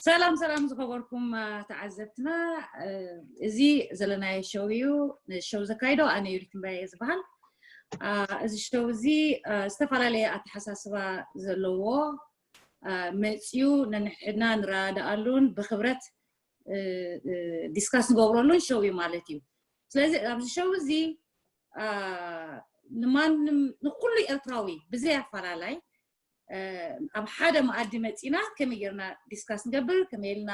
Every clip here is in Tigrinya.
ሰላም ሰላም ዝኸበርኩም ተዓዘብትና፣ እዚ ዘለናዮ ሸው እዩ። ሸው ዘካይዶ ኣነ ዩሪት እምባየ ዝበሃል። እዚ ሸው እዚ ዝተፈላለየ ኣተሓሳስባ ዘለዎ መፅዩ ነንሕድና ንረዳኣሉን ብክብረት ዲስካስ ንገብረሉን ሸው እዩ ማለት እዩ። ስለዚ ኣብዚ ሸው እዚ ንማንም ንኩሉ ኤርትራዊ ብዘይ ኣፈላላይ ኣብ ሓደ መኣዲ መፂና ከመይ ጌርና ዲስካስ ንገብር፣ ከመይ ኢልና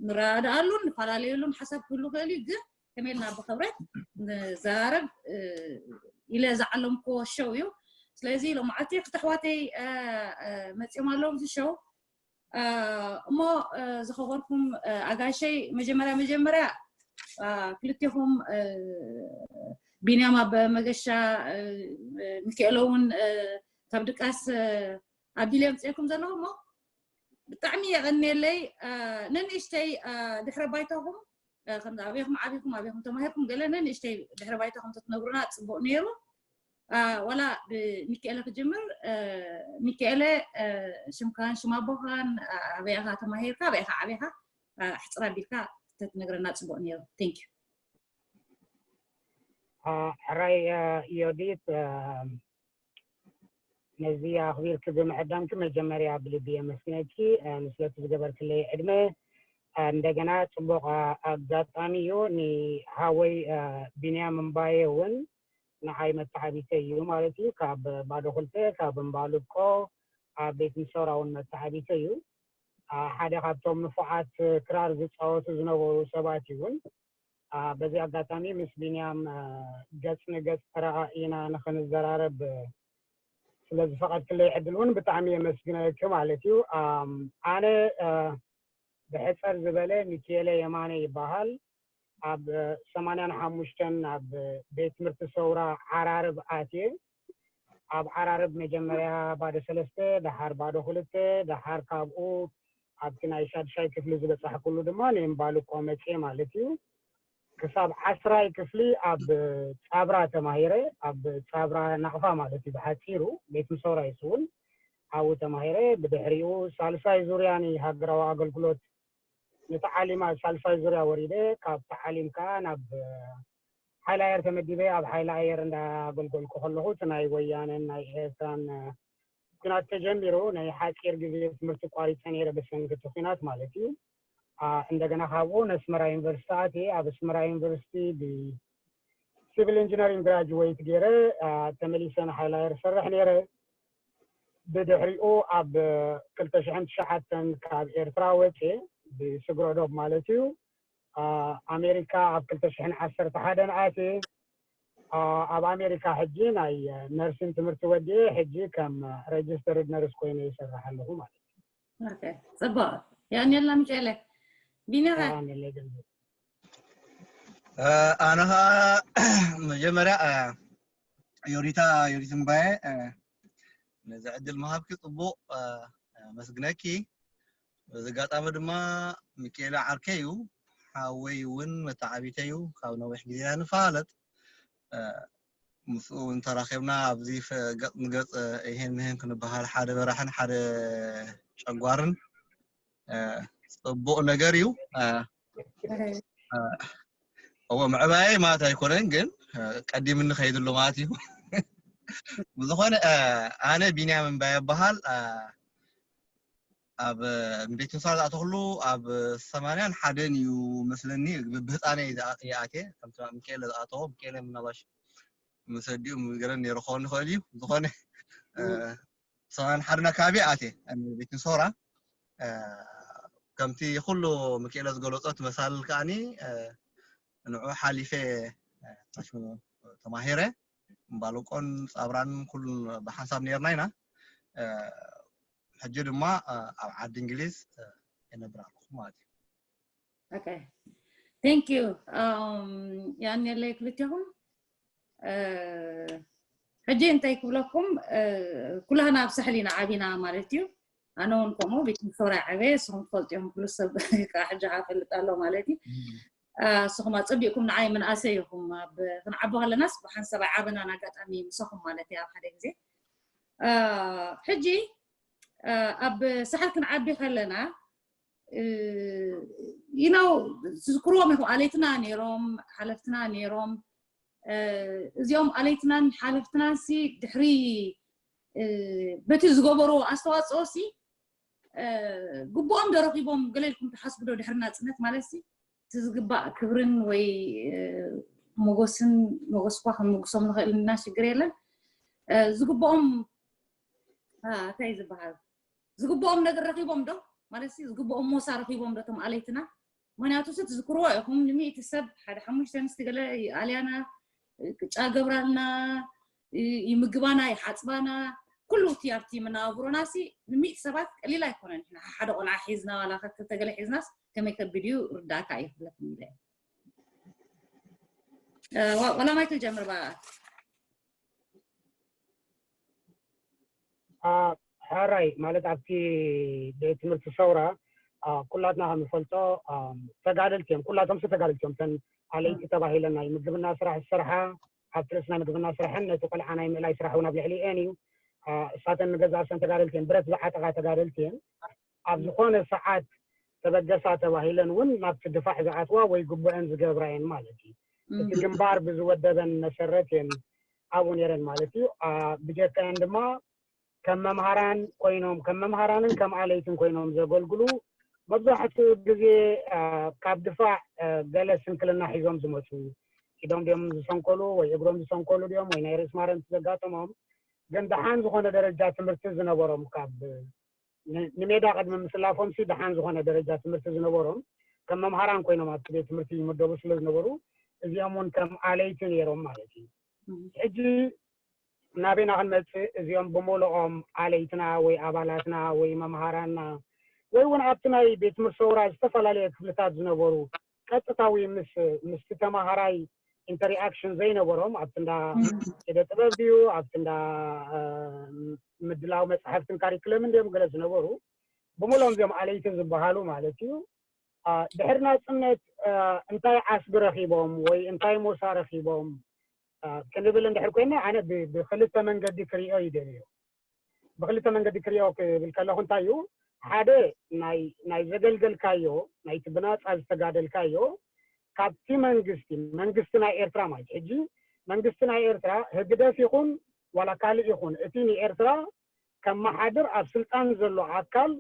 ንረዳኣሉን ንፈላለየሉን ሓሳብ ክህሉ ክእል እዩ። ግን ከመይ ኢልና ብክብረት ንዘራረብ ኢለ ዝዓለምክዎ ሸው እዩ። ስለዚ ሎማዓልቲ ክልተ ኣሕዋተይ መፂኦም ኣለዉ እዚ ሸው። እሞ ዝኸበርኩም ኣጋሸይ፣ መጀመርያ መጀመርያ ክልቴኹም፣ ቢንያም ኣብ መገሻ፣ ሚካኤሎ እውን ካብ ድቃስ ኣቢለ ምፅኤኩም ዘለኹ እሞ ብጣዕሚ የቐንየለይ። ነንእሽተይ ድሕረ ባይታኹም፣ ከምዚ ኣበይኹም ዓቢኹም ኣበይኹም ተማሂርኩም ገለ ነንእሽተይ ድሕረ ባይታኹም ተትነግሩና ፅቡቅ ነይሩ። ዋላ ብሚካኤለ ክጅምር። ሚካኤለ፣ ሽምካን ሽም ኣቦኻን፣ ኣበይ ኢኻ ተማሂርካ ኣበይ ኢኻ ዓቢኻ፣ ኣሕፅር ኣቢልካ ተትነግረና ፅቡቅ ነይሩ። Thank you። ሕራይ ዮዲት፣ ነዚ ኣኽቢርኪ ብምዕዳምኪ መጀመርያ ብልቢ የመስግነኪ ስለቲ ዝገበርክለይ ዕድመ። እንደገና ፅቡቕ ኣጋጣሚ እዩ። ንሃወይ ቢንያም እምባየ እውን ንዓይ መተዓቢተይ እዩ ማለት እዩ። ካብ ባዶ ክልተ ካብ እምባልቆ ኣብ ቤት ምሶራ እውን መተዓቢተይ እዩ። ሓደ ካብቶም ንፉዓት ክራር ዝፃወቱ ዝነበሩ ሰባት እዩ እውን። በዚ ኣጋጣሚ ምስ ቢንያም ገፅ ንገፅ ተረኣኢና ንክንዘራረብ ስለዝፈቐድክለይ ዕድል እውን ብጣዕሚ የመስግነኪ ማለት እዩ። ኣነ ብሕፀር ዝበለ ሚኪኤለ የማነ ይበሃል። ኣብ ሰማንያን ሓሙሽተን ኣብ ቤት ትምህርቲ ሰውራ ዓራርብ ኣትየ። ኣብ ዓራርብ መጀመርያ ባዶ ሰለስተ፣ ደሓር ባዶ ክልተ፣ ደሓር ካብኡ ኣብቲ ናይ ሻድሻይ ክፍሊ ዝበፃሕኩሉ ድማ ንእምባልቆ መፅየ ማለት እዩ። ክሳብ ዓስራይ ክፍሊ ኣብ ፃብራ ተማሂረ፣ ኣብ ፃብራ ናቕፋ ማለት እዩ ብሓፂሩ፣ ቤት ምሶራ ይስውን ኣብኡ ተማሂረ። ብድሕሪኡ ሳልሳይ ዙርያ ንሃገራዊ ኣገልግሎት ንተዓሊም ኣብ ሳልሳይ ዙርያ ወሪደ። ካብ ተዓሊም ከዓ ናብ ሓይሊ ኣየር ተመዲበ ኣብ ሓይሊ ኣየር እንዳኣገልገልኩ ከለኹ እቲ ናይ ወያነን ናይ ኤርትራን ኩናት ተጀሚሩ ናይ ሓፂር ግዜ ትምህርቲ ቋሪፀ ነይረ ብሰንኪ እቲ ኩናት ማለት እዩ። እንደገና ካብኡ ነስመራ ዩኒቨርሲቲ ኣትየ። ኣብ ኣስመራ ዩኒቨርሲቲ ብሲቪል ኢንጂነሪንግ ግራጅዌት ገይረ ተመሊሰ ንሓይሊ ኣየር ሰርሕ ነይረ። ብድሕሪኡ ኣብ ክልተ ሽሕን ትሽዓተን ካብ ኤርትራ ወፅየ ብስግረ ዶብ ማለት እዩ። ኣሜሪካ ኣብ ክልተ ሽሕን ዓሰርተ ሓደን ኣትየ። ኣብ ኣሜሪካ ሕጂ ናይ ነርሲን ትምህርቲ ወዲኤ ሕጂ ከም ሬጅስተርድ ነርስ ኮይነ ይሰርሕ ኣለኹ ማለት እዩ። ጽቡቅ። የቀንየልና ሚካኤለ። ቢኒ ከ? ኣነ ኸዓ መጀመርያ ዮሪታ ዮሪት እምባየ ነዚ ዕድል ምሃብኪ ጽቡቅ ኣመስግነኪ። በዚ ኣጋጣሚ ድማ ሚካኤለ ዓርከይ እዩ፣ ሓወይ እውን መተዓቢተይ እዩ፣ ካብ ነዊሕ ግዜና ንፈላለጥ። ምስኡ እውን ተራኺብና ኣብዚ ገፅ ንገፅ ይሄን ምህን ክንበሃል ሓደ በራሕን ሓደ ጨጓርን ጽቡቕ ነገር እዩ። እዎ ምዕባየይ ማለት ኣይኮነን ግን ቀዲምኒ ከይድሉ ማለት እዩ። ብዝኾነ ኣነ ቢንያም እምባየ እበሃል። ኣብ ቤት ምሳር ዝኣተኽሉ ኣብ ሰማንያን ሓደን እዩ መስለኒ። ብህፃነ ይኣትየ ከምቲ ሚካኤል ዝኣተዎ ሚካኤል ምናባሽ ምስ ኣዲኡ ገለ ነይሩ ክኸውን ይኽእል እዩ። ዝኾነ ሰማንያን ሓደን ኣካባቢ ኣትየ ቤት ምሶራ። ከምቲ ኩሉ ሚካኤለ ዝገለፆ እቲ መሳልል ከዓኒ ንዑ ሓሊፈ ተማሂረ እምባልቆን ፃብራን ኩሉን ብሓንሳብ ነርና ኢና። ሕጂ ድማ ኣብ ዓዲ እንግሊዝ የነብር ኣለኹ ማለት እዩ። Okay. Thank you. ያኔለይ ክልቴኹም ሕጂ እንታይ ክብለኩም፣ ኩላህና ኣብ ሳሕል ኢና ዓቢና ማለት እዩ። ኣነ እውን ከምኡ ቤት ምሶራ ዓበየ፣ ንስኹም ትፈልጡ ኢኹም፣ ኩሉ ሰብ ከዓ ሕጂ ከዓ ፈልጥ ኣሎ ማለት እዩ። ንስኹም ኣፀቢቕኩም ንዓይ ምንኣሰ ኢኹም፣ ኣብ ክንዓቢ ከለናስ ብሓንሳብ ኣይዓበናን ኣጋጣሚ ምሳኹም ማለት እዩ ኣብ ሓደ ግዜ። ሕጂ ኣብ ሳሕል ክንዓቢ ከለና you know ትዝክርዎም ኢኹም ኣለይትና ነይሮም ሓለፍትና ነይሮም እዚኦም ኣለይትናን ሓለፍትናን ሲ ድሕሪ በቲ ዝገበርዎ ኣስተዋፅኦ ሲ ግቡኦም ዶ ረኺቦም ገለ ኢልኩም ትሓስቡ ዶ ድሕሪ ናፅነት ማለት ሲ እቲ ዝግባእ ክብርን ወይ ሞጎስን ሞጎስ እኳ ክንምጉሶም ንኽእል ኢና ሽግር የለን ዝግብኦም እንታይ ዝበሃል ዝግብኦም ነገር ረኺቦም ዶ ማለት ዝግብኦም ሞሳ ረኺቦም ዶ ቶም ኣለይትና ምክንያቱ ሲ ትዝክርዎ ኢኹም ንሚእቲ ሰብ ሓደ ሓሙሽተ ኣንስቲ ገለ ይኣልያና ቅጫ ገብራልና ይምግባና ይሓፅባና ኩሉ እቲ ኣብቲ መነባብሮና ሲ ንሚእቲ ሰባት ቀሊል ኣይኮነን ንሕና ሓደ ቆልዓ ሒዝና ዋላ ክልተ ገለ ሒዝናስ ከመይ ከቢድ እዩ ርዳእካ እዩ ክብለኩም ኢለ ዋላ ማይ ትጀምር ባ ሕራይ ማለት ኣብቲ ቤት ትምህርቲ ሰውራ ኩላትና ከም ንፈልጦ ተጋደልቲ እዮም ኩላቶም ሲ ተጋደልቲ እዮም ተን ኣለይቲ ተባሂለን ናይ ምግብና ስራሕ ዝሰርሓ ኣብቲ ርእስና ምግብና ስራሕን ነቲ ቆልዓ ናይ ምእላይ ስራሕ እውን ኣብ ልዕሊ እየን እዩ እሳተን ንገዛእሰን ተጋደልቲ እየን ብረት ዝዓጠቓ ተጋደልቲ እየን ኣብ ዝኾነ ሰዓት ተበገሳ ተባሂለን እውን ናብቲ ድፋዕ ዝኣትዋ ወይ ግቡአን ዝገብራ እየን ማለት እዩ እቲ ግንባር ብዝወደበን መሰረት እየን ኣብኡ ነይረን ማለት እዩ ብጀካየን ድማ ከም መምሃራን ኮይኖም ከም መምሃራንን ከም ኣለይትን ኮይኖም ዘገልግሉ መብዛሕትኡ ግዜ ካብ ድፋዕ ገለ ስንክልና ሒዞም ዝመፁ ኢዶም ድዮም ዝሰንከሉ ወይ እግሮም ዝሰንከሉ ድዮም ወይ ናይ ርእሲ ማረንቲ ዘጋጠሞም ግን ደሓን ዝኾነ ደረጃ ትምህርቲ ዝነበሮም ካብ ንሜዳ ቅድሚ ምስላፎም ሲ ደሓን ዝኾነ ደረጃ ትምህርቲ ዝነበሮም ከም መምሃራን ኮይኖም ኣብቲ ቤት ትምህርቲ ይምደቡ ስለ ዝነበሩ እዚኦም እውን ከም ኣለይቲ ነይሮም ማለት እዩ ሕጂ ናበይና ክንመፅእ እዚኦም ብምልኦም ኣለይትና ወይ ኣባላትና ወይ መምሃራና ወይ እውን ኣብቲ ናይ ቤት ትምህርቲ ሰውራ ዝተፈላለየ ክፍልታት ዝነበሩ ቀጥታዊ ምስ ምስቲ ተማሃራይ ኢንተሪኣክሽን ዘይነበሮም ኣብቲ እንዳ ኢደ ጥበብ ድዩ ኣብቲ እንዳ ምድላው መፅሓፍትን ካሪክለምን ድዮም ገለ ዝነበሩ ብምሎም እዚኦም ኣለይቲ ዝበሃሉ ማለት እዩ ድሕሪ ናፅነት እንታይ ዓስቢ ረኪቦም ወይ እንታይ ሞሳ ረኪቦም ክንብል እንድሕር ኮይና ኣነ ብክልተ መንገዲ ክሪኦ ይደልዮ ብክልተ መንገዲ ክሪኦ ክብል ከለኩ እንታይ እዩ ሓደ ናይ ዘገልገልካዮ ናይቲ ብናፃ ዝተጋደልካዮ ካብቲ መንግስቲ መንግስቲ ናይ ኤርትራ ማለት ሕጂ መንግስቲ ናይ ኤርትራ ህግደፍ ይኹን ዋላ ካልእ ይኹን እቲ ንኤርትራ ከመሓድር ኣብ ስልጣን ዘሎ ኣካል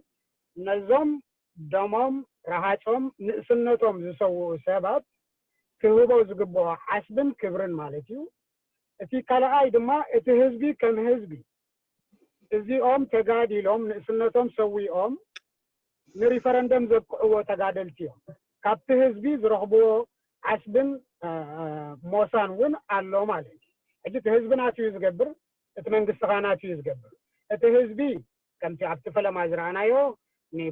ነዞም ደሞም ረሃፆም ንእስነቶም ዝሰውኡ ሰባት ክህቦ ዝግብኦ ዓስብን ክብርን ማለት እዩ እቲ ካልኣይ ድማ እቲ ህዝቢ ከም ህዝቢ እዚኦም ተጋዲሎም ንእስነቶም ሰዊኦም ንሪፈረንደም ዘብቅዕዎ ተጋደልቲ እዮም ካብቲ ህዝቢ ዝረኽብዎ ዓስብን ሞሳን እውን ኣሎ ማለት እዩ ሕጂ እቲ ህዝቢ ናት እዩ ዝገብር እቲ መንግስቲ ኸዓ ናት እዩ ዝገብር እቲ ህዝቢ ከምቲ ኣብቲ ፈለማ ዝረኣናዮ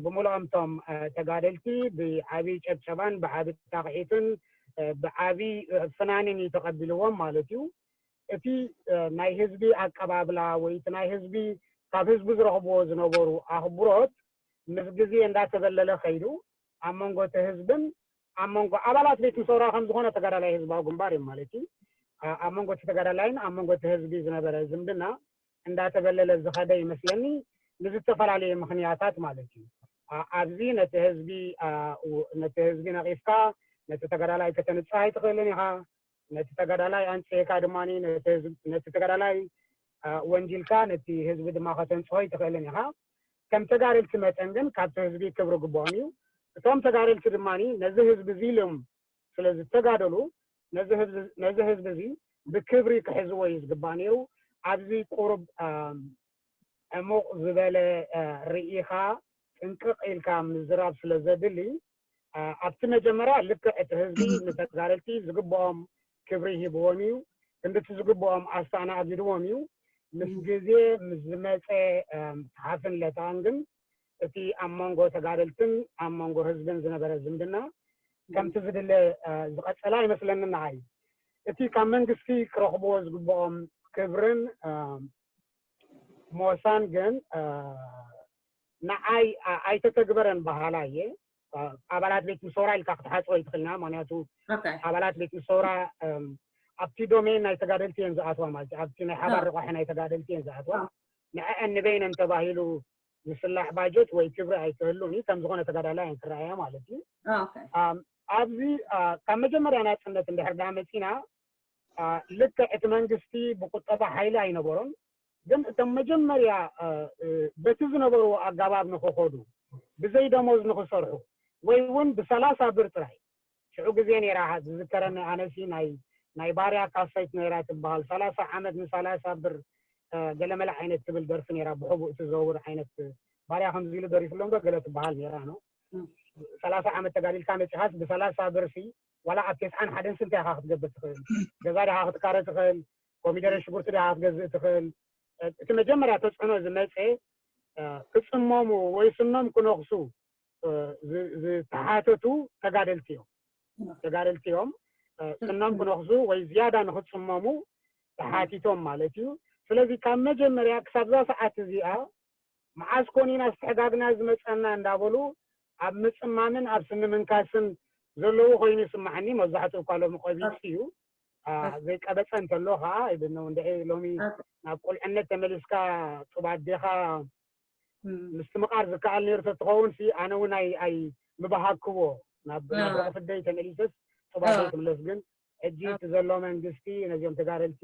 ብሙሉኦም ቶም ተጋደልቲ ብዓብይ ጨብጨባን ብዓብይ ጣቕዒትን ብዓብይ ፍናንን እዩ ተቐቢልዎም ማለት እዩ እቲ ናይ ህዝቢ ኣቀባብላ ወይ እቲ ናይ ህዝቢ ካብ ህዝቢ ዝረኽብዎ ዝነበሩ ኣኽብሮት ምስ ግዜ እንዳተበለለ ከይዱ ኣብ መንጎ እቲ ህዝብን ኣብ መንጎ ኣባላት ቤት ምሰውራ ከም ዝኾነ ተጋዳላይ ህዝባዊ ግንባር እዮም ማለት እዩ ኣብ መንጎ እቲ ተጋዳላይን ኣብ መንጎ እቲ ህዝቢ ዝነበረ ዝምድና እንዳተበለለ ዝኸደ ይመስለኒ ብዝተፈላለየ ምኽንያታት ማለት እዩ ኣብዚ ነቲ ህዝቢ ነቲ ህዝቢ ነቒፍካ ነቲ ተጋዳላይ ከተንፅህ ኣይትኽእልን ኢኻ ነቲ ተጋዳላይ ኣንፅህካ ድማ ነቲ ተጋዳላይ ወንጂልካ ነቲ ህዝቢ ድማ ከተንፅሆ ኣይትኽእልን ኢኻ ከም ተጋደልቲ መጠን ግን ካብቲ ህዝቢ ክብሪ ግብኦም እዩ እቶም ተጋደልቲ ድማ ነዚ ህዝቢ እዚ ኢሎም ስለ ዝተጋደሉ ነዚ ህዝቢ እዚ ብክብሪ ክሕዝዎ እዩ ዝግባእ ነይሩ ኣብዚ ቁሩብ ዕሙቕ ዝበለ ርኢኻ ጥንቅቕ ኢልካ ምዝራብ ስለ ዘድሊ ኣብቲ መጀመርያ ልክዕ እቲ ህዝቢ ንተጋደልቲ ዝግብኦም ክብሪ ሂብዎም እዩ ክንድቲ ዝግብኦም ኣስተኣናኣጊድዎም እዩ ምስ ግዜ ምስ ዝመፀ ተሓፍን ለታን ግን እቲ ኣብ መንጎ ተጋደልትን ኣብ መንጎ ህዝብን ዝነበረ ዝምድና ከምቲ ዝድለ ዝቐፀለ ኣይመስለኒ ንዓይ እቲ ካብ መንግስቲ ክረኽብዎ ዝግብኦም ክብርን ሞሳን ግን ንዓይ ኣይተተግበረን በሃላ እየ ኣባላት ቤት ምሰውራ ኢልካ ክትሓፅሮ ይትኽእልና ምክንያቱ ኣባላት ቤት ምሰውራ ኣብቲ ዶሜን ናይ ተጋደልቲ እየን ዝኣትዋ ማለት ኣብቲ ናይ ሓባር ረቋሒ ናይ ተጋደልቲ እየን ዝኣትዋ ንዐአን ንበይነን ተባሂሉ ዝስላሕ ባጀት ወይ ክብሪ ኣይትህሉን እዩ። ከም ዝኾነ ተጋዳላይ ኣይክረኣያ ማለት እዩ። ኣብዚ ካብ መጀመርያ ናፅነት እንድሕር ዳ መፂና ልክዕ እቲ መንግስቲ ብቁጠባ ሓይሊ ኣይነበሮን፣ ግን እቶም መጀመርያ በቲ ዝነበርዎ ኣጋባብ ንክኸዱ፣ ብዘይ ደሞዝ ንክሰርሑ፣ ወይ እውን ብሰላሳ ብር ጥራይ። ሽዑ ግዜ ነይራ ዝዝከረኒ ኣነሲ ናይ ናይ ባርያ ካሰይት ነይራ ትበሃል። ሰላሳ ዓመት ንሰላሳ ብር ገለመለ ዓይነት ትብል ደርፊ ነይራ፣ ብሕቡእ ትዘውር ዓይነት። ባርያ ከምዚ ኢሉ ደሪፍሎም ዶ ገለ ትበሃል ነይራ ነው። ሰላሳ ዓመት ተጋዲልካ መፂኻስ ብሰላሳ ብርሲ ዋላ ኣብ ተስዓን ሓደን ስንታይ ኢኻ ክትገብር ትኽእል? ገዛ ዲኻ ክትካረ ትኽእል? ኮሚደረ ሽጉርቲ ዲኻ ክትገዝእ ትኽእል? እቲ መጀመርያ ተፅዕኖ ዝመፀ ክፅመሙ ወይ ስኖም ክነኽሱ ዝተሓተቱ ተጋደልቲ እዮም። ተጋደልቲ እዮም። ስኖም ክነኽሱ ወይ ዝያዳ ንክፅመሙ ተሓቲቶም ማለት እዩ። ስለዚ ካብ መጀመርያ ክሳብ ዛ ሰዓት እዚኣ መዓስ ኮን ኢና ዝተሕጋግና ዝመፀና እንዳበሉ ኣብ ምፅማምን ኣብ ስኒ ምንካስን ዘለዉ ኮይኑ ይስማዓኒ። መብዛሕትኡ እኳ ሎሚ ቆቢፅ እዩ። ዘይቀበፀ እንተሎ ከዓ ይብነው እንድዒ ሎሚ ናብ ቁልዕነት ተመሊስካ ጡብ ኣዴኻ ምስትምቓር ዝከኣል ነይሩ ተትኸውን ሲ ኣነ እውን ኣይ ኣይ ምባሃክዎ ናብ ናብ ሕቑፍደይ ተመሊሰስ ጡብ ኣደይ ትምለስ። ግን ሕጂ እቲ ዘሎ መንግስቲ ነዚኦም ተጋደልቲ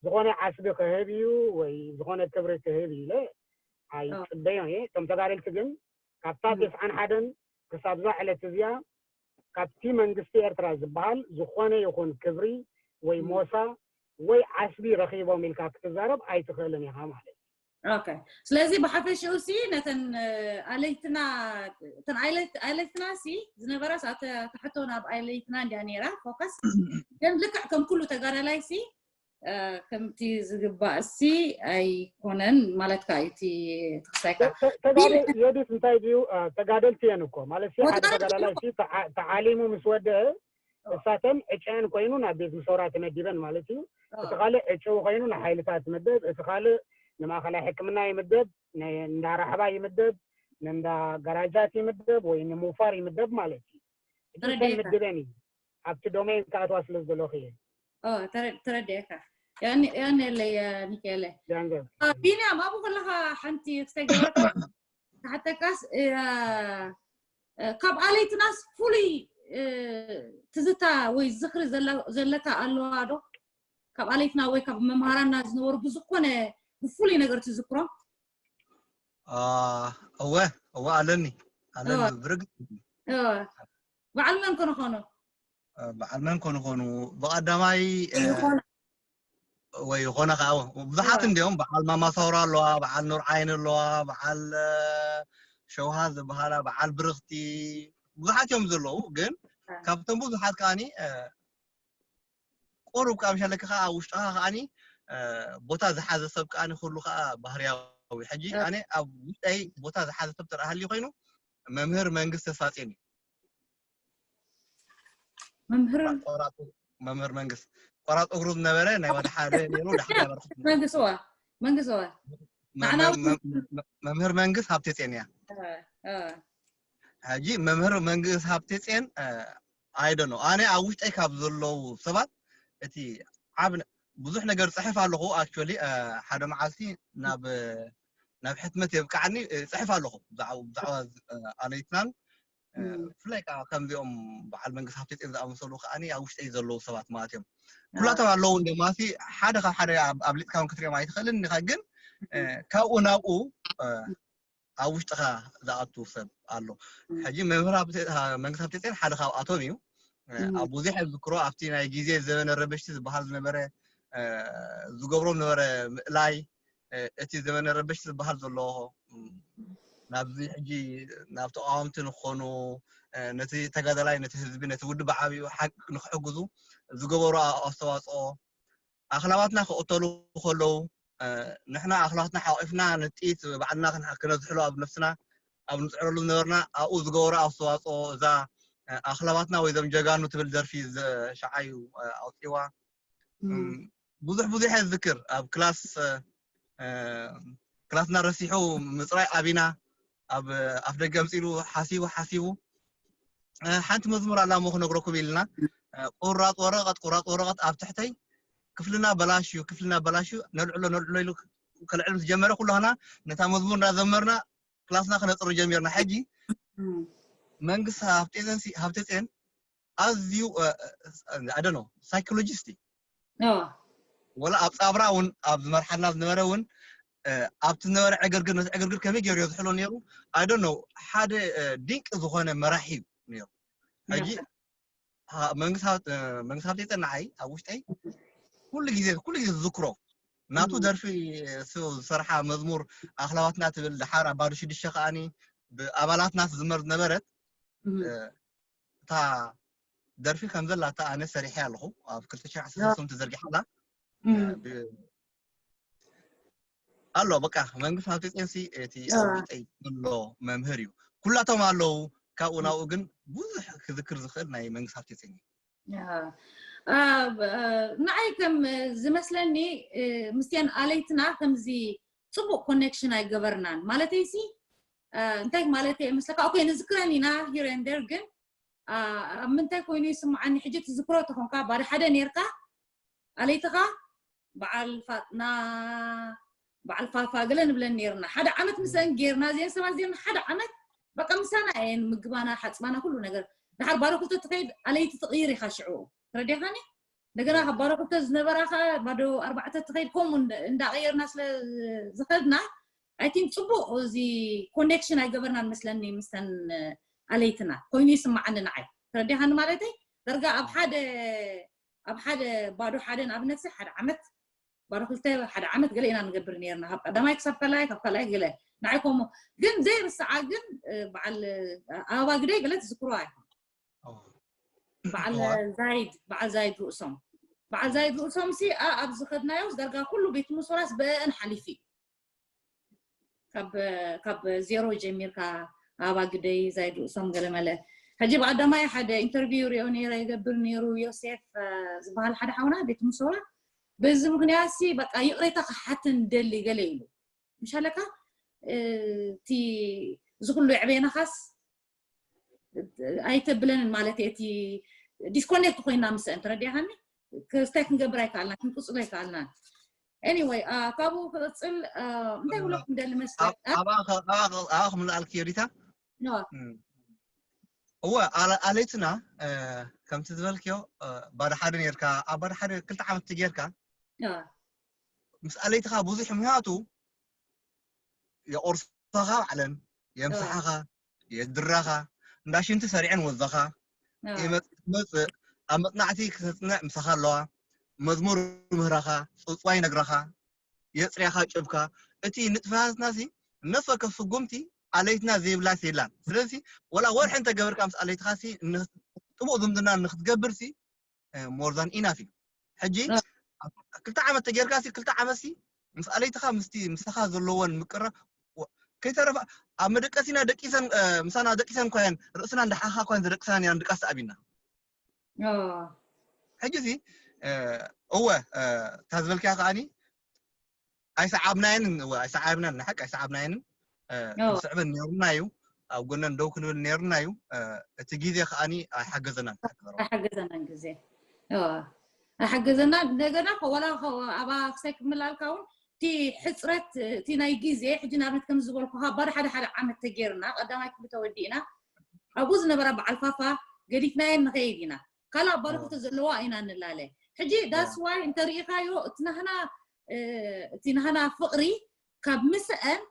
ዝኾነ ዓስቢ ክህብ እዩ ወይ ዝኾነ ክብሪ ክህብ ኢለ ኣይፅበዮን እየ። እቶም ተጋደልቲ ግን ካብታ ተስዓን ሓደን ክሳብ ዛ ዕለት እዚኣ ካብቲ መንግስቲ ኤርትራ ዝበሃል ዝኾነ ይኹን ክብሪ ወይ ሞሳ ወይ ዓስቢ ረኺቦም ኢልካ ክትዛረብ ኣይትኽእልን ኢኻ ማለት እዩ። ኦኬ። ስለዚ ብሓፈሽኡ ሲ ነተን ኣለይትና እተን ኣለይትና ሲ ዝነበራ ተሕቶ ናብ ኣለይትና እንዲያ ነይራ ፎከስ። ግን ልክዕ ከም ኩሉ ተጋዳላይ ሲ ከምቲ ዝግባእ ሲ ኣይኮነን ማለትካ እዩ። እቲ ትክስታይካ ተጋደ ዮዲት እንታይ ድዩ? ተጋደልቲ እየን እኮ ማለት ሲ ሓደ ተጋዳላይ ሲ ተዓሊሙ ምስ ወደአ እሳተን ዕጨን ኮይኑ ናብ ቤት ምሰውራ ተመዲበን ማለት እዩ። እቲ ካልእ ዕጭው ኮይኑ ንሓይልታት ይምደብ፣ እቲ ካልእ ንማእኸላይ ሕክምና ይምደብ፣ ንእንዳ ራሕባ ይምደብ፣ ንእንዳ ጋራጃት ይምደብ ወይ ንሙፋር ይምደብ ማለት እዩ። እተን ምድበን እዩ ኣብቲ ዶሜን ክኣትዋ ስለ ዝደለኹ እየ። ተረዲኤካ። ያኔ ያኔ ለይ ሚካኤለ ቢንያም ኣብኡ ከለኻ ሓንቲ ክስታይ ገበርካ ተሓተካስ ካብ ኣለይትናስ ፍሉይ ትዝታ ወይ ዝኽሪ ዘለካ ኣለዋ ዶ? ካብ ኣለይትና ወይ ካብ መምሃራና ዝነበሩ ብዝኾነ ብፍሉይ ነገር ትዝክሮ? እወ እወ ኣለኒ ኣለኒ ብርግፅ። በዓል መን ኮነ ኾኑ? በዓል መን ኮነ ኾኑ? ብቐዳማይ ወይ ኾነ ከዓ ብዙሓት እንዲኦም በዓል ማማ ሳውራ ኣለዋ፣ በዓል ኑር ዓይን ኣለዋ፣ በዓል ሸውሃ ዝበሃላ፣ በዓል ብርኽቲ ብዙሓት እዮም ዘለዉ። ግን ካብቶም ብዙሓት ከዓኒ ቁሩብ ካብ ሸለኪ ከዓ ውሽጥኻ ከዓኒ ቦታ ዝሓዘ ሰብ ከዓኒ ኩሉ ከዓ ባህርያዊ። ሕጂ ኣነ ኣብ ውሽጠይ ቦታ ዝሓዘ ሰብ ተረኣሃሊ ኮይኑ መምህር መንግስት ተስፋፅዮን እዩ። መምህር መምህር መንግስት ቆራፅ እግሩ ዝነበረ ናይ ወደ ሓደ ነይሩ። ዳሕና በርኩት መንግስዋ መንግስዋ መምህር መንግስት ሃብቴ ጼን እያ። ሕጂ መምህር መንግስት ሃብቴ ጼን ኣይደ ነው ኣነ ኣብ ውሽጠይ ካብ ዘለዉ ሰባት እቲ ዓብ ብዙሕ ነገር ፅሕፍ ኣለኹ። ኣክቹዋሊ ሓደ መዓልቲ ናብ ናብ ሕትመት የብቅዓኒ ፅሕፍ ኣለኹ ብዛዕባ ኣለይትናን ብፍላይ ከዓ ከምዚኦም በዓል መንግስት ሃብቴ ጼን ዝኣመሰሉ ከዓ ኣብ ውሽጠይ ዘለዉ ሰባት ማለት እዮም። ኩላቶም ኣለዉ እንደ ማለት ሓደ ካብ ሓደ ኣብሊጥካ እውን ክትሪኦም ኣይትኽእልን ኢኻ። ግን ካብኡ ናብኡ ኣብ ውሽጥኻ ዝኣቱ ሰብ ኣሎ። ሕጂ መምህር መንግስት ሃብቴ ጼን ሓደ ካብኣቶም እዩ። ኣብ ብዙሕ ዝዝክሮ ኣብቲ ናይ ግዜ ዘበነ ረበሽቲ ዝበሃል ዝነበረ ዝገብሮ ነበረ ምእላይ እቲ ዘበነ ረበሽቲ ዝበሃል ዘሎ ናብዚ ሕጂ ናብ ተቃወምቲ ንክኾኑ ነቲ ተጋዳላይ ነቲ ህዝቢ ነቲ ውድብ ዓብዩ ሓቂ ንክሕግዙ ዝገበሩ ኣስተዋፅኦ ኣኽላባትና ክቕተሉ ከለዉ ንሕና ኣኽላባትና ሓቂፍና ንጥይት ባዕልና ክነዝሕሎ ኣብ ነፍስና ኣብ ንፅዕረሉ ዝነበርና ኣብኡ ዝገበሩ ኣስተዋፅኦ እዛ ኣኽላባትና ወይ ዞም ጀጋኑ ትብል ደርፊ ሸዓዩ ኣውፅዋ። ብዙሕ ብዙሕ እየ ዝዝክር ኣብ ክላስ ክላስና ረሲሑ ምፅራይ ኣቢና ኣብ ኣፍ ደገ ኣምፂሉ ሓሲቡ ሓሲቡ ሓንቲ መዝሙር ኣላ እሞ ክነግረኩም ኢልና ቁራፅ ወረቐት ቁራፅ ወረቐት ኣብ ትሕተይ ክፍልና በላሽ እዩ ክፍልና በላሽ እዩ ነልዕሎ ነልዕሎ ኢሉ ከልዕል ምስ ጀመረ ኩላህና ነታ መዝሙር እንዳዘመርና ክላስና ክነፅሩ ጀሚርና። ሕጂ መንግስቲ ሃብተፅዮን ኣዝዩ ኣደኖ ሳይኮሎጂስት እዩ። ወላ ኣብ ፃብራ እውን ኣብ ዝመርሓና ዝነበረ እውን ኣብቲ ዝነበረ ዕግርግር ነቲ ዕግርግር ከመይ ገይሩ ዝሕሎ ነይሩ ኣደኖ ሓደ ድንቂ ዝኾነ መራሒ እዩ ነይሩ። ሕጂ መንግስቲ ሃብተፅዮን ንዓይ ኣብ ውሽጠይ ኩሉ ግዜ ኩሉ ግዜ ዝዝክሮ ናቱ ደርፊ ዝሰርሓ መዝሙር ኣኽላዋትና ትብል ድሓር ኣብ ባዶ ሽዱሽተ ከዓኒ ብኣባላትና ትዝመር ዝነበረት እታ ደርፊ ከም ዘላታ ኣነ ሰሪሐ ኣለኹ ኣብ ክልተ ሽሕ ዓሰርተ ሰለስተ ተዘርጊሓ ኣላ ኣሎ። በቃ መንግስቲ ሃብተፅዮንሲ እቲ ኣብ ውሽጠይ ዘሎ መምህር እዩ። ኩላቶም ኣለዉ። ካብኡ ናብኡ ግን ብዙሕ ክዝክር ዝኽእል ናይ መንግስቲ ሃብተፅዮን እዩ። ንዓይ ከም ዝመስለኒ ምስቲኣን ኣለይትና ከምዚ ፅቡቅ ኮኔክሽን ኣይገበርናን ማለተይሲ እንታይ ማለት እየ መስለካ ኦኬ ንዝክረን ኢና here and there ግን ኣብ ምንታይ ኮይኑ ይስምዓኒ ሕጂ ትዝክሮ ተኾንካ ባዶ ሓደ ነርካ ኣለይትኻ በዓል ፋጥና በዓል ፋፋ ገለ ንብለን ነርና ሓደ ዓመት ምሰን ጌርና እዚአን ሰባት እዚአን ሓደ ዓመት በቃ ምሳና እየን ምግባና ሓፅባና ኩሉ ነገር ድሓር ባዶ ክልተ ትኸይድ ኣለይቲ ትቕይር ኢኻ ሽዑ ተረዲኻኒ እንደገና ካብ ባዶ ክልተ ዝነበራ ከ ባዶ ኣርባዕተ ትኸይድ ከምኡ እንዳቐየርና ስለ ዝኸድና ኣይቲን ፅቡቅ እዚ ኮኔክሽን ኣይገበርናን መስለኒ ምስተን ኣለይትና ኮይኑ ይስምዓኒ ንዓይ ተረዲኻኒ ማለተይ ደርጋ ኣብ ሓደ ኣብ ሓደ ባዶ ሓደ ንኣብነት ሓደ ዓመት ባዶ ክልተ ሓደ ዓመት ገለ ኢና ንገብር ነርና ካብ ቀዳማይ ክሳብ ካልኣይ ካብ ካልኣይ ገለ ንዓይ ከምኡ ግን ዘይርስዓ ግን በዓል ኣበባ ግደይ ገለ ትዝክሮ ኣይኮን በዓል ዛይድ በዓል ዛይድ ርእሶም በዓል ዛይድ ርእሶም ሲ ኣብ ዝኸድናዮ ደርጋ ኩሉ ቤት ምሶራስ ብአን ሓሊፉ እዩ ካብ ዜሮ ጀሚርካ ኣበባ ግደይ ዛይድ ርእሶም ገለመለ ሕጂ ብቀዳማይ ሓደ ኢንተርቪው ሪኦ ነይረ ይገብር ነይሩ ዮሴፍ ዝበሃል ሓደ ሓውና ቤት ምሶራ በዚ ምክንያት ሲ በቃ ይቅሬታ ክሓትን ደሊ ገለ ኢሉ ምሻለካ እቲ ዝኩሉ የዕበየናኻስ ኣይተብለንን ማለት እቲ ዲስኮኔክት ኮይና ምስአን ተረዲእካኒ ክስታይ ክንገብር ኣይከኣልና ክንቅፅሎ ኣይከኣልና anyway ካብኡ ክቅፅል እንታይ ክብለኩም ደሊ መስለካ ኣብኣ ክምልኣልክዮ ዲታ እወ ኣለይትና ከምቲ ዝበልክዮ ባዶ ሓደ ነርካ ኣብ ባዶ ሓደ ክልተ ዓመት ጌርካ ምስ ኣለይትኻ ብዙሕ ምክንያቱ የቑርሳኻ ባዕለን የምስሓኻ የድራኻ እንዳ ሽንቲ ሰሪዐን ወዛኻ መፅእ ኣብ መፅናዕቲ ክተፅንዕ ምሳኻ ኣለዋ መዝሙር ምህራኻ ፅውፅዋይ ነግራኻ የፅርያኻ ጭብካ እቲ ንጥፈታትና ሲ ነፍሰ ከፍ ስጉምቲ ኣለይትና ዘይብላስ የላን ስለዚ ወላ ወርሒ እንተገበርካ ምስ ኣለይትኻ ሲ ጥቡቅ ዝምድና ንክትገብር ሲ more than enough እዩ ሕጂ ክልተ ዓመት ተጌርካ ሲ ክልተ ዓመት ሲ ምስ ኣለይትኻ ምስቲ ምሳኻ ዘለዎን ምቅራ ከይተረፈ ኣብ መደቀሲና ደቂሰን ምሳና ደቂሰን ኳየን ርእስና እንዳሓኻ ኳየን ዘደቅሰና ኒራን ድቃስ ተኣቢና ሕጂ ሲ እወ እታ ዝበልክያ ከዓኒ ኣይሰዓብናየንን እወ ኣይሰዓብናን ንሓቂ ኣይሰዓብናየንን ክንስዕበን ነይሩና እዩ ኣብ ጎነን ደው ክንብል ነይሩና እዩ እቲ ግዜ ከዓኒ ኣይሓገዘናን ኣይሓገዘናን ግዜ ኣይሓገዘና እንደገና ወላ ኣብኣ ክሳይ ክምላልካ እውን እቲ ሕፅረት እቲ ናይ ግዜ ሕጂ ንኣብነት ከም ዝበልኩ ካብ ባዶ ሓደ ሓደ ዓመት ተጌርና ቀዳማይ ክፍሊ ተወዲእና ኣብኡ ዝነበራ በዓል ፋፋ ገዲፍናየን ንኸይድ ኢና ካልእ ኣብ ባዶ ክልተ ዘለዋ ኢና ንላለ ሕጂ that's why እንተሪኢኻዮ እቲ ናህና እቲ ናህና ፍቕሪ ካብ ምስአን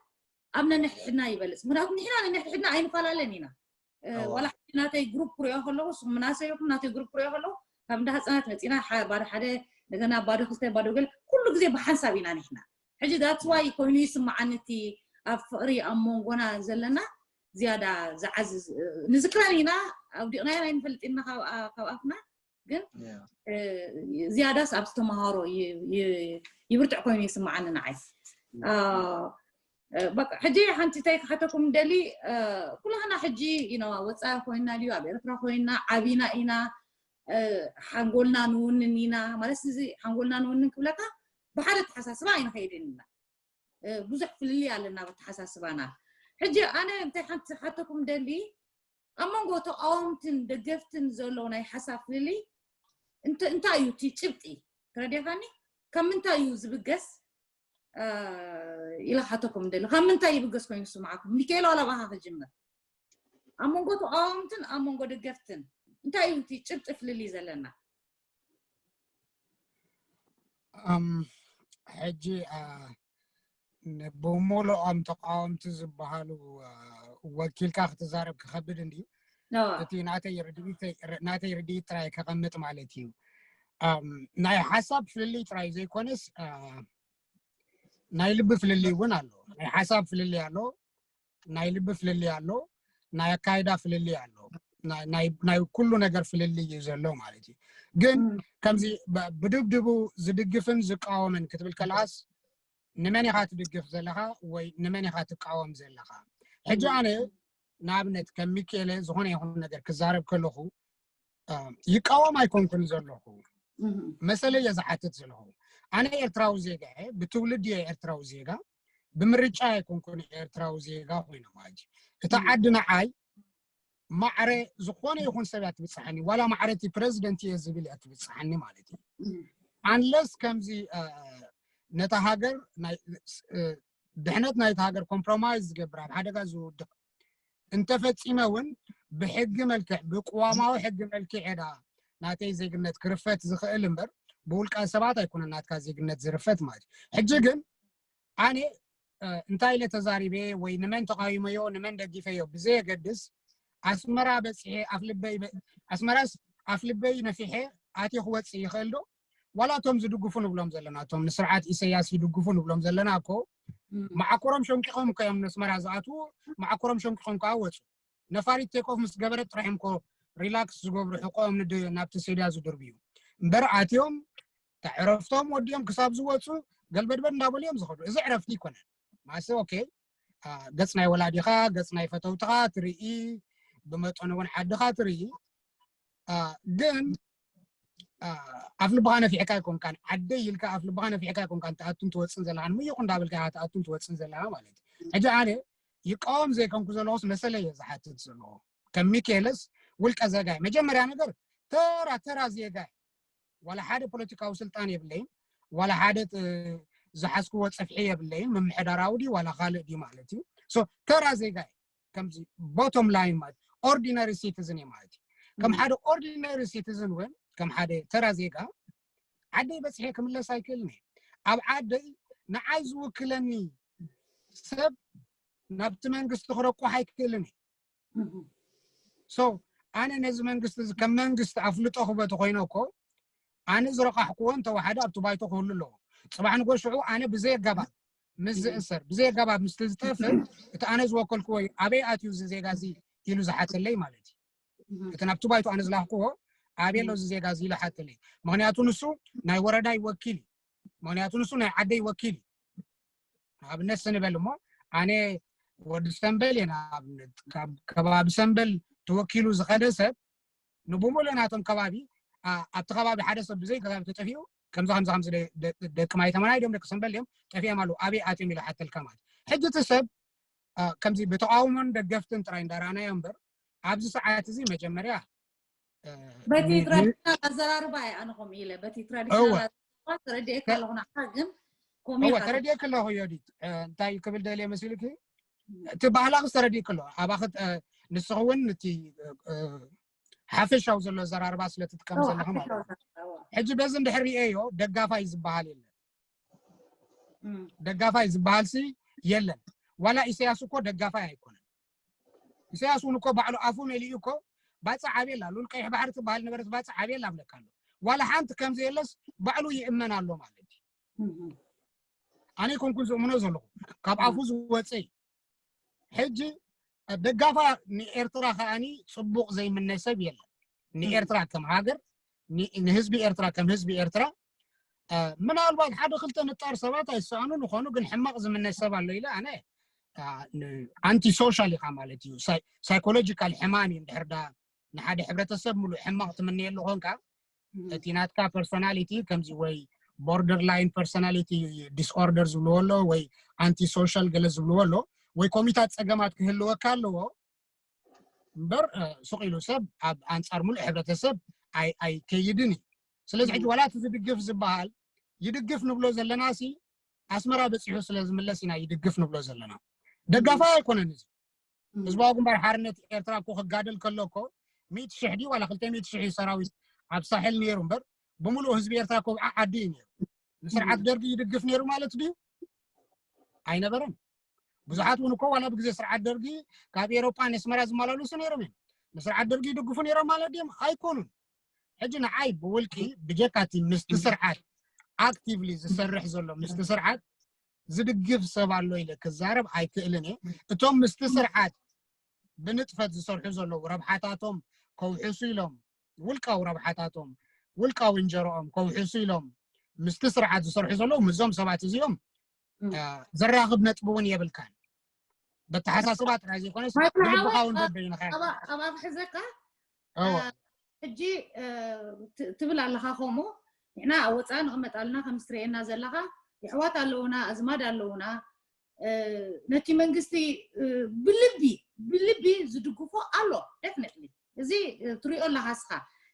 ኣብ ነንሕድሕድና ይበልፅ ምክንያቱ ንሕና ነንሕድሕድና ኣይንፈላለን ኢና ዋላ ሕጂ ናተይ ግሩፕ ክሪኦ ከለኹ ስኹም ምናሰይ ይኹም ናተይ ግሩፕ ክሪኦ ከለኹ ካብ እንዳ ህፃናት መፂና ባዶ ሓደ እንደገና ባዶ ክልተ ባዶ ገለ ኩሉ ግዜ ብሓንሳብ ኢና ንሕና ሕጂ that's why ኮይኑ ይስምዓኒ እቲ ኣብ ፍቕሪ ኣብ መንጎና ዘለና ዝያዳ ዝዓዝዝ ንዝክረን ኢና ኣውዲቕናዮ ኣይንፈልጥ ኢና ካብ ኣፍና ግን ዝያዳስ ኣብዚ ተምሃሮ ይብርትዕ ኮይኑ ይስምዓኒ ንዓይ ሕጂ ሓንቲ እንታይ ክሓተኩም ደሊ ኩላህና ሕጂ ኢና ወፃኢ ኮይና ድዩ ኣብ ኤርትራ ኮይና ዓቢና ኢና ሓንጎልና ንውንን ኢና ማለት እዚ ሓንጎልና ንውንን ክብለካ ብሓደ ተሓሳስባ ኣይንኸይድን ኢና ብዙሕ ፍልልይ ኣለና ብተሓሳስባና ሕጂ ኣነ እንታይ ሓንቲ ሓተኩም ደሊ ኣብ መንጎ ተቃወምትን ደገፍትን ዘሎ ናይ ሓሳብ ፍልልይ እንታይ እዩ እቲ ጭብጢ ተረዲኻኒ ካብ ምንታይ እዩ ዝብገስ ኢለ ክሓተኩም ደሊ። ካብ ምንታይ ይብገስ ኮይኑ ዝስምዓኩም? ሚካኤል፣ ዋላ ብኣኻ ክጅምር። ኣብ መንጎ ተቃወምትን ኣብ መንጎ ደገፍትን እንታይ እዩ እቲ ጭብጢ ፍልልይ ዘለና? ሕጂ ብምሉኦም ተቃወምቲ ዝበሃሉ ወኪልካ ክትዛረብ ክኸብድ እንድዩ። እቲ ናተይ ርድኢት ጥራይ ከቐምጥ ማለት እዩ። ናይ ሓሳብ ፍልልይ ጥራይ ዘይኮነስ ናይ ልቢ ፍልልይ እውን ኣሎ። ናይ ሓሳብ ፍልልይ ኣሎ፣ ናይ ልቢ ፍልልይ ኣሎ፣ ናይ ኣካይዳ ፍልልይ ኣሎ። ናይ ኩሉ ነገር ፍልልይ እዩ ዘሎ ማለት እዩ። ግን ከምዚ ብድብድቡ ዝድግፍን ዝቃወምን ክትብል ከለኣስ ንመን ኢኻ ትድግፍ ዘለኻ ወይ ንመን ኢኻ ትቃወም ዘለኻ? ሕጂ ኣነ ንኣብነት ከም ሚካኤለ ዝኾነ ይኹን ነገር ክዛረብ ከለኹ ይቃወም ኣይኮንኩን ዘለኹ፣ መሰለ እየ ዝሓትት ዘለኹ። ኣነ ኤርትራዊ ዜጋ እየ፣ ብትውልዲ እየ ኤርትራዊ ዜጋ፣ ብምርጫ ኣይኮንኩን ኤርትራዊ ዜጋ ኮይነ ማለት እዩ። እታ ዓዲ ንዓይ ማዕረ ዝኾነ ይኹን ሰብ እያ ትብፅሓኒ፣ ዋላ ማዕረ እቲ ፕረዚደንት እየ ዝብል እያ ትብፅሓኒ ማለት እዩ። ኣንለስ ከምዚ ነታ ሃገር ድሕነት ናይቲ ሃገር ኮምፕሮማይዝ ዝገብር ኣብ ሓደጋ ዝውድቕ እንተፈፂመ እውን ብሕጊ መልክዕ ብቅዋማዊ ሕጊ መልክዕ ዕዳ ናተይ ዜግነት ክርፈት ዝኽእል እምበር ብውልቃ ሰባት ኣይኮነን ናትካ ዜግነት ዝርፈት ማለት እዩ። ሕጂ ግን ኣነ እንታይ ኢለ ተዛሪበ ወይ ንመን ተቃዊመዮ ንመን ደጊፈዮ ብዘየገድስ ኣስመራ በፂሐ ኣፍልበይ ኣስመራስ ኣፍልበይ ነፊሐ ኣትየ ክወፅእ ይኽእል ዶ? ዋላ እቶም ዝድግፉ ንብሎም ዘለና እቶም ንስርዓት ኢሰያስ ይድግፉ ንብሎም ዘለና እኮ መዓኮሮም ሸንቂቖም እኮ እዮም ነስመራ ዝኣትዉ። መዓኮሮም ሸንቂቖም ከዓ ወፁ። ነፋሪት ቴክ ኦፍ ምስ ገበረት ጥራሕም ኮ ሪላክስ ዝገብሩ ሕቆኦም ናብቲ ሴድያ ዝድርብዩ እምበር ኣትዮም ዕረፍቶም ወዲኦም ክሳብ ዝወፁ ገልበድበድ እንዳበሉ እዮም ዝኸዱ። እዚ ዕረፍቲ ይኮነን ማሰ ኦኬ። ገፅ ናይ ወላዲኻ ገፅ ናይ ፈተውትኻ ትርኢ፣ ብመጠኑ እውን ዓድኻ ትርኢ። ግን ኣፍ ልብኻ ነፊሕካ ኣይኮንካን፣ ዓደይ ኢልካ ኣፍ ልብኻ ነፊሕካ ኣይኮንካን ትኣቱን ትወፅን ዘለኻን፣ ምይኹ እንዳበልካ ኢኻ ትኣቱን ትወፅን ዘለኻ ማለት እዩ። ሕጂ ኣነ ይቃወም ዘይኮንኩ ዘለኹስ መሰለ እየ ዝሓትት ዘለኹ። ከም ሚካኤልስ ውልቀ ዜጋ እየ። መጀመርያ ነገር ተራ ተራ ዜጋ እየ። ዋላ ሓደ ፖለቲካዊ ስልጣን የብለይን፣ ዋላ ሓደ ዝሓዝክዎ ፀፍሒ የብለይን፣ ምምሕዳራዊ ድዩ ዋላ ካልእ ድዩ ማለት እዩ። ተራ ዜጋ እየ። ከምዚ ቦቶም ላይን ማለት ኦርዲነሪ ሲቲዝን እየ ማለት እዩ። ከም ሓደ ኦርዲነሪ ሲቲዝን እውን ከም ሓደ ተራ ዜጋ ዓደይ በፅሐ ክምለስ ኣይክእልን እየ። ኣብ ዓደይ ንዓይ ዝውክለኒ ሰብ ናብቲ መንግስቲ ክረቁሕ ኣይክእልን እየ። ሶ ኣነ ነዚ መንግስቲ እዚ ከም መንግስቲ ኣፍልጦ ክበ ተኮይነ እኮ ኣነ ዝረቃሕክዎ እንተወሓደ ኣብቲ ባይቶ ክህሉ ኣለዎ። ፅባሕ ንጎ ሽዑ ኣነ ብዘይ ኣገባብ ምስ ዝእሰር ብዘይ ኣገባብ ምስ ዝጠፍእ እቲ ኣነ ዝወከልክዎ እዩ ኣበይ ኣትዩ እዚ ዜጋ እዚ ኢሉ ዝሓተለይ ማለት እዩ። እቲ ናብቲ ባይቶ ኣነ ዝላክክዎ ኣበይ ኣሎ እዚ ዜጋ እዚ ኢሉ ሓተለይ። ምክንያቱ ንሱ ናይ ወረዳይ ወኪል እዩ። ምክንያቱ ንሱ ናይ ዓደይ ወኪል እዩ። ንኣብነት ስንበል እሞ ኣነ ወዲ ሰንበል እየ። ንኣብነት ካብ ከባቢ ሰንበል ተወኪሉ ዝኸደ ሰብ ንብሙሉ ናቶም ከባቢ ኣብቲ ከባቢ ሓደ ሰብ ብዘይ ከባቢ ተጠፊኡ ከምዚ ከምዚ ከምዚ ደቂ ማይ ተመናይ ድዮም ደቂ ሰንበል ድዮም ጠፊኦም ኣለዉ ኣበይ ኣትዮም ኢሉ ሓተልካ ማለት። ሕጂ እቲ ሰብ ከምዚ ብተቃውሞን ደገፍትን ጥራይ እንዳረኣናዮ እምበር ኣብዚ ሰዓት እዚ መጀመርያ በቲ ትራዲሽናል ኣዘራርባ እየ ኣነ ከምኡ ኢለ በቲ ትራዲሽናል ኣዘራርባ ተረዲኤካ ኣለኹ። ንዓኻ ግን ኮሜ ተረዲኤካ ኣለኹ። ዮዲት እንታይ ክብል ደልየ መሲሉኪ? እቲ ባህላኽስ ተረዲእኪ ኣሎ። ኣባኺ ንስኺ እውን እቲ ሓፈሻዊ ዘሎ ኣዘራርባ ስለ ትጥቀም ዘለኺ ማለት እዩ። ሕጂ በዚ እንድሕር ሪኤዮ ደጋፋይ ዝበሃል የለን። ደጋፋይ ዝበሃል ሲ የለን። ዋላ ኢሳያስ እኮ ደጋፋይ ኣይኮነን። ኢሳያስ እውን እኮ ባዕሉ ኣፉ መሊኡ እኮ ባፅዕ ኣቤላ ሉል ቀይሕ ባሕሪ ትበሃል ነበረት ባፅዕ ኣቤላ ኣብለካ ኣሎ። ዋላ ሓንቲ ከምዘየለስ ባዕሉ ይእመን ኣሎ ማለት እዩ። ኣነ ይኮንኩን ዝእምኖ ዘለኹ ካብ ኣፉ ዝወፀ እዩ። ሕጂ ደጋፋ ንኤርትራ ከዓኒ ፅቡቅ ዘይምነ ሰብ የለን። ንኤርትራ ከም ሃገር ንህዝቢ ኤርትራ ከም ህዝቢ ኤርትራ ምናልባት ሓደ ክልተ ንጣር ሰባት ኣይሰኣኑን ይኾኑ፣ ግን ሕማቕ ዝምነ ሰብ ኣሎ ኢለ ኣነ ኣንቲ ሶሻል ኢኻ ማለት እዩ። ሳይኮሎጂካል ሕማም እዩ። እንድሕር ዳ ንሓደ ሕብረተሰብ ሙሉእ ሕማቕ ትምንየሉ ኾንካ እቲ ናትካ ፐርሶናሊቲ ከምዚ ወይ ቦርደር ላይን ፐርሶናሊቲ ዲስኦርደር ዝብልዎ ኣሎ ወይ ኣንቲ ሶሻል ገለ ዝብልዎ ኣሎ ወይ ኮሚታት ፀገማት ክህልወካ ኣለዎ። እምበር ሱቕ ኢሉ ሰብ ኣብ ኣንፃር ሙሉእ ሕብረተሰብ ኣይከይድን እዩ። ስለዚ ሕጂ ዋላ እቲ ዝድግፍ ዝበሃል ይድግፍ ንብሎ ዘለና ሲ ኣስመራ በፂሑ ስለ ዝምለስ ኢና ይድግፍ ንብሎ ዘለና። ደጋፋይ ኣይኮነን እዚ። ህዝባዊ ግንባር ሓርነት ኤርትራ እኮ ክጋደል ከሎ እኮ ሚእቲ ሽሕ ድዩ ዋላ ክልተ ሚእቲ ሽሕ እዩ ሰራዊት ኣብ ሳሕል ነይሩ እምበር፣ ብምሉእ ህዝቢ ኤርትራ እኮ ኣብ ዓዲ እዩ ነይሩ። ንስርዓት ደርጊ ይድግፍ ነይሩ ማለት ድዩ? ኣይነበረን። ብዙሓት እውን እኮ ዋላ ብግዜ ስርዓት ደርጊ ካብ ኤሮጳ ንኣስመራ ዝመላለሱ ነይሮም እዮም። ንስርዓት ደርጊ ይድግፉ ነይሮም ማለት ድዮም? ኣይኮኑን። ሕጂ ንዓይ ብውልቂ ብጀካ እቲ ምስቲ ስርዓት ኣክቲቭሊ ዝሰርሕ ዘሎ ምስቲ ስርዓት ዝድግፍ ሰብ ኣሎ ኢለ ክዛረብ ኣይክእልን እየ። እቶም ምስቲ ስርዓት ብንጥፈት ዝሰርሑ ዘለዉ ረብሓታቶም ከውሕሱ ኢሎም፣ ውልቃዊ ረብሓታቶም፣ ውልቃዊ እንጀሮኦም ከውሕሱ ኢሎም ምስቲ ስርዓት ዝሰርሑ ዘለዉ ምስዞም ሰባት እዚኦም እ። እ፣ ዘራኽብ ነጥቢ እውን የብልካን። በተሓሳስባ ጥራይ ዘይኮነስ ማይክል ብልብኻ ሓወይ፣ እውን ኣብ- በበይንኻ ኢኻ። ኣብ- ኣብ ኣፍ ሕዘካ እወ። እ፣ ሕጂ እ፣ ት- ትብል ኣለኻ ከምኡ ንሕና ኣብ ወፃኢ ንቕመጥ ኣለና ከም ትርእየና ዘለኻ የሕዋት ኣለውና ኣዝማድ ኣለውና እ፣ ነቲ መንግስቲ እ፣ ብልቢ ብልቢ ዝድግፎ ኣሎ ደፍነትሊ እዚ እ፣ ትሪኦ ኣለኻ እስኻ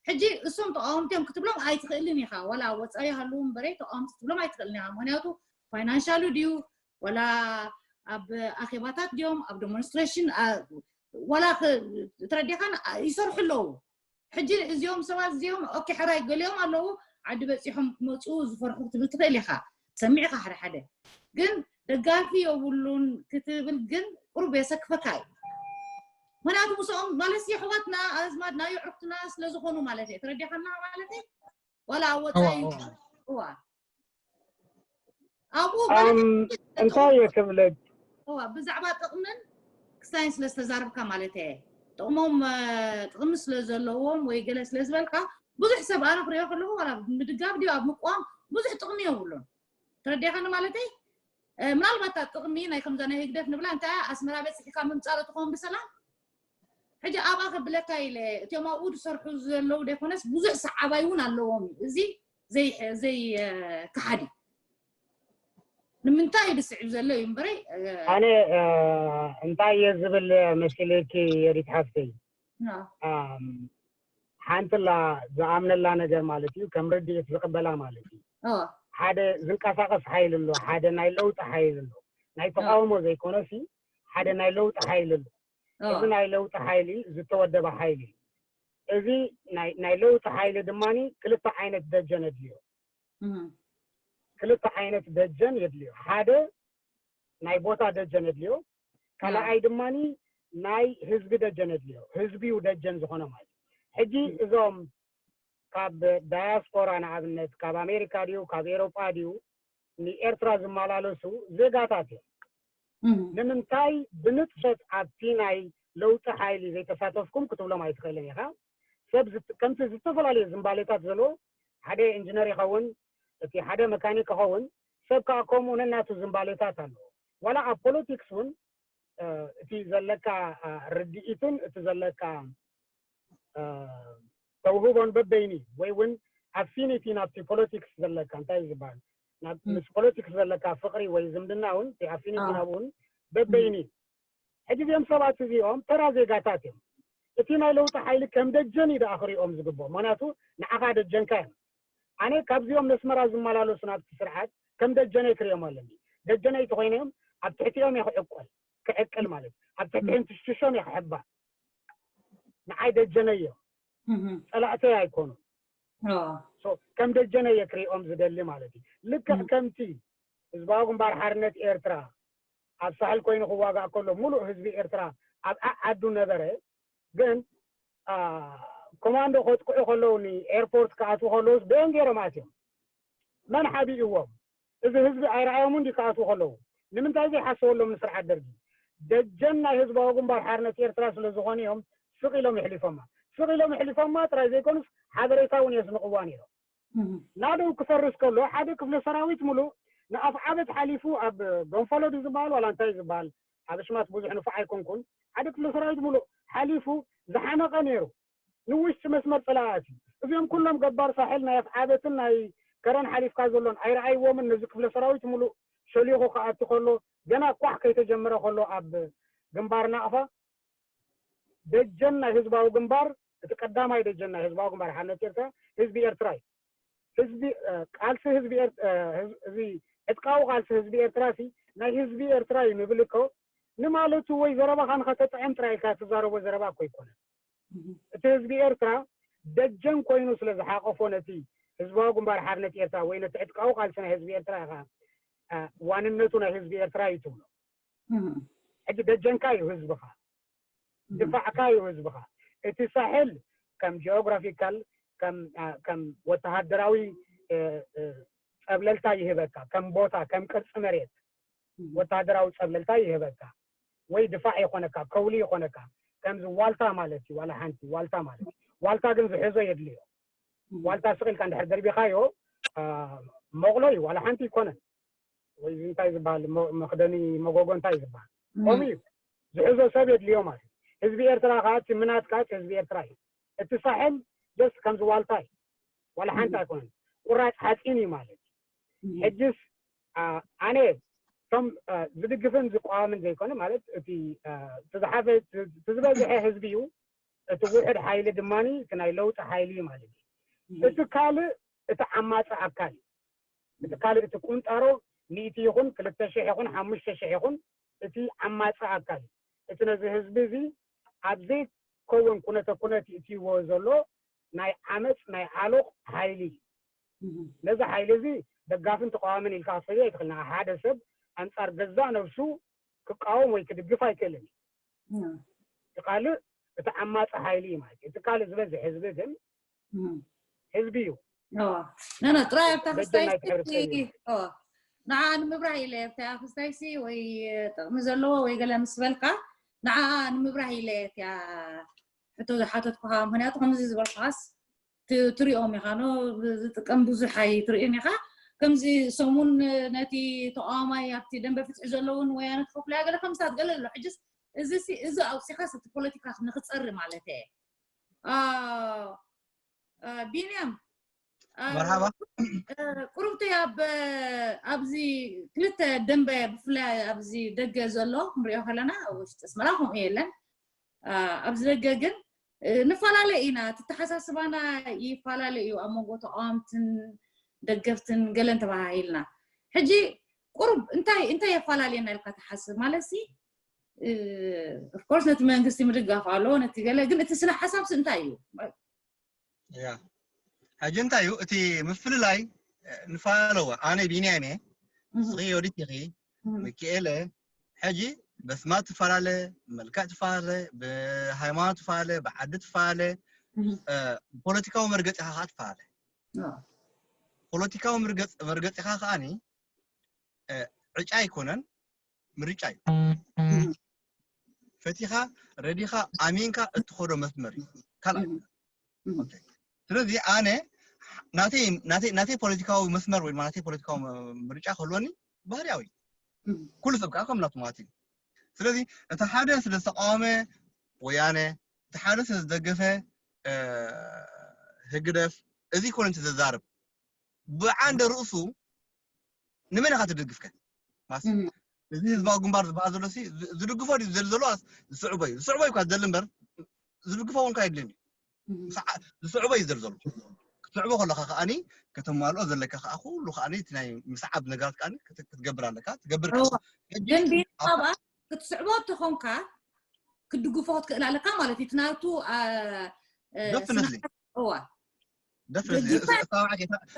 ሕጂ እሶም ተቃወምቲ እዮም ክትብሎም ኣይትኽእልን ኢኻ ዋላ ኣብ ወፃኢ ሃለዉ እምበረይ ተቃወምቲ ክትብሎም ኣይትኽእልን ኢኻ ምክንያቱ ፋይናንሻሉ ድዩ ወላ ኣብ ኣኼባታት ድዮም ኣብ ዴሞንስትሬሽን እ፣ ዋላ ክ- ተረዲኻን እ፣ ይሰርሑ ኣለዉ ሕጂ እዚኦም ሰባት እዚኦም ኦኬ ሕራይ ገሊኦም ኣለዉ ዓዲ በፂሖም ክመፁ ዝፈርሑ ክትብል ትኽእል ኢኻ ሰሚዕኻ ሓደ ሓደ ግን ደጋፊ የብሉን ክትብል ግን ቁሩብ የሰክፈካ እዩ ምክንያቱ ምስኦም ማለት የሕዋትና ኣዝማድና የዕርክትና ስለዝኾኑ ማለት እየ ተረዲኻና ማለት እዩ ዋላ ኣብ ወፃኢ እዋ እዋ ኣብኡ ማለት ኣም እንታይ እየ ክብለክ እዋ ብዛዕባ ጥቕምን ክስታይን ስለ ዝተዛረብካ ማለት እየ ጥቕሞም እ፣ ጥቕሚ ስለ ዘለዎም ወይ ገለ ስለ ዝበልካ ብዙሕ ሰብ ኣነ ክሪኦ ከለኹ ዋላ ምድጋፍ ድዩ ኣብ ምቋም ብዙሕ ጥቕሚ የብሉን ተረዲኻኒ ማለተይ እ፣ ምናልባት እታ ጥቕሚ ናይ ከምዛ ናይ ህግደፍ ንብላ እንታይ እያ ኣስመራ በፂሕካ ምምፃእ ዶ ትኸውን ብሰላም ሕጂ ኣብኣ ከብለካ ኢለ እቲኦም ኣብኡ ዝሰርሑ ዘለዉ ደይኮነስ ብዙሕ ሰዓባይ እውን ኣለዎም እዩ እዚ ዘይ ዘይ እ፣ ከሓዲ ንምንታይ እዩ ዝስዕብ ዘሎ እዩ እምበረይ እ፣ ኣነ እ፣ እንታይ እየ ዝብል መሲልኪ የሪት ሓፍተይ ና፣ ኣም፣ ሓንቲ ላ ዝኣምነላ ነገር ማለት እዩ ከም ርድኢት ዝቕበላ ማለት እዩ ኦ፣ ሓደ ዝንቀሳቐስ ሓይሊ ኣሎ ሓደ ናይ ለውጢ ሓይሊ ኣሎ ናይ ተቃውሞ ዘይኮነሲ ሓደ ናይ ለውጢ ሓይሊ ኣሎ ኦ፣ እዚ ናይ ለውጢ ሓይሊ ዝተወደበ ሓይሊ እዩ እዚ ናይ ናይ ለውጢ ሓይሊ ድማ ክልተ ዓይነት ደጀን የድልዮ እም፣ ክልተ ዓይነት ደጀን የድልዮ ሓደ ናይ ቦታ ደጀን የድልዮ ካልኣይ ድማ ናይ ህዝቢ ደጀን የድልዮ ህዝቢ እዩ ደጀን ዝኾነ ማለት እዩ ሕጂ እዞም ካብ ዳያስፖራ ንኣብነት ካብ ኣሜሪካ ድዩ ካብ ኤሮጳ ድዩ ንኤርትራ ዝመላለሱ ዜጋታት እዮም እም፣ ንምንታይ ብንጥፈት ኣብቲ ናይ ለውጢ ሓይሊ ዘይተሳተፍኩም ክትብሎም ኣይትኽእልን ኢኻ ሰብ ዝት- ከምቲ ዝተፈላለዩ ዝንባሌታት ዘለዎ ሓደ ኢንጂነር ይኸውን እቲ ሓደ መካኒክ ይኸውን ሰብ ከዓ ከምኡ ነናቱ ዝንባሌታት ኣለዎ ዋላ ኣብ ፖለቲክስ እውን እ፣ እቲ ዘለካ እ፣ ርድኢትን እቲ ዘለካ እ፣ ተውህቦን በበይኒ ወይ እውን ኣፊኒቲ ናብቲ ፖለቲክስ ዘለካ እንታይ እዩ ዝበሃል ናብ ምስ ፖለቲክስ ዘለካ ፍቅሪ ወይ ዝምድና እውን እቲ ኣፊኒቲ ኣዎ። ናብኡ እውን በበይኒ እዩ ሕጂ እዚኦም ሰባት እዚኦም ተራ ዜጋታት እዮም እቲ ናይ ለውጢ ሓይሊ ከም ደጀን እዩ ደኣ ክሪኦም ዝግብኦ ምክንያቱ ንዓኻ ደጀንካ እዮም ኣነ ካብዚኦም ነስመራ ዝመላለሱ ናብቲ ስርዓት ከም ደጀነይ ክሪኦም ኣለኒ ደጀነይ ተኮይነ እዮም ኣብ ትሕቲኦም እየ ክዕቆል ክዕቅል ማለት እዩ ኣብ ትሕቲ ሕንትሽትሾም እየ ክሕባእ ንዓይ ደጀነይ እዮም እም፣ ፀላእተይ ኣይኮኑን ኦ፣ So፣ ከም ደጀነ እየ ክሪኦም ዝደሊ ማለት እዩ ልክዕ ከምቲ ህዝባዊ ግንባር ሓርነት ኤርትራ ኣብ ሳሕል ኮይኑ ክዋጋእ ከሎ ሙሉእ ህዝቢ ኤርትራ ኣብ ዓዓዱ ነበረ ግን አ፣ ኮማንዶ ከጥቅዑ ከለዉ ንኤርፖርት ክኣትዉ ከለዉስ በየን ገይሮም ኣትዮም መን ሓቢእዎም እዚ ህዝቢ ኣይረኣዮምን ድዩ ክኣትዉ ከለዉ ንምንታይ ዘይሓሰበሎም ንስርዓት ደርጊ ደጀን ናይ ህዝባዊ ግንባር ሓርነት ኤርትራ ስለ ዝኾኑ እዮም ስቕ ኢሎም ይሕሊፎማ ስቕ ኢሎም ይሕሊፎማ ጥራይ ዘይኮኑስ ሓበሬታ እውን የስንቕዋ ነይሮም ናደው ክፈርስ ከሎ ሓደ ክፍለ ሰራዊት ሙሉእ ንኣፍዓበት ሓሊፉ ኣብ ገንፈሎ ድዩ ዝበሃል ዋላ እንታይ ዝበሃል ኣብ ሽማት ብዙሕ ንፉዕ ኣይኮንኩን ሓደ ክፍለ ሰራዊት ሙሉእ ሓሊፉ ዝሓነቐ ነይሩ ንውሽጢ መስመር ፀላእቲ እዚኦም ኩሎም ገባር ሳሕል ናይ ኣፍዓበትን ናይ ከረን ሓሊፍካ ዘሎን ኣይረኣይዎምን ነዚ ክፍለ ሰራዊት ሙሉእ ሸሊኹ ክኣቲ ከሎ ገና ኳሕ ከይተጀመረ ከሎ ኣብ ግንባር ናቕፋ ደጀን ናይ ህዝባዊ ግንባር እቲ ቀዳማይ ደጀን ናይ ህዝባዊ ግንባር ሓርነት ኤርትራ ህዝቢ ኤርትራ እዩ ህዝቢ ቃልሲ ህዝቢ እዚ ዕጥቃዊ ቃልሲ ህዝቢ ኤርትራ ሲ ናይ ህዝቢ ኤርትራ እዩ ንብል እኮ ንማለቱ ወይ ዘረባኻ ንኸተጥዕም ጥራይ ኢልካ ትዛረቦ ዘረባ እኮ ኣይኮነን። እቲ ህዝቢ ኤርትራ ደጀን ኮይኑ ስለ ዝሓቆፎ ነቲ ህዝባዊ ግንባር ሓርነት ኤርትራ ወይ ነቲ ዕጥቃዊ ቃልሲ ናይ ህዝቢ ኤርትራ ኢኻ ዋንነቱ ናይ ህዝቢ ኤርትራ እዩ ትብሎ። ሕጂ ደጀንካ እዩ ህዝብኻ፣ ድፋዕካ እዩ ህዝብኻ። እቲ ሳሕል ከም ጂኦግራፊካል ከም ወተሃደራዊ ጸብለልታ ይህበካ፣ ከም ቦታ፣ ከም ቅርጺ መሬት ወተሃደራዊ ጸብለልታ ይህበካ ወይ ድፋዕ ይኾነካ፣ ከውሊ ይኾነካ። ከምዚ ዋልታ ማለት እዩ። ዋላ ሓንቲ ዋልታ ማለት ዋልታ ግን ዝሕዞ የድልዮ። ዋልታ ስቕ ኢልካ እንድሕር ደርቢኻዮ መቕሎ እዩ፣ ዋላ ሓንቲ ይኮነን። ወይ እንታይ ዝበሃል መኽደኒ መጎጎ እንታይ ዝበሃል ከምኡ እዩ። ዝሕዞ ሰብ የድልዮ ማለት እዩ። ህዝቢ ኤርትራ ከዓ እቲ ምናት ከዓ ህዝቢ ኤርትራ እዩ። እቲ ሳሕል ጀስት ከምዚ ዋልታ እዩ፣ ዋላ ሓንቲ ኣይኮነን። ቁራፅ ሓፂን እዩ ማለት እዩ። ሕጅስ ኣነ እቶም ዝድግፍን ዝቋወምን ዘይኮነ ማለት እቲ ዝሓፈ ዝበዝሐ ህዝቢ እዩ። እቲ ውሕድ ሓይሊ ድማ እቲ ናይ ለውጢ ሓይሊ እዩ ማለት እዩ። እቲ ካልእ እቲ ዓማፂ ኣካል እዩ። እቲ ካልእ እቲ ቁንጣሮ ሚእቲ ይኹን ክልተ ሽሕ ይኹን ሓሙሽተ ሽሕ ይኹን እቲ ዓማፂ ኣካል እዩ። እቲ ነዚ ህዝቢ እዚ ኣብ ዘይከውን ኩነተ ኩነት ይእትይዎ ዘሎ ናይ ዓመፅ ናይ ዓሎቕ ሓይሊ እዩ። ነዚ ሓይሊ እዚ ደጋፍን ተቃዋምን ኢልካ ክትፈልዮ ኣይትኽእልን። ሓደ ሰብ ኣንፃር ገዛእ ነብሱ ክቃወም ወይ ክድግፍ ኣይክእልን እዩ። እቲ ካልእ እቲ ዓማፂ ሓይሊ እዩ ማለት እዩ። እቲ ካልእ ዝበዝሕ ህዝቢ ግን ህዝቢ እዩ። ነነ ጥራይ ኣብታ ክስታይ ንዓ ንምብራህ ኢለ ኣብታ ክስታይሲ ወይ ጥቕሚ ዘለዎ ወይ ገለ ምስ በልካ ንዓ ንምብራህ ኢለ እያ ሕቶ ዝሓተትኩኻ። ምክንያቱ ከምዚ ዝበልካስ ትሪኦም ኢኻ ኖ ዝጥቀም ብዙሕ ኣይትሪእን ኢኻ። ከምዚ ሰሙን ነቲ ተቃዋማይ ኣብቲ ደንበ ፍትሒ ዘለውን ወያነ ተኸፍለያ ገለ ከምስታት ገለ ኣሎ። ሕጅስ እዚ እዚ ኣውፂኻስ እቲ ፖለቲካ ንክፀሪ ማለት እየ። ቢንያም መርሓባ ቁሩብቲ ኣብ ኣብዚ ክልተ ደንበ ብፍላይ ኣብዚ ደገ ዘሎ ክንሪኦ ከለና ውሽጢ ኣስመራ ከምኡ የለን። ኣብዚ ደገ ግን ንፈላለ ኢና፣ ተተሓሳስባና ይፈላለ እዩ ኣብ መንጎ ተቃወምትን ደገፍትን ገለን ተባሃሂልና። ሕጂ ቁሩብ እንታይ እንታይ የፈላለየና ኢልካ ትሓስብ ማለት ሲ ኦፍኮርስ ነቲ መንግስቲ ምድጋፍ ኣሎ ነቲ ገለ ግን እቲ ስነ ሓሳብሲ እንታይ እዩ? ያ ሕጂ እንታይ እዩ እቲ ምፍልላይ? ንፈላለዎ ኣነ ቢንያም እየ፣ ንስኺ ዮዲት ኢኺ፣ ሚኪኤለ። ሕጂ በስማ ትፈላለ፣ መልክዕ ትፈላለ፣ ብሃይማኖት ትፈላለ፣ ብዓዲ ትፈላለ፣ ብፖለቲካዊ መርገፂኻ ከዓ ትፈላለ። ፖለቲካዊ መርገፂኻ ከዓኒ ዕጫ ኣይኮነን፣ ምርጫ እዩ። ፈቲኻ ረዲኻ ኣሚንካ እትኸዶ መስመር እዩ። ካልኣይ ስለዚ ኣነ ናተይ ፖለቲካዊ መስመር ወይ ናተይ ፖለቲካዊ ምርጫ ክህልወኒ ባህርያዊ ኩሉ ሰብ ከዓ ከም ናቱ ማለት እዩ። ስለዚ እቲ ሓደ ስለ ዝተቃወመ ወያነ፣ እቲ ሓደ ስለ ዝደገፈ ህግደፍ፣ እዚ ኮነ እቲ ዘዛርብ ብዓንደ ርእሱ ንመን ኢኻ ትድግፍከ? እዚ ህዝባዊ ግንባር ዝበሃል ዘሎ ዝድግፎ ዝደሊ ዘሎ ዝስዕቦ እዩ። ዝስዕቦ እዩ ዝደሊ እምበር ዝድግፎ እውን የድልን እዩ። ዝስዕቦ እዩ ዝደሊ ዘሎ። ክትስዕቦ ከለካ ከዓኒ ከተማልኦ ዘለካ ከዓ ኩሉ ከዓኒ እቲ ናይ ምስዓብ ነገራት ከዓኒ ክትገብር ኣለካ ትገብር። ግን ቢንያም ክትስዕቦ እንተኾንካ ክትድግፎ ክትክእል ኣለካ ማለት እዩ። ናቱ እዋ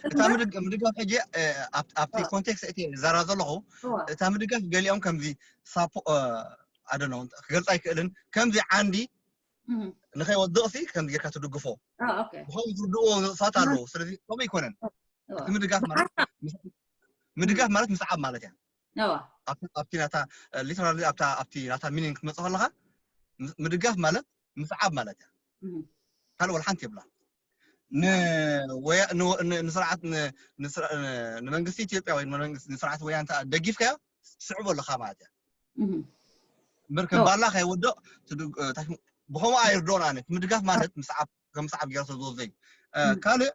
እታ ምድጋፍ ሕጂ ኣብቲ ኮንቴክስት እቲ ዘራ ዘለኹ እታ ምድጋፍ ገሊኦም ከምዚ ሳፖ ኣደነ ክገልፃ ኣይክእልን ከምዚ ዓንዲ ንኸይወድቕ ሲ ከምዚ ጌርካ ትድግፎ ብኸም ዝርድእዎ ንቕሳት ኣለዉ። ስለዚ ከምኡ ኣይኮነን። እቲ ምድጋፍ ማለት ምድጋፍ ማለት ምስዓብ ማለት እያ። ኣብቲ ናታ ሊተራሊ ኣብቲ ናታ ሚኒንግ ክትመፅእ ከለካ ምድጋፍ ማለት ምስዓብ ማለት እያ። ካልእ ወላ ሓንቲ የብላ። ንስርዓት ንመንግስቲ ኢትዮጵያ ወይ ንስርዓት ወያነ ደጊፍካዮ ትስዕቦ ኣለካ ማለት እያ። እምበር ከም ባላ ከይወድቕ ብከምኡ ኣይርድኦን ኣነ። ምድጋፍ ማለት ምስዓብ ከም ምስዓብ ገይረ ስለ ዝወስዶ እዩ። ካልእ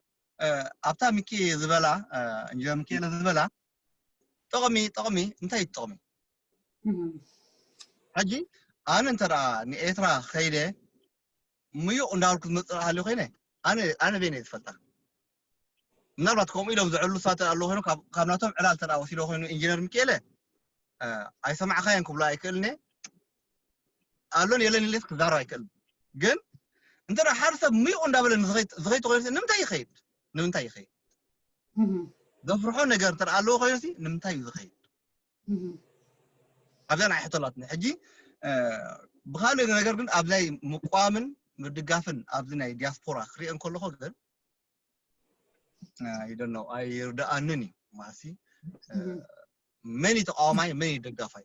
ኣብታ ሚኪ ዝበላ እንጀ ሚኪኤለ ዝበላ ጥቕሚ ጥቕሚ እንታይ እዩ ጥቕሚ? ሕጂ ኣነ እንተ ንኤርትራ ከይደ ምዩቕ እንዳበልኩ ዝመፅእ ሃልዩ ኮይነ ኣነ ኣነ በይነ ዝፈልጣ ምናልባት ከምኡ ኢሎም ዝዕሉ ሰባት ኣለዉ ኮይኑ ካብ ናቶም ዕላል ተደኣ ወሲዶ ኮይኑ ኢንጂነር ሚካኤለ ኣይሰማዕካዮን ክብሎ ኣይክእልኒ። ኣሎን የለን ኢልስ ክዛረብ ኣይክእልን። ግን እንተ ሓደ ሰብ ሚቑ እንዳበለ ዝኸይድ ተኮይኑ ንምንታይ ይኸይድ? ንምንታይ ይኸይድ? ዘፍርሖ ነገር እንተ ኣለዎ ኮይኑ ንምንታይ እዩ ዝኸይድ? ኣብዛ ናይ ሕቶ ኣላትኒ ሕጂ። ብካልእ ነገር ግን ኣብ ናይ ምቋምን ምድጋፍን ኣብዚ ናይ ዲያስፖራ ክሪኦ እንከለኹ ግን ይደነው ኣይርድኣንን እዩ ማሲ። መን እዩ ተቃዋማይ መን እዩ ደጋፋይ?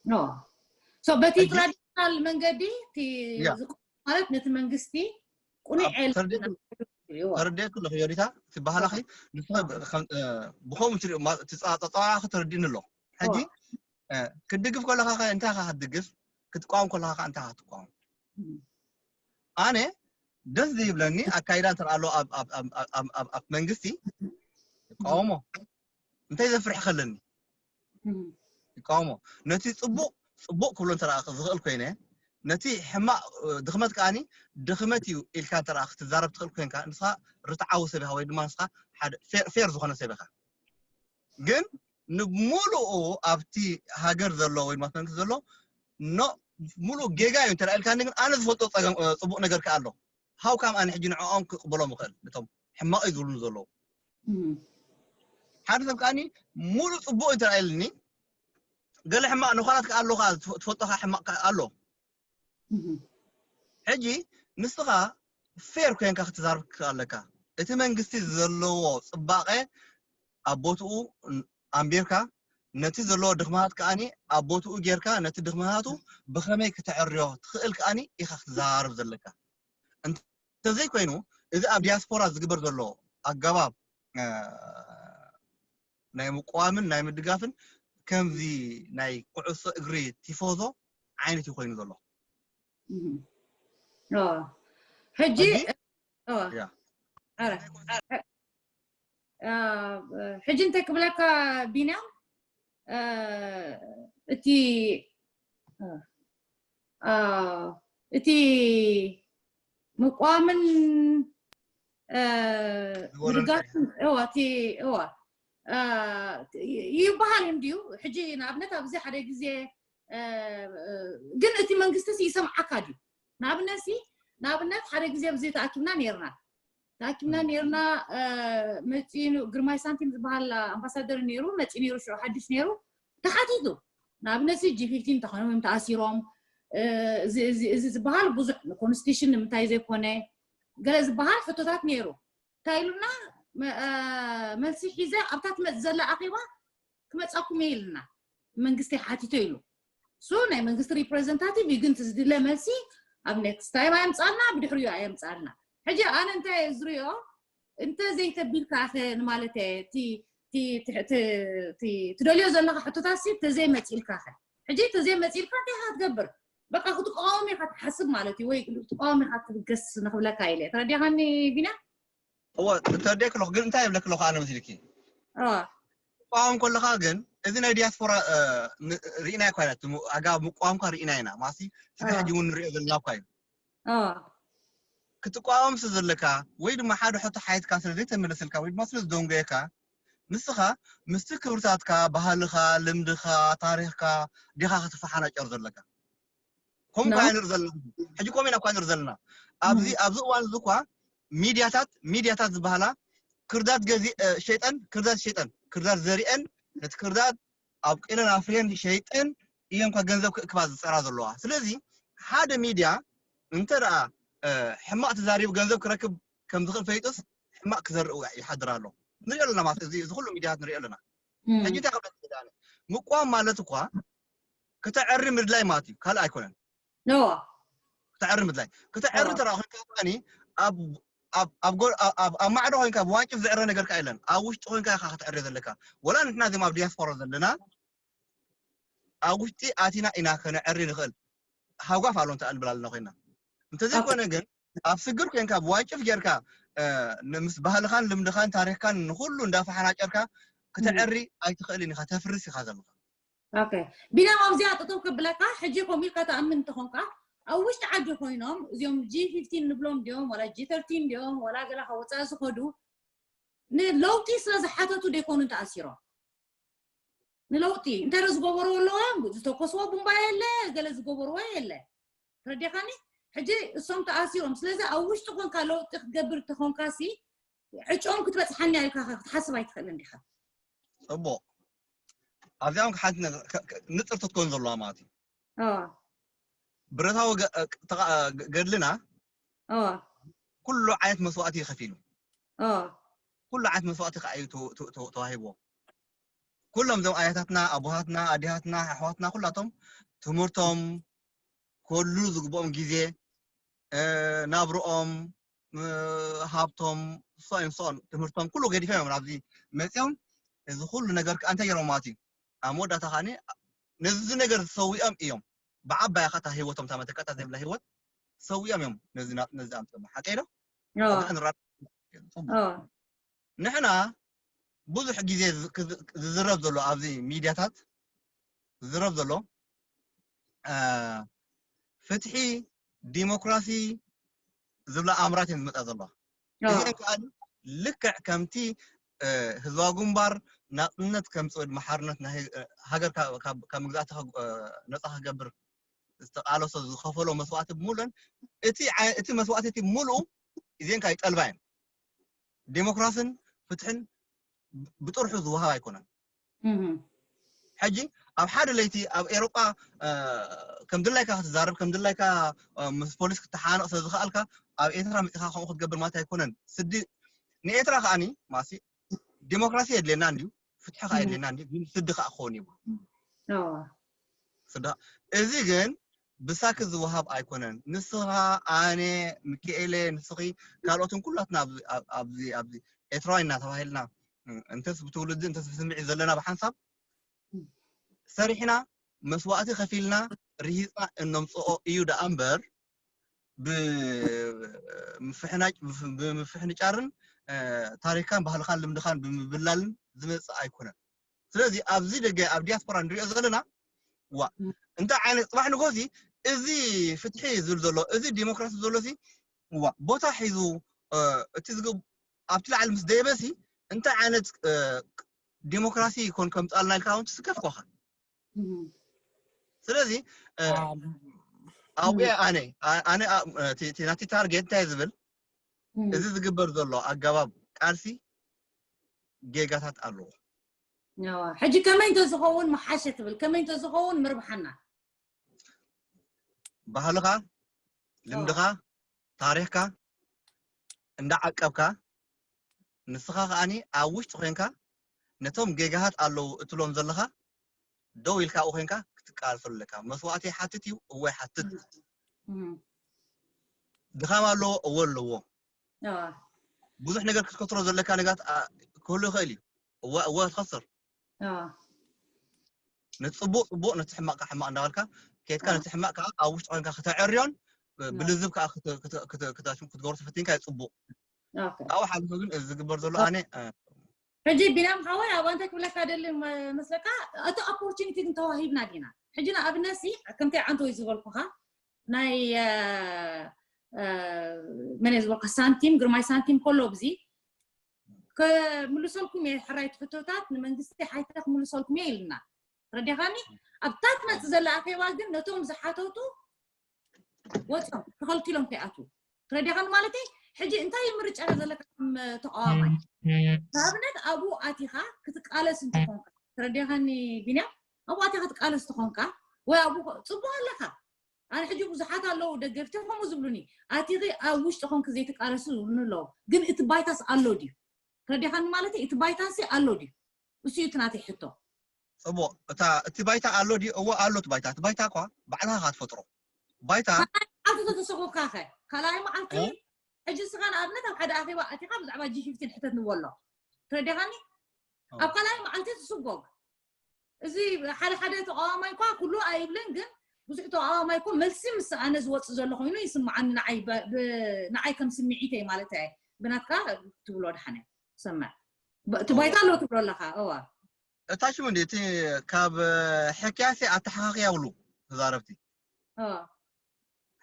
ኖ ሶ በቲ ትራዲሽናል መንገዲ ማለት ነቲ መንግስቲ ቁኑዕ ተረዴክ ኣለኹ ዮዲታ ትበሃላኺ ንስኻ ብኸምኡ ትሪኦ ትፃፃዋኺ ተረዲእኒ ኣሎ። ሕጂ ክትድግፍ ከለኻ እንታይ ኻ ክትድግፍ ክትቃወም ከለኻ እንታይ ኻ ክትቃወም? ኣነ ደስ ዘይብለኒ ኣካይዳ እንተ ኣሎ ኣብ መንግስቲ ይቃወሞ። እንታይ ዘፍርሕ ከለኒ ይቃወሞ። ነቲ ፅቡቅ ፅቡቅ ክብሎ እንተ ዝኽእል ኮይነ ነቲ ሕማቅ ድኽመት ከዓኒ ድኽመት እዩ ኢልካ እንተ ክትዛረብ ትኽእል ኮይንካ ንስኻ ርትዓዊ ሰብ ኢኻ ወይ ድማ ንስኻ ሓደ ፌር ዝኾነ ሰብ ኢኻ። ግን ንምሉኡ ኣብቲ ሃገር ዘሎ ወይ ድማ መንግስቲ ዘሎ ኖ ሙሉእ ጌጋ እዩ እንተ ኢልካኒ ግን ኣነ ዝፈልጦ ፀገም ፅቡቅ ነገር ከኣ ኣሎ። ሃው ካም ኣነ ሕጂ ንዕኦም ክቕበሎም ይኽእል ነቶም ሕማቕ እዩ ዝብሉኒ ዘለዉ። ሓደ ሰብ ከኣኒ ሙሉእ ፅቡቅ እንተ ኢልኒ ገለ ሕማቕ ነዃላት ከኣ ኣለኻ ትፈልጦኻ ሕማቕ ኣሎ። ሕጂ ንስኻ ፌር ኮይንካ ክትዛርብ ኣለካ። እቲ መንግስቲ ዘለዎ ፅባቐ ኣብ ቦትኡ ኣንቢርካ ነቲ ዘለዎ ድኽመታት ከኣኒ ኣብ ቦትኡ ጌርካ ነቲ ድኽመታቱ ብኸመይ ክተዕርዮ ትኽእል ከኣኒ ኢኻ ክትዘራረብ ዘለካ። እንተዘይኮይኑ እዚ ኣብ ዲያስፖራ ዝግበር ዘሎ ኣገባብ ናይ ምቁዋምን ናይ ምድጋፍን ከምዚ ናይ ኩዕሶ እግሪ ቲፎዞ ዓይነት እዩ ኮይኑ ዘሎ። ሕጂ ሕጂ እንታይ ክብለካ ቢንያም እቲ እቲ ምቋምን ምርጋፍን እዋ እቲ እዋ ይበሃል እንድዩ። ሕጂ ንኣብነት ኣብዚ ሓደ ግዜ ግን እቲ መንግስቲ ይሰምዓካ ድዩ? ንኣብነት ንኣብነት ሓደ ግዜ ብዚ ተኣኪብና ነርና ተኣኪብና ነርና መፂኡ ግርማይ ሳንቲም ዝበሃል ኣምባሳደር ነይሩ መፂኡ ነይሩ ሽዑ ሓድሽ ነይሩ ተሓቲቱ ንኣብነት ጂ ፊፍቲን እንተኾነ ወይም ተኣሲሮም እዚ ዝበሃል ብዙሕ ንኮንስቲቱሽን ንምንታይ ዘይኮነ ገለ ዝበሃል ሕቶታት ነይሩ እንታይ ኢሉና መልሲ ሒዘ ኣብታ ትመፅ ዘላ ኣኼባ ክመፃኩም እየ ኢልና መንግስቲ ሓቲቶ ኢሉ ሱ ናይ መንግስቲ ሪፕሬዘንታቲቭ እዩ ግን ዝድለ መልሲ ኣብ ኔክስት ታይም ኣየምፃልና ብድሕሪኡ ኣየምፃልና ሕጂ ኣነ እንታይ ዝሪኦ እንተ ዘይተቢልካ ኸ ንማለት እየ ትደልዮ ዘለካ ሕቶታት ሲ ተዘይመፂልካ ኸ ሕጂ ተዘይመፂልካ እንታይ ካ ትገብር በቃ ክትቃወም ኢካ ትሓስብ ማለት እዩ ወይ ክትቃወም ኢካ ትብገስ ንክብለካ ኢለ ተረዲኻኒ ቢና እወ ተረዲእክ ኣለኹ ግን እንታይ ይብለክ ኣለኹ ኣነ መሲልኪ ክትቃወም ከለካ ግን እዚ ናይ ዲያስፖራ ርኢና ይኮነ ኣጋብ ምቋምካ ርኢና ኢና ማሲ ስጋ ሕጂ እውን ንሪኦ ዘለና እኳ እዩ ክትቋወም ስለ ዘለካ ወይ ድማ ሓደ ሕቶ ሓይትካ ስለ ዘይተመለስልካ ወይ ድማ ስለ ዝደንጎየካ ንስኻ ምስቲ ክብርታትካ ባህልኻ ልምድኻ ታሪኽካ ዲኻ ክትፈሓናጨር ዘለካ ከምኡ ኳ ንርኢ ዘለና ሕጂ ኮሜና ኳ ንርኢ ዘለና ኣብዚ ኣብዚ እዋን እዚ እኳ ሚድያታት ሚድያታት ዝበሃላ ክርዳድ ገዚ ሸይጠን ክርዳድ ሸይጠን ክርዳድ ዘሪአን ነቲ ክርዳድ ኣብቂለን ኣፍርየን ሸይጠን እየን ኳ ገንዘብ ክእክባ ዝፀራ ዘለዋ ስለዚ ሓደ ሚድያ እንተ ደኣ ሕማቕ ተዛሪቡ ገንዘብ ክረክብ ከም ዝኽእል ፈሊጡስ ሕማቕ ክዘርእ ይሓድር ኣሎ ንሪኦ ኣለና ማለት እዚ እዚ ኩሉ ሚድያታት ንሪኦ ኣለና ሕጂ እንታይ ክብለካ ምቋም ማለት እኳ ክተዐሪ ምድላይ ማለት እዩ ካልእ ኣይኮነን ኖ ክተዐሪ ምድላይ ክተዐሪ ተራ ኮይንካ ከዓኒ ኣብ ኣብ ኣብ ጎ- ኣብ ኣብ ማዕዶ ኮይንካ ብዋንጭፍ ዝዕረ ነገር ከ የለን ኣብ ውሽጢ ኮይንካ ኢካ ከተዕርዮ ዘለካ ወላ ንሕና እዚም ኣብ ዲያስፖራ ዘለና ኣብ ውሽጢ ኣቲና ኢና ከነዕሪ ንኽእል ሃጓፍ ኣሎ እንተ ኣልብላልና ኮይና እንተዘይኮነ ግን ኣብ ስግር ኮይንካ ብዋንጭፍ ጌርካ ምስ ባህልኻን ልምድኻን ታሪክካን ንኩሉ እንዳፈሓናጨርካ ክተዕሪ ኣይትኽእልን ኢኻ ተፍርስ ኢኻ ዘለኻ ኦኬ ቢናም ኣብዚኣ ጠጠው ከብለካ ሕጂ ከምኡ ኢልካ ተኣምን እንተኾንካ ኣብ ውሽጢ ዓዲ ኮይኖም እዚኦም ጂ ፊፍቲን ንብሎም ድዮም ዋላ ጂ ተርቲን ድዮም ዋላ ገለ ካብ ወፃኢ ዝኸዱ ንለውጢ ስለ ዝሓተቱ ደይኮኑን ተኣሲሮም። ንለውጢ እንታይ ዶ ዝገበርዎ ኣለዎም? ዝተኮስዎ ቡምባ የለ፣ ገለ ዝገበርዎ የለ። ተረዲኻኒ? ሕጂ እሶም ተኣሲሮም። ስለዚ ኣብ ውሽጢ ኮንካ ለውጢ ክትገብር ተኾንካሲ ዕጭኦም ክትበጽሓኒ ኢልካ ክትሓስብ ኣይትኽእልን ዲኻ? ጽቡቕ። ኣብዚኦም ሓንቲ ነገር ከ- ከ- ንጽርቲ ክትኮን ዘለዋ ማለት እዩ። ኦ ብረታዊ ገ- ተቓ- ገድልና ኦ ኩሉ ዓይነት መስዋእቲ እዩ ከፊሉ። ኦ ኩሉ ዓይነት መስዋእቲ ከዓ እዩ ተው- ተው- ተው- ተዋሂብዎ። ኩሎም እዞም ኣያታትና፣ ኣቦታትና፣ ኣዴታትና፣ ኣሕዋትና ኩላቶም ትምህርቶም፣ ክወሉ ዝግብኦም ግዜ፣ እ፣ ናብርኦም፣ እ፣ ሃብቶም፣ so and so on፣ ትምህርቶም ኩሉ ገዲፎም እዮም ናብዚ መፂኦም። እዚ ኩሉ ነገር ከዓ እንታይ ገይሮም ማለት እዩ? ኣብ መወዳእታ ከዓ ነዚ ነገር ዝሰዊኦም እዮም። ብዓባያ ከዓ እታ ህይወቶም እታ መተካእታ ዘይብላ ህይወት ሰዊኦም እዮም ነዚ ና- ነዚ ኣምፅኦም። ሓቀይ ዶ? ኦ ኣብዚኣ ንራ- ኦ ንሕና ብዙሕ ግዜ ዝ- ክዝ- ዝዝረብ ዘሎ ኣብዚ ሚድያታት ዝዝረብ ዘሎ አ፣ ፍትሒ ዲሞክራሲ ዝብላ ኣምራት እየን ዝመፃ ዘለዋ። እዚአን ከዓ ልክዕ ከምቲ እ፣ ህዝባዊ ግንባር ናፅነት ከምፅእ ድማ ሓርነት ናይ እ፣ ሃገር ካብ- ካብ ካብ ምግዛእቲ ከ- እ፣ ነፃ ክገብር ዝተቃለሶ ዝኸፈሎ መስዋእቲ ብምሉእን እቲ ዓይ- እቲ መስዋእቲ እቲ ሙሉኡ እዚአን ከዓ ይጠልባ እየን። ዲሞክራስን ፍትሕን ብጥርሑ ዝወሃብ ኣይኮነን። እህም። ሕጂ ኣብ ሓደ ለይቲ ኣብ ኤሮጳ እ፣ ከም ድላይካ ክትዛረብ ከም ድላይካ እ፣ ምስ ፖሊስ ክትሓነቕ ስለ ዝኸኣልካ ኣብ ኤርትራ መፂኻ ከምኡ ክትገብር ማለት ኣይኮነን። ስዲ ንኤርትራ ከዓኒ ማሲ ዲሞክራሲ የድልየና እንድዩ ፍትሒ ከዓ የድልየና እንድዩ ግን ስዲ ከዓ ክኸውን ይብሉ። ኦ ስዳ እዚ ግን ብሳኪ ዝወሃብ ኣይኮነን። ንስኻ ኣነ ምክኤለ ንስኺ ካልኦትን ኩላትና ኣብዚ- ኣብ- ኣብዚ ኣብዚ ኤርትራዊ ኢና ተባሂልና እ፣ እንተስ ብትውልዲ እንተስ ብስምዒት ዘለና ብሓንሳብ ሰሪሕና መስዋእቲ ከፊልና ርሂፅና እነምፅኦ እዩ ደኣ እምበር ብምፍሕናጭ- ብምፍሕንጫርን እ፣ ታሪክካን ባህልኻን ልምድኻን ብምብላልን ዝመፅእ ኣይኮነን። ስለዚ ኣብዚ ደገ ኣብ ዲያስፖራ ንሪኦ ዘለና ዋ እንታይ ዓይነት ፅባሕ ንጎሲ እዚ ፍትሒ ዝብል ዘሎ እዚ ዲሞክራሲ ዘሎ ሲ ዋ ቦታ ሒዙ እ፣ እቲ ዝግ- ኣብቲ ላዕሊ ምስ ደየበሲ እንታይ ዓይነት እ፣ ዲሞክራሲ ይኮን ከምፃልና ኢልካ እውን ትስከፍ ኮኻ። ስለዚ እ፣ ኣብኡ ኣነ ኣ- ኣነ ኣ- እቲ እቲ ናቲ ታርጌት እንታይ ዝብል እዚ ዝግበር ዘሎ ኣገባብ ቃልሲ ጌጋታት ኣለዎ። ሕጂ ከመይ እንተዝኸውን መሓሸ ትብል ከመይ እንተዝኸውን ምርብሓና ባህልኻ ልምድኻ ታሪኽካ እንዳዓቀብካ ንስኻ ከዓኒ ኣብ ውሽጢ ኮይንካ ነቶም ጌጋታት ኣለዉ እትሎም ዘለኻ ደው ኢልካ ኣብኡ ኮይንካ ክትቃለሰሉ ኣለካ። መስዋእቲ ይሓትት እዩ፣ እወ ይሓትት። ድኻም ኣለዎ፣ እወ ኣለዎ። ብዙሕ ነገር ክትከስሮ ዘለካ ነገራት ክህሉ ይኽእል እዩ። እወ እወ ትኸስር። ንፅቡቅ ፅቡቅ ነቲ ሕማቅ ከዓ ሕማቅ እንዳበልካ ከይድካ ነቲ ሕማቅ ከዓ ኣብ ውሽጢ ኮይንካ ክተዕርዮን ብልዝብ ከዓ ክትገብሮ ተፈቲንካ እዩ ፅቡቅ። ካብኡ ሓሊፉ ግን እዚ ዝግበር ዘሎ ኣነ ሕጂ ቢንያም ሓወይ ኣብ ኣንታይ ክብለካ ደሊ መስለካ እቲ ኦፖርቹኒቲ ግን ተዋሂብና ዲና ሕጂ ንኣብነት ሲ ከምቲ ዓንተወይ ዝበልኩኻ ናይ መን ዝበልካ ሳንቲም ግርማይ ሳንቲም ከሎ ብዚ ክምልሰልኩም እየ ሕራይ ትሕቶታት ንመንግስቲ ሓይተ ክምልሰልኩም እየ ኢልና ረዲኻኒ ኣብታ ትመፅእ ዘላ ኣኼባ ግን ነቶም ዝሓተቱ ወፅኦም ተኸልኪሎም ከይኣትዉ ረዲኻኒ ማለተይ ሕጂ እንታይ ምርጫ ዘለካ ተቃዋማይ ንኣብነት ኣብኡ ኣቲኻ ክትቃለስ እንተኾንካ ረዲኻኒ ቢንያም ኣብኡ ኣቲኻ ክትቃለስ ተኾንካ ወይ ኣብኡ ፅቡቅ ኣለካ ኣነ ሕጂ ብዙሓት ኣለዉ ደገፍቲ ከምኡ ዝብሉኒ ኣቲኺ ኣብ ውሽጢ ኮንክ ዘይትቃለሱ ዝብሉኒ ኣለዉ ግን እቲ ባይታስ ኣሎ ድዩ ረዲኻኒ ማለተይ እቲ ባይታሲ ኣሎ ድዩ እሱ እዩ እቲ ናተይ ሕቶ ፅቡቅ እታ እቲ ባይታ ኣሎ ድዩ እዎ ኣሎ እቲ ባይታ እቲ ባይታ እኳ ባዕልኻ ኢኻ ትፈጥሮ ባይታ ካልኣይ መዓልቲ ተተሰጎግካ ኸ ካልኣይ መዓልቲ ሕጂ ንስኻ ንኣብነት ኣብ ሓደ ኣኼባ ኣቲኻ ብዛዕባ ጂ ፊፍቲን ሕተት ንዎ ኣሎ ትረዲኻኒ ኣብ ካልኣይ መዓልቲ ትስጎግ እዚ ሓደ ሓደ ተቃዋማይ እኳ ኩሉ ኣይብልን ግን ብዙሕ ተቃዋማይ እኮ መልሲ ምስ ኣነ ዝወፅእ ዘሎ ኮይኑ ይስምዓኒ ንዓይ ከም ስምዒተይ ማለት እየ ብናትካ ትብሎ ድሓነ ሰምዕ እቲ ባይታ ኣሎ ትብሎ ኣለካ እዋ እታ ሽሙ እንዲ እቲ ካብ ሕክያሲ ኣተሓኻኽያ ብሉ ተዛረብቲ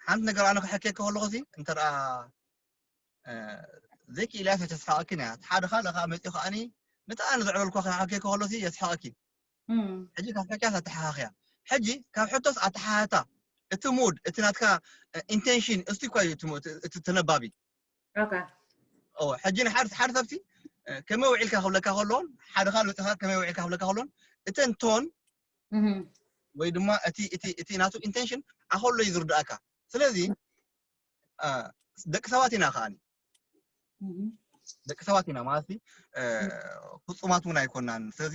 ሓንቲ ነገር ኣነ ክሕክየ ከለኹ ሲ እንተ ደኣ ዘኪ ኢልያስ የተስሓቐኪን እያ። ሓደ ካልእ ከዓ መፂኡ ከዓኒ ነቲ ኣነ ዘዕበልኳ ከይሓኬ ከሎ የስሓቐኪ። ሕጂ ካብ ሕቶስ ኣተሓኻኽያ። ሕጂ ካብ ሕቶስ ኣተሓህታ እቲ ሙድ እቲ ናትካ ኢንቴንሽን እስቲ እኳ እዩ እቲ ተነባቢ። ሕጂ ንሓደ ሓደ ሰብሲ ከመይ ውዒልካ ክብለካ ከሎን ሓደ ካልእ መፅኻ ከመይ ውዒልካ ክብለካ ከሎን እተን ቶን ወይ ድማ እቲ እቲ እቲ ናቱ ኢንቴንሽን ኣኸሎ እዩ ዝርዳእካ። ስለዚ ደቂ ሰባት ኢና ከዓኒ ደቂ ሰባት ኢና ማለት ፍፁማት እውን ኣይኮናን። ስለዚ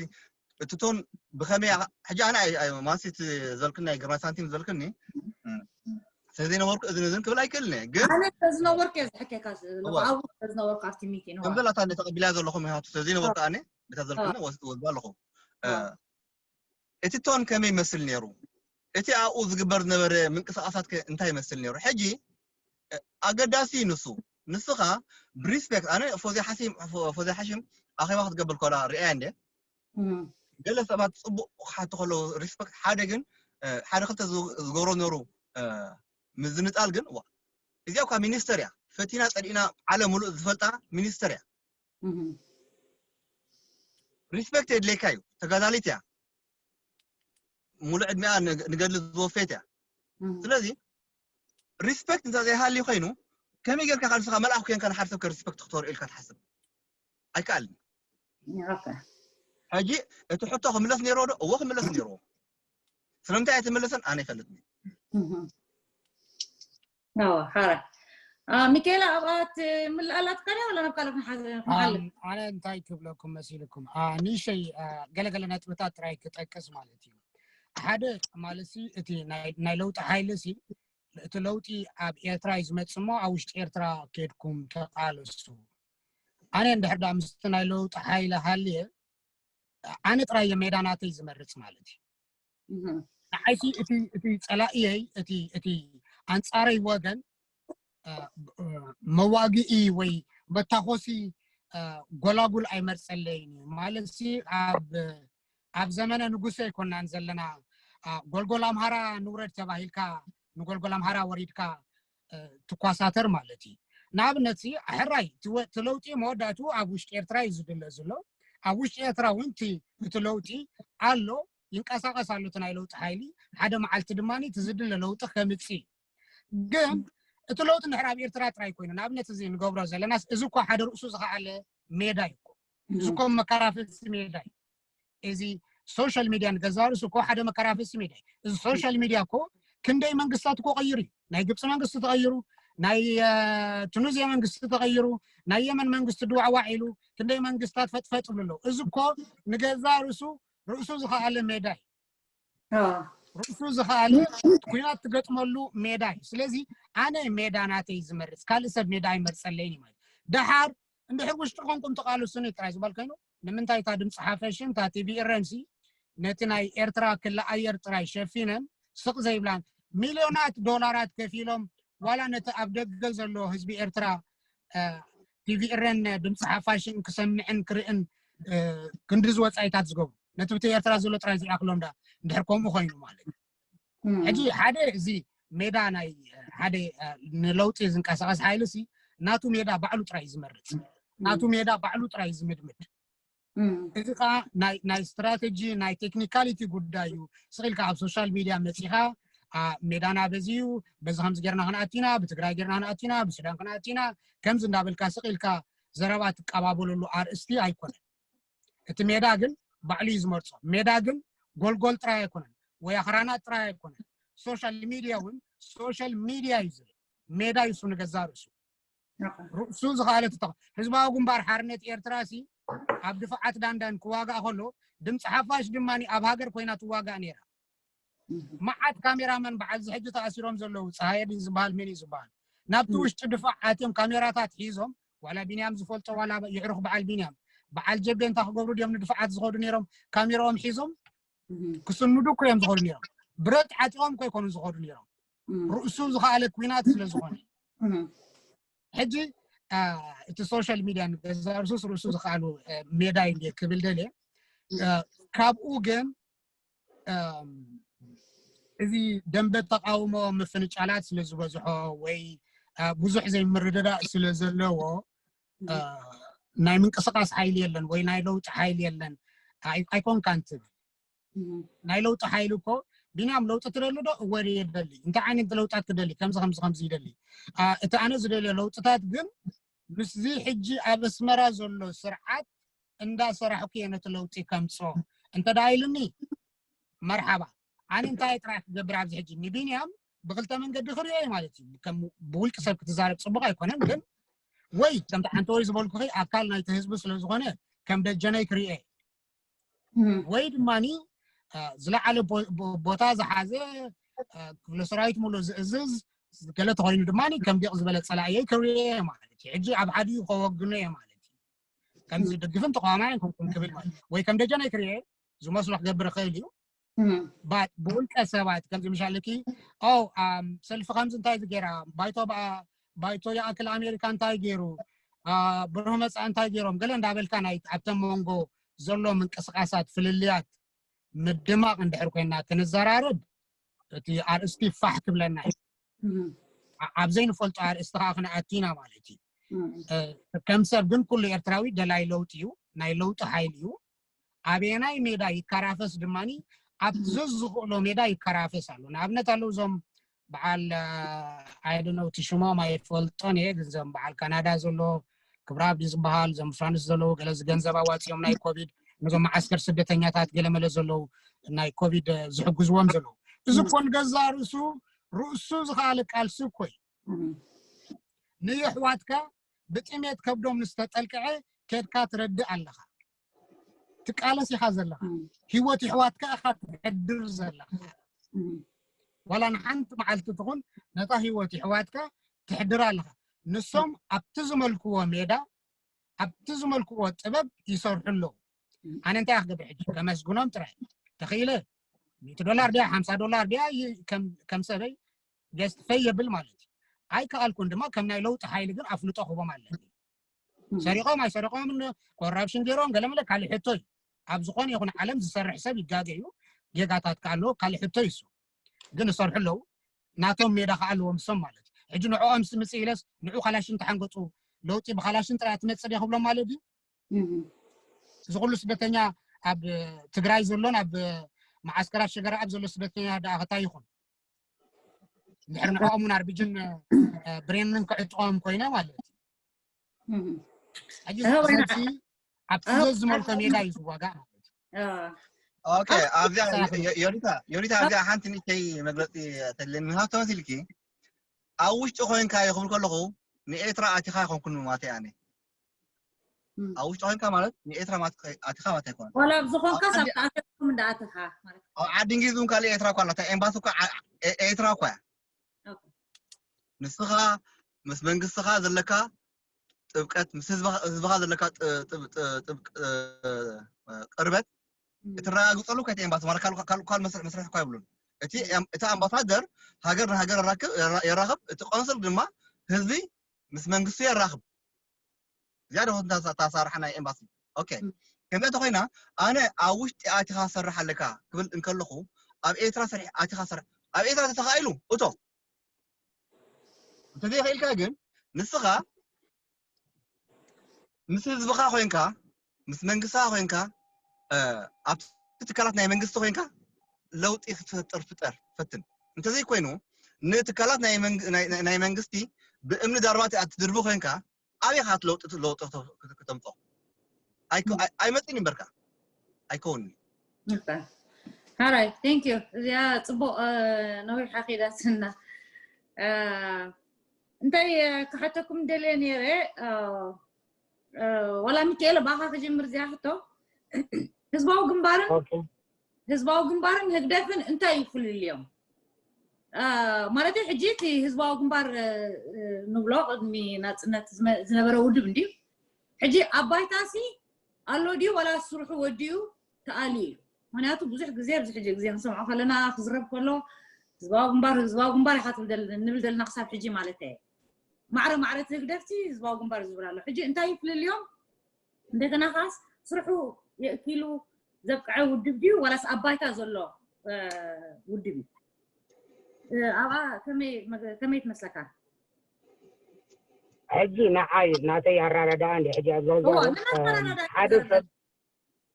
እቲ ቶን ብኸመይ ሕጂ ኣነ ማለት እቲ ዘልክኒ ናይ ግርማይ ሳንቲም ዘልክኒ ስለዘይነበርኩ እዝን እዝን ክብል ኣይክእልን እየ። ግን ኣነ ስለዝነበርኩ እየ ዝሕከካ እዋ። ኣብኡ ስለዝነበርኩ ኣብቲ ሚቲንግ እዋ። ከምዘላታ ተቐቢላ ዘለኹ ምክንያቱ ስለዘይነበርኩ ኣነ በታ ዘልክኒ ወስድ ወስዳ ኣለኹ። እ፣ እቲ ቶን ከመይ ይመስል ነይሩ? እቲ ኣብኡ ዝግበር ዝነበረ ምንቅስቃሳት ከ እንታይ ይመስል ነይሩ? ሕጂ እ፣ ኣገዳሲ እዩ ንሱ። ንስኻ ብሪስፔክት ኣነ ፎዚ ሓሲም ፎ- ፎዚ ሓሽም ኣኼባ ክትገብር ከላ ሪኣያ እንደ እም። ገለ ሰባት ፅቡቅ ክሓቱ ከለዉ ሪስፔክት ሓደ ግን እ፣ ሓደ ክልተ ዝ- ዝገብሮ ነሩ እ፣ ምዝንጣል ግን ዋ እዚኣ እኳ ሚኒስተር እያ ፈቲና ፀሊእና ዓለም ሙሉእ ዝፈልጣ ሚኒስተር እያ እም። ሪስፔክት የድልየካ እዩ ተጋዳሊት እያ ሙሉእ ዕድሚኣ ንገድሊ ዝወፈየት እያ እም። ስለዚ ሪስፔክት እንተ ዘይሃልዩ ኮይኑ ከመይ ጌርካ ካብ ንስኻ መልኣኽ ኮንካ ንሓደ ሰብ ከሪስፔክት ክተርኦ ኢልካ ትሓስብ ኣይከኣልን ሕጂ እቲ ሕቶ ክምለስ ነይርዎ ዶ እዎ ክምለስ ነይርዎ ስለምንታይ ኣይተመለሰን ኣነ ይፈልጥኒ ሓራ ሚካኤላ ኣብኣ ትምልኣላትካ ድያ ወላ ናብ ካልእ ክንሓልፍ ኣነ እንታይ ክብለኩም መሲልኩም ንሸይ ገለገለ ነጥብታት ጥራይ ክጠቅስ ማለት እዩ ሓደ ማለት እቲ ናይ ለውጢ ሓይሊ እቲ ለውጢ ኣብ ኤርትራ እዩ ዝመጽእ እሞ ኣብ ውሽጢ ኤርትራ ኬድኩም ተቃለሱ ኣነ እንድሕር ዳ ምስቲ ናይ ለውጢ ሓይሊ ሃልየ ኣነ ጥራይ እየ ሜዳ ናተይ ዝመርጽ ማለት እዩ ንዓይሲ እቲ እቲ ጸላእየይ እቲ እቲ ኣንጻረይ ወገን መዋግኢ ወይ መታኮሲ ጎላጉል ኣይመርጸለይን እዩ ማለት ኣብ ኣብ ዘመነ ንጉሰ ኣይኮናን ዘለና ጎልጎል ኣምሃራ ንውረድ ተባሂልካ ንጎልጎል ኣምሃራ ወሪድካ ትኳሳተር ማለት እዩ ንኣብነት ሕራይ እቲ ለውጢ መወዳእቱ ኣብ ውሽጢ ኤርትራ እዩ ዝድለ ዝሎ ኣብ ውሽጢ ኤርትራ እውን እቲ ለውጢ ኣሎ ይንቀሳቀስ ኣሎ ናይ ለውጢ ሓይሊ ሓደ መዓልቲ ድማ ዝድለ ለውጢ ከምፅእ ግን እቲ ለውጢ እንድሕር ኣብ ኤርትራ ጥራይ ኮይኑ ንኣብነት እዚ ንገብሮ ዘለና እዚ እኳ ሓደ ርእሱ ዝኸኣለ ሜዳ እዩ እዚ እኮ መከራፈሲ ሜዳ እዩ እዚ ሶሻል ሚድያ ንገዛ ርእሱ እኮ ሓደ መከራፈሲ ሜድያ እዩ እዚ ሶሻል ሚድያ እኮ ክንደይ መንግስታት እኮ ቀይሩ እዩ ናይ ግብፂ መንግስቲ ተቐይሩ ናይ ቱኒዝያ መንግስቲ ተቐይሩ ናይ የመን መንግስቲ ድዋዕዋዕ ኢሉ ክንደይ መንግስታት ፈጥፈጥ ይብሉ ኣለዉ እዚ እኮ ንገዛ ርእሱ ርእሱ ዝኸኣለ ሜዳ እዩ ርእሱ ዝኸኣለ ኩናት ትገጥመሉ ሜዳ እዩ ስለዚ ኣነ ሜዳ ናተይ ዝመርፅ ካልእ ሰብ ሜዳ ኣይመርፀለይን ማለት ደሓር እንድሕር ውሽጢ ኮንኩም ተቃልሱኒ ጥራይ ዝበል ኮይኑ ንምንታይ እታ ድምፂ ሓፈሽን እታ ቲቪ ኤረንሲ ነቲ ናይ ኤርትራ ክሊ ኣየር ጥራይ ሸፊነን ስቕ ዘይብላን ሚልዮናት ዶላራት ከፊሎም ዋላ ነቲ ኣብ ደገ ዘሎ ህዝቢ ኤርትራ ቲቪ ኤረን ድምፂ ሓፋሽን ክሰምዕን ክርእን ክንዲ ዝወፃኢታት ዝገብሩ ነቲ ብቲ ኤርትራ ዘሎ ጥራይ ዝኣክሎም ዳ እንድሕር ከምኡ ኮይኑ ማለት እዩ ሕጂ ሓደ እዚ ሜዳ ናይ ሓደ ንለውጢ ዝንቀሳቀስ ሓይሊ ሲ ናቱ ሜዳ ባዕሉ ጥራይ ዝመርፅ ናቱ ሜዳ ባዕሉ ጥራይ ዝምድምድ እዚ ከዓ ናይ ስትራቴጂ ናይ ቴክኒካሊቲ ጉዳይ እዩ ስቂልካ ኣብ ሶሻል ሚድያ መፂኻ ሜዳና በዚ እዩ በዚ ከምዚ ጌርና ክንኣቲና ብትግራይ ጌርና ክንኣቲና ብሱዳን ክንኣቲና ከምዚ እንዳበልካ ስቂልካ ዘረባ ትቀባበለሉ ኣርእስቲ ኣይኮነን እቲ ሜዳ ግን ባዕሉ እዩ ዝመርፆ ሜዳ ግን ጎልጎል ጥራይ ኣይኮነን ወይ ኣኽራናት ጥራይ ኣይኮነን ሶሻል ሚድያ እውን ሶሻል ሚድያ እዩ ዝብል ሜዳ እዩ ንገዛ ርእሱ ርእሱ ዝኸኣለ ትተኽ ህዝባዊ ግንባር ሓርነት ኤርትራ ሲ ኣብ ድፋዓት ዳንዳን ክዋጋእ ከሎ ድምፂ ሓፋሽ ድማ ኣብ ሃገር ኮይና ትዋጋእ ነይራ መዓት ካሜራማን በዓል ዝሕጂ ተኣሲሮም ዘለዉ ፀሃየ ድዩ ዝበሃል መን እዩ ዝበሃል ናብቲ ውሽጢ ድፋዕ ኣትዮም ካሜራታት ሒዞም ዋላ ቢንያም ዝፈልጦ ዋላ ይዕሩኽ በዓል ቢንያም በዓል ጀቤ እንታይ ክገብሩ ድዮም ንድፋዓት ዝኸዱ ነይሮም ካሜራኦም ሒዞም ክስንዱ እኮ እዮም ዝኸዱ ነይሮም ብረት ዓጢቖም እኮ ይኮኑ ዝኸዱ ነይሮም ርእሱ ዝኸኣለ ኩናት ስለ ዝኾነ ሕጂ እቲ ሶሻል ሚድያ ንገዛ ርሱስ ርእሱ ዝኸኣሉ ሜዳ እዩ ክብል ደልየ ካብኡ ግን እዚ ደንበ ተቃውሞ ምፍንጫላት ስለ ዝበዝሖ ወይ ብዙሕ ዘይምርድዳእ ስለ ዘለዎ ናይ ምንቅስቃስ ሓይሊ የለን ወይ ናይ ለውጢ ሓይሊ የለን ኣይኮንካን ትብል። ናይ ለውጢ ሓይሊ እኮ ቢንያም ለውጢ ትደሊ ዶ? እወ ይደሊ። እንታይ ዓይነት ለውጣት ትደሊ? ከምዚ ከምዚ ከምዚ ይደሊ። እቲ ኣነ ዝደልዮ ለውጥታት ግን ምስዚ ሕጂ ኣብ ኣስመራ ዘሎ ስርዓት እንዳሰራሕኩ እየ ነቲ ለውጢ ከምፅኦ። እንተ ደኣ ኢሉኒ መርሓባ። ኣነ እንታይ ጥራይ ክገብር ኣብዚ ሕጂ ንቢንያም ብክልተ መንገዲ ክሪኦ እየ ማለት እዩ። ከም ብውልቂ ሰብ ክትዛረብ ፅቡቅ ኣይኮነን፣ ግን ወይ ከምቲ ሓንቲ ወይ ዝበልኩኺ ኣካል ናይቲ ህዝቢ ስለ ዝኾነ ከም ደጀነይ ክሪኦ እየ። ወይ ድማኒ ዝለዓለ ቦታ ዝሓዘ ክፍለ ሰራዊት ሙሉ ዝእዝዝ ገለ ተኮይኑ ድማ ከም ዲቕ ዝበለ ፀላእየይ ክሪኦ ማለት እዩ። ሕጂ ኣብ ሓዲኡ ከወግኖ እየ ማለት እዩ። ከም ዝድግፍን ተቃዋማይን ኮንኩም ክብል ማለት ወይ ከም ደጀን ኣይክሪኦ ዝመስሎ ክገብር ይኽእል እዩ። ብውልቀ ሰባት ከምዚ ምሻለኪ ሰልፊ ከምዚ እንታይ ዝገይራ ባይቶ ባይቶ ይኣክል ኣሜሪካ እንታይ ገይሩ ብሩህ መፃኢ እንታይ ገይሮም ገለ እንዳበልካ ናይ ኣብተ መንጎ ዘሎ ምንቅስቃሳት ፍልልያት ምድማቕ እንድሕር ኮይና ክንዘራረብ እቲ ኣርእስቲ ፋሕ ክብለና እዩ። ኣብ ዘይንፈልጦ ኣርእስቲ ከዓ ክንኣቱ ኢና ማለት እዩ። ከም ሰብ ግን ኩሉ ኤርትራዊ ደላይ ለውጢ እዩ፣ ናይ ለውጢ ሓይሊ እዩ። ኣበየናይ ሜዳ ይከራፈስ ድማ ኣብቲ ዘዝኽእሎ ሜዳ ይከራፈስ ኣሎ። ንኣብነት ኣለዉ እዞም በዓል ኣይደነው እቲ ሽሞም ኣይፈልጦን እየ፣ ግን እዞም በዓል ካናዳ ዘሎ ክብረኣብ ዝበሃል፣ እዞም ፍራንስ ዘለዉ ገለ ዝገንዘብ ኣዋፂኦም ናይ ኮቪድ ነዞም መዓስከር ስደተኛታት ገለመለ ዘለዉ ናይ ኮቪድ ዝሕግዝዎም ዘለዉ። እዚ እኮ ንገዛ ርእሱ ርእሱ ዝኸኣለ ቃልሲ እኮ እዩ። ንየሕዋትካ ብጥሜት ከብዶም ንዝተጠልቅዐ ኬድካ ትረድእ ኣለኻ። ትቃለስ ኢኻ ዘለኻ። ህይወት የሕዋትካ ኢኻ ትሕድር ዘለኻ። ዋላ ንሓንቲ መዓልቲ ትኹን ነታ ህይወት የሕዋትካ ትሕድር ኣለኻ። ንሶም ኣብቲ ዝመልክዎ ሜዳ ኣብቲ ዝመልክዎ ጥበብ ይሰርሑ ኣለዉ። ኣነ እንታይ ክገብር ሕጂ ከመስግኖም ጥራይ ተኽኢለ ሚእቲ ዶላር ድያ ሓምሳ ዶላር ድያ ከም ሰበይ ገስት ፈይ የብል ማለት እዩ። ኣይከኣልኩን ድማ ከም ናይ ለውጢ ሓይሊ ግን ኣፍልጦ ክቦም ኣለኒ። ሰሪቆም ኣይሰረቆምን ኮራፕሽን ገይሮም ገለመለ ካልእ ሕቶ እዩ። ኣብ ዝኾነ ይኹን ዓለም ዝሰርሕ ሰብ ይጋገ እዩ። ጌጋታት ከ ኣለዎ ካልእ ሕቶ እዩ። እሱ ግን ዝሰርሑ ኣለዉ። ናቶም ሜዳ ከዓ ኣለዎም እሶም ማለት እዩ። ሕጂ ንዕኦም ምስ ምጽእ ኢለስ ንዑ ካላሽን ተሓንገጹ ለውጢ ብካላሽን ጥራይ ትመጽእ ድያ ክብሎም ማለት እዩ። እዚ ኩሉ ስደተኛ ኣብ ትግራይ ዘሎን ኣብ መዓስከራት ሸገራኣብ ዘሎ ስደተኛ ደኣ ከታይ ይኹን ድሕሪ ንዕኦም እውን ኣርቢጅን ብሬንን ክዕጥቆም ኮይነ ማለት እዩ። ሕጂ ስለዚ ኣብቲ ዘዝመልኮ ሜዳ እዩ ዝዋጋእ ማለት እዩ። ኦኬ ኣብዚኣ ዮሪታ ዮሪታ ኣብዚኣ ሓንቲ ንእሽተይ መግለፂ ተድልየኒ ምክንያቱ ተመሲልኪ ኣብ ውሽጢ ኮይንካ ይኽብል ከለኹ ንኤርትራ ኣቲኻ ኣይኮንኩን ማለት ኣነ ኣብ ውሽጢ ኮይንካ ማለት ንኤርትራ ኣቲኻ ማለት ኣይኮነን። ዋላ ኣብ ዝኾንካ ኣብ ዓዲ እንግሊዝ እውን ካልእ ኤርትራ እኳ ኣላ። እታ ኤምባሲ እኳ ኤርትራ እኳ እያ። ንስኻ ምስ መንግስትኻ ዘለካ ጥብቀት ምስ ህዝብኻ ዘለካ ቅርበት እትረጋግፀሉ ከቲ ኤምባሲ ማለት ካልእ መስርሕ እኳ የብሉን። እቲ ኣምባሳደር ሃገር ንሃገር የራኽብ፣ እቲ ቆንስል ድማ ህዝቢ ምስ መንግስቱ የራኽብ። እዚኣ ዶ እታ ኣሰራርሓ ናይ ኤምባሲ። ኦኬ ከምዚኣ እንተኮይና ኣነ ኣብ ውሽጢ ኣቲኻ ትሰርሕ ኣለካ ክብል እንከለኹ ኣብ ኤርትራ ሰሪሕ ኣቲኻ ትሰርሕ ኣብ ኤርትራ ተተኻኢሉ እቶ እንተዘይኽኢልካ ግን ንስኻ ምስ ህዝብኻ ኮይንካ ምስ መንግስትኻ ኮይንካ ኣብቲ ትካላት ናይ መንግስቲ ኮይንካ ለውጢ ክትፈጥር ፍጠር ፈትን። እንተዘይኮይኑ ንትካላት ናይ መንግስቲ ብእምኒ ዳርባ ትድርቢ ኮይንካ ኣበይ ኢኻ ለውጢ ለውጢ ክተምፅኦ? ኣይመፅእን እምበርካ ኣይከውንን። ሓራይ thank you። እዚኣ ፅቡቕ ነዊሓ ከይዳትና እንታይ ክሓተኩም ደልየ ነይረ። ዋላ ሚካኤል ባኻ ክጅምር እዚኣ ሕቶ ህዝባዊ ግንባርን ህዝባዊ ግንባርን ህግደፍን እንታይ እዩ ፍልልዮም? ማለት ሕጂ እቲ ህዝባዊ ግንባር ንብሎ ቅድሚ ናፅነት ዝነበረ ውድብ እንድዩ። ሕጂ ኣብ ባይታሲ ኣሎ ድዩ ዋላ ስርሑ ወዲኡ ተኣልዩ እዩ? ምክንያቱ ብዙሕ ግዜ ኣብዚ ሕጂ ግዜ ክንሰምዖ ከለና ክዝረብ ከሎ ህዝባዊ ግንባር ህዝባዊ ግንባር ኢካ ንብል ዘለና ክሳብ ሕጂ ማለት እየ። ማዕረ ማዕረ እቲ ህግደፍሲ ህዝባዊ ግንባር ዝብል ኣሎ። ሕጂ እንታይ ይፍልልዮም? እንደገና ከዓስ ስርሑ የእኪሉ ዘብቅዐ ውድብ ድዩ ዋላስ ኣብ ባይታ ዘሎ ውድብ እዩ? ኣብኣ ከመይ ትመስለካ? ሕጂ ንዓይ ናተይ ኣራዳድኣ እንዲ ሕጂ ኣብ ዛውዛው እዋ፣ ንናይ ኣራዳድኣ ሓደ ሰብ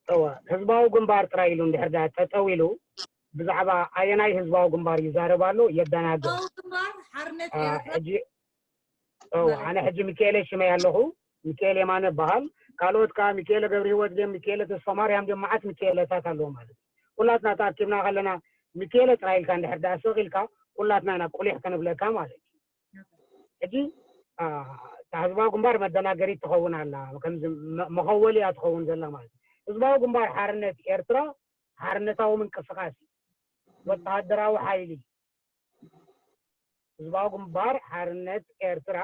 እዋ ህዝባዊ ግንባር ጥራይ ኢሉ እንድሕር ዳ ጠጠው ኢሉ ብዛዕባ ኣየናይ ህዝባዊ ግንባር ይዛረብ ኣሎ የደናግር። ህዝባዊ ግንባር ሓርነት አ፣ ኤርትራ ሕጂ እዋ ኣነ ሕጂ ሚካኤለ ሽመይ ኣለኹ። ሚካኤል የማነ በሃል። ካልኦት ከዓ ሚካኤለ ገብረ ህይወት ድዮም ሚካኤለ ተስፋ ማርያም ድዮም መዓት ሚካኤለታት ኣለዎ ማለት እዩ። ኩላትና ተኣኪብና ከለና ሚካኤለ ጥራይ ኢልካ እንድሕር ዳ ስቕ ኢልካ ኩላትና ኢና ቁሊሕ ክንብለካ ማለት እዩ። ሕጂ አ፣ እታ ህዝባዊ ግንባር መደናገሪት ትኸውን ኣላ። ከምዚ መ- መኸወሊ እያ ትኸውን ዘላ ማለት እዩ። ህዝባዊ ግንባር ሓርነት ኤርትራ ሓርነታዊ ምንቅስቃስ እዩ። ወተሃደራዊ ሓይሊ ህዝባዊ ግንባር ሓርነት ኤርትራ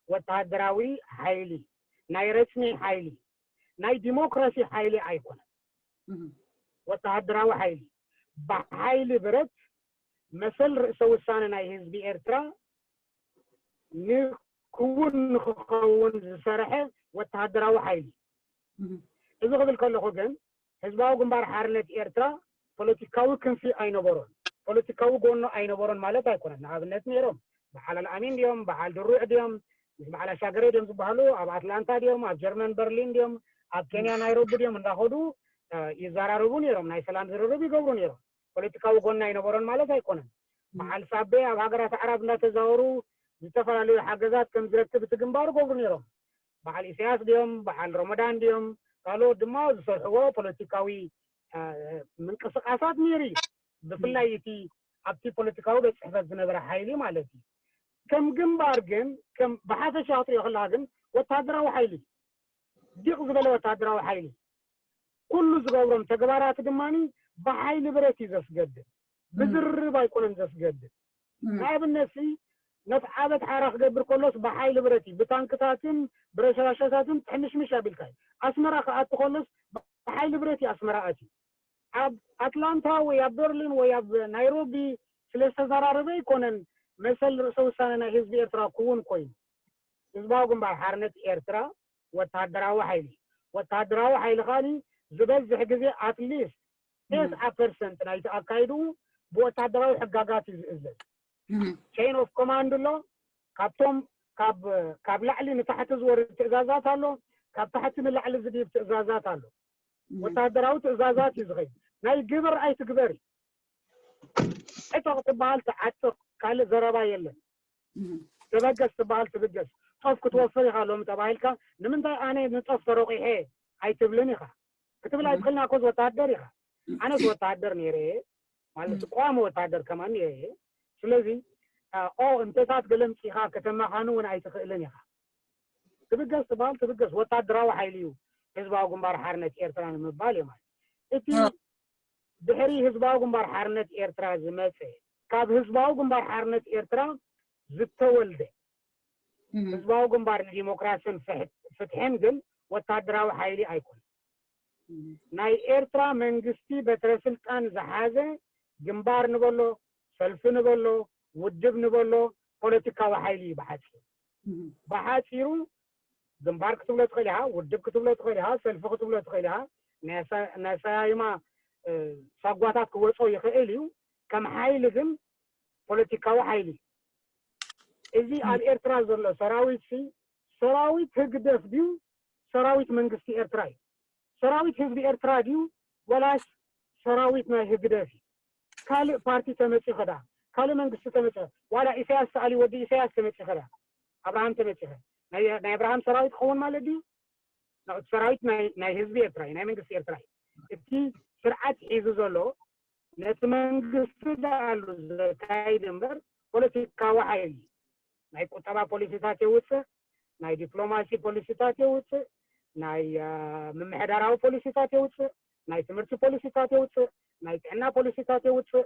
ወተሃደራዊ ሓይሊ ናይ ረስሚ ሓይሊ ናይ ዲሞክራሲ ሓይሊ ኣይኮነን። እህ፣ ወተሃደራዊ ሓይሊ ብሓይሊ ብረት መሰል ርእሰ ውሳነ ናይ ህዝቢ ኤርትራ ንክውን ንክኸውን ዝሰርሐ ወተሃደራዊ ሓይሊ። እህ፣ እዚ ክብል ከለኹ ግን ህዝባዊ ግንባር ሓርነት ኤርትራ ፖለቲካዊ ክንፊ ኣይነበሮን፣ ፖለቲካዊ ጎኖ ኣይነበሮን ማለት ኣይኮነን። ንኣብነት ነይሮም በዓል ኣልኣሚን ድዮም፣ በዓል ድሩዕ ድዮም፣ ምስ በዓል ኣሻገረ ድዮም ዝበሃሉ ኣብ ኣትላንታ ድዮም፣ ኣብ ጀርመን በርሊን ድዮም፣ ኣብ ኬንያ ናይሮቢ ድዮም እንዳኸዱ እ፣ ይዘራረቡ ነይሮም፣ ናይ ሰላም ዝርርብ ይገብሩ ነይሮም። ፖለቲካዊ ጎና ኣይነበሮን ማለት ኣይኮነን። በዓል ሳቤ ኣብ ሃገራት ኣዕራብ እንዳተዛወሩ ዝተፈላለዩ ሓገዛት ከም ዝረክብ እቲ ግንባር ገብሩ ነይሮም። በዓል ኢሳያስ ድዮም በዓል ረመዳን ድዮም ካልኦት ድማ ዝሰርሕዎ ፖለቲካዊ እ፣ ምንቅስቃሳት ነይሩ እዩ። ብፍላይ እቲ ኣብቲ ፖለቲካዊ ቤት ፅሕፈት ዝነበረ ሓይሊ ማለት እዩ። ከም ግንባር ግን ከም ብሓፈሻ ክትሪኦ ከለካ ግን ወታደራዊ ሓይሊ ዲቕ ዝበለ ወታደራዊ ሓይሊ ኩሉ ዝገብሮም ተግባራት ድማ ብሓይሊ ብረት እዩ ዘስገድድ፣ ብዝርርብ ኣይኮነን ዘስገድድ። ንኣብነት ሲ ነፍዓበት ሓራ ክገብር ከሎስ ብሓይሊ ብረት እዩ፣ ብታንክታትን ብረሻሻታትን ትሕምሽምሽ ኣቢልካ እዩ። ኣስመራ ክኣቱ ከሎስ ብሓይሊ ብረት እዩ ኣስመራ ኣትዩ። ኣብ ኣትላንታ ወይ ኣብ በርሊን ወይ ኣብ ናይሮቢ ስለ ዝተዘራረበ ኣይኮነን መሰል ርእሰ ውሳነ ናይ ህዝቢ ኤርትራ ክውን ኮይኑ። ህዝባዊ ግንባር ሓርነት ኤርትራ ወታደራዊ ሓይሊ ወታደራዊ ሓይሊ ካኒ ዝበዝሕ ግዜ ኣትሊስት ተስዓ ፐርሰንት ናይቲ ኣካይድኡ ብወታደራዊ ሕጋጋት እዩ ዝእዘዝ። ቼን ኦፍ ኮማንድ ኣሎ። ካብቶም ካብ ካብ ላዕሊ ንታሕቲ ዝወርድ ትእዛዛት ኣሎ። ካብ ታሕቲ ንላዕሊ ዝድይብ ትእዛዛት ኣሎ። ወታደራዊ ትእዛዛት እዩ ዝኸይድ። ናይ ግበር ኣይትግበር እዩ። ዕጠቕ ትበሃል ትዓጥቕ፣ ካልእ ዘረባ የለን። ተበገስ ትበሃል ትብገስ። ጦፍ ክትወፍር ኢኻ ሎሚ ተባሂልካ ንምንታይ ኣነ ንጦፍ ተረቑሐ ኣይትብልን ኢኻ። ክትብል ኣይትኽእልን ኣኮስ ወታደር ኢኻ። ኣነስ ወታደር ነይረ እየ ማለት ቀዋሚ ወታደር ከማን ነይረ እየ። ስለዚ ኦ እንተታት ገለ ምፂኻ ከተማኻኑ እውን ኣይትኽእልን ኢኻ። ትብገስ ትበሃል ትብገስ። ወታደራዊ ሓይሊ እዩ ህዝባዊ ግንባር ሓርነት ኤርትራ ንምባል እዩ ማለት። እቲ ድሕሪ ህዝባዊ ግንባር ሓርነት ኤርትራ ዝመፀ ካብ ህዝባዊ ግንባር ሓርነት ኤርትራ ዝተወልደ ህዝባዊ ግንባር ንዲሞክራስን ፍትሕን ግን ወታደራዊ ሓይሊ ኣይኮነን። ናይ ኤርትራ መንግስቲ በትረ ስልጣን ዝሓዘ ግንባር ንበሎ፣ ሰልፊ ንበሎ፣ ውድብ ንበሎ ፖለቲካዊ ሓይሊ እዩ ብሓፂሩ። ብሓፂሩ ግንባር ክትብሎ ትኽእል ኢኻ፣ ውድብ ክትብሎ ትኽእል ኢኻ፣ ሰልፊ ክትብሎ ትኽእል ኢኻ። ናይ ኣሰያይማ ሳጓታት ክወፆ ይኽእል እዩ። ከም ሓይሊ ግን ፖለቲካዊ ሓይሊ። እዚ ኣብ ኤርትራ ዘሎ ሰራዊት ሲ ሰራዊት ህግደፍ ድዩ ሰራዊት መንግስቲ ኤርትራ እዩ? ሰራዊት ህዝቢ ኤርትራ ድዩ ወላስ ሰራዊት ናይ ህግደፍ እዩ? ካልእ ፓርቲ ተመፂ ኸዳ ካልእ መንግስቲ ተመፂ ዋላ ኢሳያስ ሰኣሊ ወዲ ኢሳያስ ተመፂ ኸዳ ኣብርሃም ተመፂ ኸ ናይ ኣብርሃም ሰራዊት ክኸውን ማለት ድዩ? ናውቲ ሰራዊት ናይ ህዝቢ ኤርትራ እዩ፣ ናይ መንግስቲ ኤርትራ እዩ። እቲ ስርዓት ሒዙ ዘሎ ነቲ መንግስቲ ዳኣሉ ዘካይድ እምበር ፖለቲካዊ ሓይሊ ናይ ቁጠባ ፖሊሲታት የውፅእ፣ ናይ ዲፕሎማሲ ፖሊሲታት የውፅእ፣ ናይ ምምሕዳራዊ ፖሊሲታት የውፅእ፣ ናይ ትምህርቲ ፖሊሲታት የውፅእ፣ ናይ ጥዕና ፖሊሲታት የውፅእ።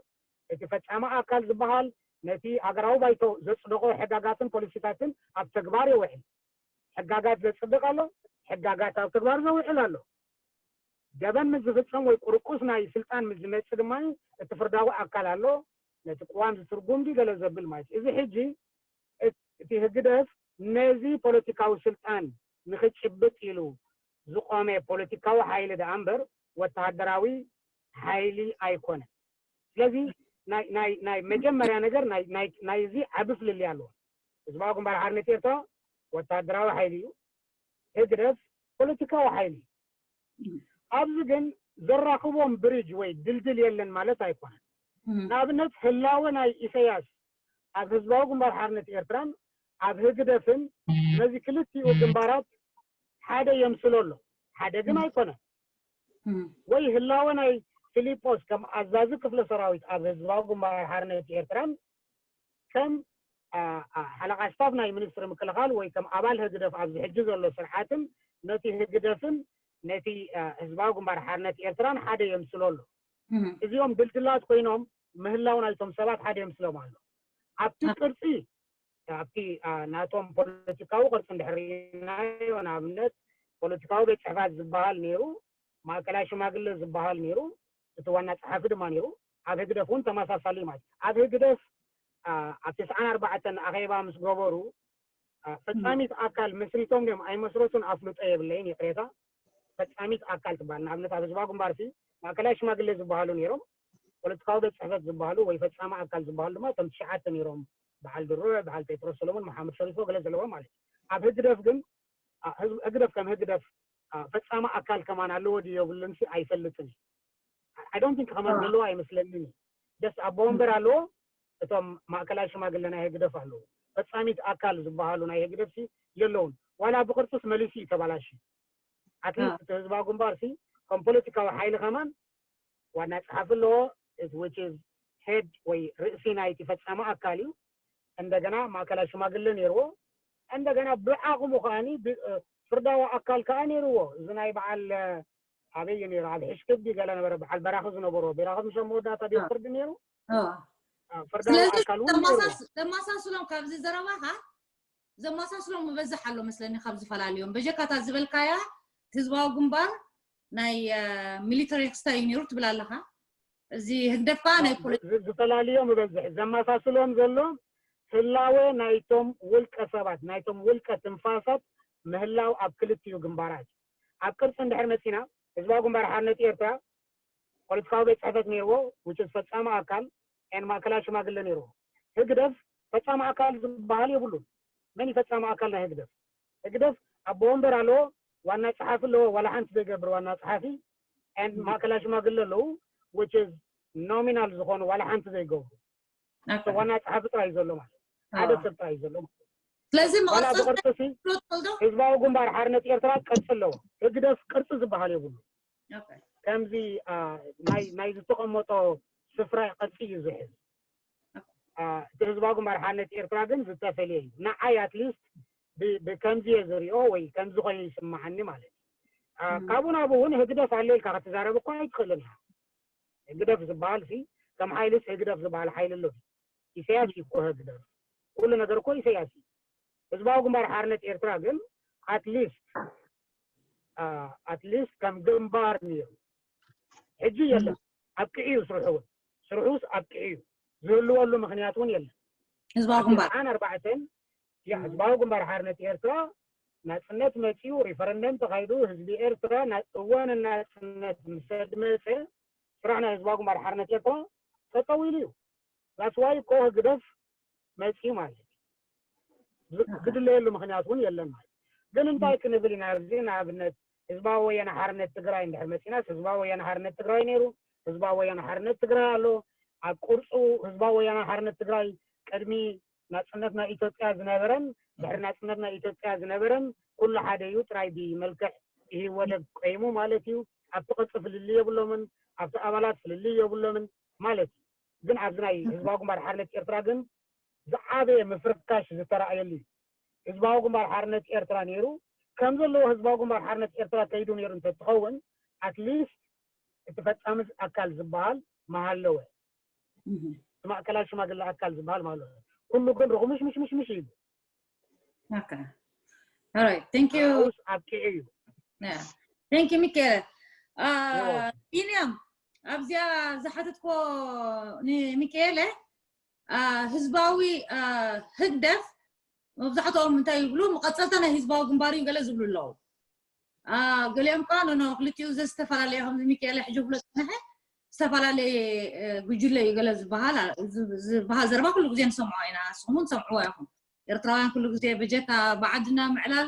እቲ ፈፃሚ ኣካል ዝበሃል ነቲ ሃገራዊ ባይቶ ዘፅደቆ ሕጋጋትን ፖሊሲታትን ኣብ ተግባር የውዕል። ሕጋጋት ዘፅድቅ ኣሎ፣ ሕጋጋት ኣብ ተግባር ዘውዕል ኣሎ። ገበን ምስ ዝፍፀም ወይ ቁርቁስ ናይ ስልጣን ምስ ዝመፅእ ድማ እቲ ፍርዳዊ ኣካል ኣሎ፣ ነቲ ቅዋም ዝትርጉም ድዩ ገለ ዘብል ማለት እዩ። እዚ ሕጂ እቲ ህግደፍ ነዚ ፖለቲካዊ ስልጣን ንክጭብጥ ኢሉ ዝቆመ ፖለቲካዊ ሓይሊ ደኣ እምበር ወተሃደራዊ ሓይሊ ኣይኮነን። ስለዚ ናይ መጀመርያ ነገር ናይዚ ዓቢ ፍልልይ ኣለዎ። ህዝባዊ ግንባር ሓርነት ኤርትራ ወታደራዊ ሓይሊ እዩ። ህግደፍ ፖለቲካዊ ሓይሊ እዩ። ኣብዚ ግን ዘራኽቦም ብሪጅ ወይ ድልድል የለን ማለት ኣይኮነን። ንኣብነት ህላወ ናይ ኢሳያስ ኣብ ህዝባዊ ግንባር ሓርነት ኤርትራን ኣብ ህግደፍን ነዚ ክልቲኡ ግንባራት ሓደ የምስሎ ኣሎ። ሓደ ግን ኣይኮነን። ወይ ህላወ ናይ ፊሊጶስ ከም ኣዛዚ ክፍለ ሰራዊት ኣብ ህዝባዊ ግንባር ሓርነት ኤርትራን ከም ሓለቓ ስታፍ ናይ ሚኒስትሪ ምክልኻል ወይ ከም ኣባል ህግደፍ ኣብዚ ሕጂ ዘሎ ስርዓትን ነቲ ህግደፍን ነቲ ህዝባዊ ግንባር ሓርነት ኤርትራን ሓደ የምስሎ ኣሎ። እዚኦም ድልድላት ኮይኖም ምህላው ናይቶም ሰባት ሓደ የምስሎም ኣሎ። ኣብቲ ቅርጺ ኣብቲ ናቶም ፖለቲካዊ ቅርጺ እንድሕር ርኢናዮ፣ ንኣብነት ፖለቲካዊ ቤት ጽሕፈት ዝበሃል ነይሩ፣ ማእከላይ ሽማግለ ዝበሃል ነይሩ፣ እቲ ዋና ጸሓፊ ድማ ነይሩ። ኣብ ህግደፍ እውን ተመሳሳሊ ማለት እዩ። ኣብ ህግደፍ ኣብ ተስዓን ኣርባዕተን ኣኼባ ምስ ገበሩ ፈጻሚት ኣካል መስሪቶም ድዮም ኣይመስረቱን ኣፍልጦ የብለይን፣ ይቕሬታ። ፈጻሚት ኣካል ትበሃል ንኣብነት ኣብ ህዝባዊ ግንባር ሲ ማእከላይ ሽማግለ ዝበሃሉ ነይሮም፣ ፖለቲካዊ ቤት ጽሕፈት ዝበሃሉ ወይ ፈጻሚ ኣካል ዝበሃሉ ድማ እቶም ትሽዓተ ነይሮም፣ በዓል ድሩዕ፣ በዓል ጴጥሮስ ሰሎሞን፣ መሓመድ ሸሪፎ ገለ ዘለዎም ማለት እዩ። ኣብ ህግደፍ ግን ህግደፍ ከም ህግደፍ ፈጻሚ ኣካል ከማን ኣለዎ ድዩ የብሉን ሲ ኣይፈልጥን። I don't think ከማን ዘለዎ ኣይመስለንን። ደስ ኣቦ ወንበር ኣለዎ፣ እቶም ማእከላይ ሽማግለ ናይ ህግደፍ ኣለዉ። ፈጻሚት ኣካል ዝበሃሉ ናይ ህግደፍ ሲ የለውን። ዋላ ብቅርጽስ መሊሱ እዩ ተባላሽ። ኣትሊስት እቲ ህዝባዊ ግንባር ሲ ከም ፖለቲካዊ ሓይሊ ከማን ዋና ጸሓፊ ኣለዎ፣ which is head ወይ ርእሲ ናይቲ ፈጻሚ ኣካል እዩ። እንደገና ማእከላይ ሽማግለ ነይርዎ። እንደገና ብዓቕሙ ከዓኒ ፍርዳዊ ኣካል ከዓ ነይርዎ። እዚ ናይ በዓል ኣበይ እዩ ነይሩ? ኣብ ሕሽክቢ ገለ ነበረ፣ በዓል በራኺ ዝነበሮ። በራኺ ምሸ መወዳእታ ድዮ ፍርዲ ነይሩ? ፍርዳዊ ኣካል እውን ነይርዎ። ዘማሳስሎም ካብዚ ዘረባኻ ዘማሳስሎም ይበዝሕ ኣሎ መስለኒ ካብ ዝፈላልዮም። በጀካታ ዝበልካያ ህዝባዊ ግንባር ናይ ሚሊተሪ ክስታይ እዩ ነይሩ ትብል ኣለኻ። እዚ ህግደፍ ከዓ ናይ ፖለቲ ዝፈላልዮም ይበዝሕ። ዘማሳስሎም ዘሎ ህላወ ናይቶም ውልቀ ሰባት፣ ናይቶም ውልቀ ትንፋሳት ምህላው ኣብ ክልቲኡ ግንባራት። ኣብ ቅርጺ እንድሕር መጺና ህዝባዊ ግንባር ሓርነት ኤርትራ ፖለቲካዊ ቤት ጽሕፈት ነይርዎ፣ which is ፈጻሚ ኣካል and ማእከላይ ሽማግለ ነይርዎ። ህግደፍ ፈጻሚ ኣካል ዝበሃል የብሉን። መን እዩ ፈጻሚ ኣካል ናይ ህግደፍ? ህግደፍ ኣቦ ወንበር ኣለዎ፣ ዋና ጸሓፊ ኣለዎ፣ ዋላ ሓንቲ ዘይገብር ዋና ጸሓፊ and ማእከላይ ሽማግለ ኣለዉ፣ which is nominal ዝኾኑ ዋላ ሓንቲ ዘይገብሩ። ዋና ጸሓፊ ጥራይ ዘሎ ማለት ሓደ ሰብ ጥራይ ዘሎ ማለት። ስለዚ ዋላ ብቅርጽ ሲ ህዝባዊ ግንባር ሓርነት ኤርትራ ቅርጺ ኣለዎ። ህግደፍ ቅርጺ ዝበሃል የብሉ። ከምዚ ናይ ዝተቐመጦ ስፍራ ቅርጺ እዩ ዝሕዝ። እቲ ህዝባዊ ግንባር ሓርነት ኤርትራ ግን ዝተፈልየ እዩ። ንዓይ ኣትሊስት ብከምዚ እየ ዝሪኦ ወይ ከምዚ ኮይኑ ይስምዓኒ ማለት እዩ። ካብኡ ናብኡ እውን ህግደፍ ኣሎ ኢልካ ክትዛረብ እኳ ኣይትኽእልን ኢኻ። ህግደፍ ዝበሃል ሲ ከም ሓይልስ ህግደፍ ዝበሃል ሓይሊ ኣሎ። ኢሳያስ እዩ እኮ ህግደፍ። ኩሉ ነገር እኮ ኢሳያስ እዩ። ህዝባዊ ግንባር ሓርነት ኤርትራ ግን ኣትሊስት ኣትሊስት ከም ግንባር ነይሩ። ሕጂ የለን። ኣብቂዑ እዩ ስርሑ እውን። ስርሑስ ኣብቂዑ እዩ። ዝህልወሉ ምኽንያት እውን የለን። ህዝባዊ ግንባር ኣርባዕተን ያ ህዝባዊ ግንባር ሓርነት ኤርትራ ናጽነት መጺኡ፣ ሪፈረንደም ተኻይዱ፣ ህዝቢ ኤርትራ እወ ንናጽነት ምስ ኣድመጸ፣ ስራሕ ናይ ህዝባዊ ግንባር ሓርነት ኤርትራ ጠጠው ኢሉ እዩ። That's why እኮ ህግደፍ መጺኡ ማለት እዩ። ዝድለየሉ ምኽንያት እውን የለን ማለት እዩ። ግን እንታይ ክንብል ኢና ኣብዚ ንኣብነት ህዝባዊ ወያነ ሓርነት ትግራይ እንድሕር መጺናስ ህዝባዊ ወያነ ሓርነት ትግራይ ነይሩ፣ ህዝባዊ ወያነ ሓርነት ትግራይ ኣሎ። ኣብ ቅርጹ ህዝባዊ ወያነ ሓርነት ትግራይ ቅድሚ ናጽነት ናይ ኢትዮጵያ ዝነበረን ድሕሪ ናጽነት ናይ ኢትዮጵያ ዝነበረን ኩሉ ሓደ እዩ፣ ጥራይ ብመልክዕ ኢህወደግ ቆይሙ ማለት እዩ። ኣብቲ ቅርጺ ፍልልይ የብሎምን፣ ኣብቲ ኣባላት ፍልልይ የብሎምን ማለት እዩ። ግን ኣብዚ ናይ ህዝባዊ ግንባር ሓርነት ኤርትራ ግን ዝዓበየ ምፍርካሽ ዝተራእየሉ እዩ። ህዝባዊ ግንባር ሓርነት ኤርትራ ነይሩ ከም ዘለዎ ህዝባዊ ግንባር ሓርነት ኤርትራ ከይዱ ነይሩ እንተትኸውን ኣትሊስት እቲ ፈጻሚ ኣካል ዝበሃል መሃለወ ማእከላይ ሽማግለ ኣካል ዝበሃል ማለት ኩሉ ግን ርኹምሽምሽምሽምሽ ኢሉ ራይት ቴንክ ዩ ኣብቂዑ እዩ። ቴንክ ዩ ሚካኤለ። ቢንያም ኣብዚኣ ዝሓተትኮ ንሚካኤለ ህዝባዊ ህግደፍ መብዛሕትኦም እንታይ ይብሉ መቐፀልታ ናይ ህዝባዊ ግንባር እዩ ገለ ዝብሉ ኣለዉ። ገሊኦም ከዓ ኖኖ ክልቲኡ ዝተፈላለየ ከምዚ ሚካኤለ ሕጂ ብሎ ዝፀንሐ ዝተፈላለየ ጉጅለ እዩ ገለ ዝበሃል ዝበሃል ዘረባ ኩሉ ግዜ ንሰምዖ ኢና፣ ንስኹም እውን ትሰምዕዎ ኢኹም። ኤርትራውያን ኩሉ ግዜ በጀካ ብዓድና ምዕላል፣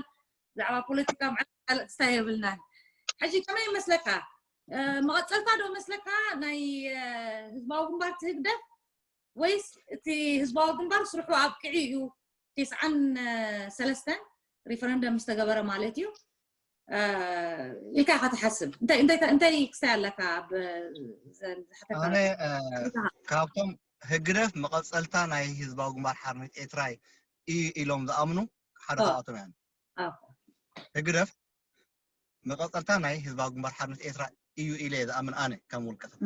ብዛዕባ ፖለቲካ ምዕላል ካልእ ክስታይ የብልናን። ሕጂ ከመይ ይመስለካ? መቐፀልታ ዶ መስለካ ናይ ህዝባዊ ግንባር፣ ህግደፍ፣ ወይስ እቲ ህዝባዊ ግንባር ስርሑ ኣብቂዑ እዩ? ተስዓን ሰለስተን ሪፈረንደም ምስ ተገበረ ማለት እዩ ኢልካ ኢኻ ትሓስብ? እንታይ ክስታይ ኣለካ? ኣነ ካብቶም ህግደፍ መቐፀልታ ናይ ህዝባዊ ግንባር ሓርነት ኤርትራ እዩ ኢሎም ዝኣምኑ ሓደ ካብኣቶም እያ። ህግደፍ መቐፀልታ ናይ ህዝባዊ ግንባር ሓርነት ኤርትራ እዩ ኢለ ዝኣምን ኣነ ከም ውልቀ ሰብ።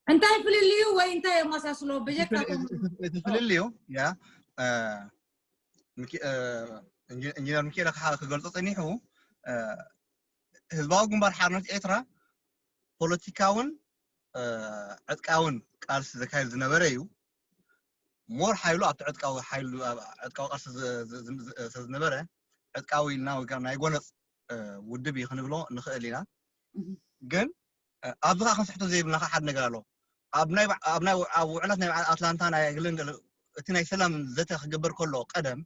እንታይ ፍልልዩ ወይ እንታይ የመሳስሎ? ብጀካ እቲ ፍልልዩ ያ ኢንጂነር ሚኪኤለ ክገልፆ ፀኒሑ፣ ህዝባዊ ግንባር ሓርነት ኤርትራ ፖለቲካውን ዕጥቃውን ቃልሲ ዘካይድ ዝነበረ እዩ። ሞር ሓይሉ ኣብቲ ዕጥቃዊ ሓይሉ ዕጥቃዊ ቃልሲ ስለዝነበረ ዕጥቃዊ ኢልና ወይ ናይ ጎነፅ ውድብ እዩ ክንብሎ ንኽእል ኢና። ግን ኣብዚ ከዓ ክንስሕቶ ዘይብልና ሓደ ነገር ኣሎ። ኣብ ናይ ኣብ ውዕላት ናይ በዓል ኣትላንታ ናይ ግልን እቲ ናይ ሰላም ዘተ ክግበር ከሎ ቀደም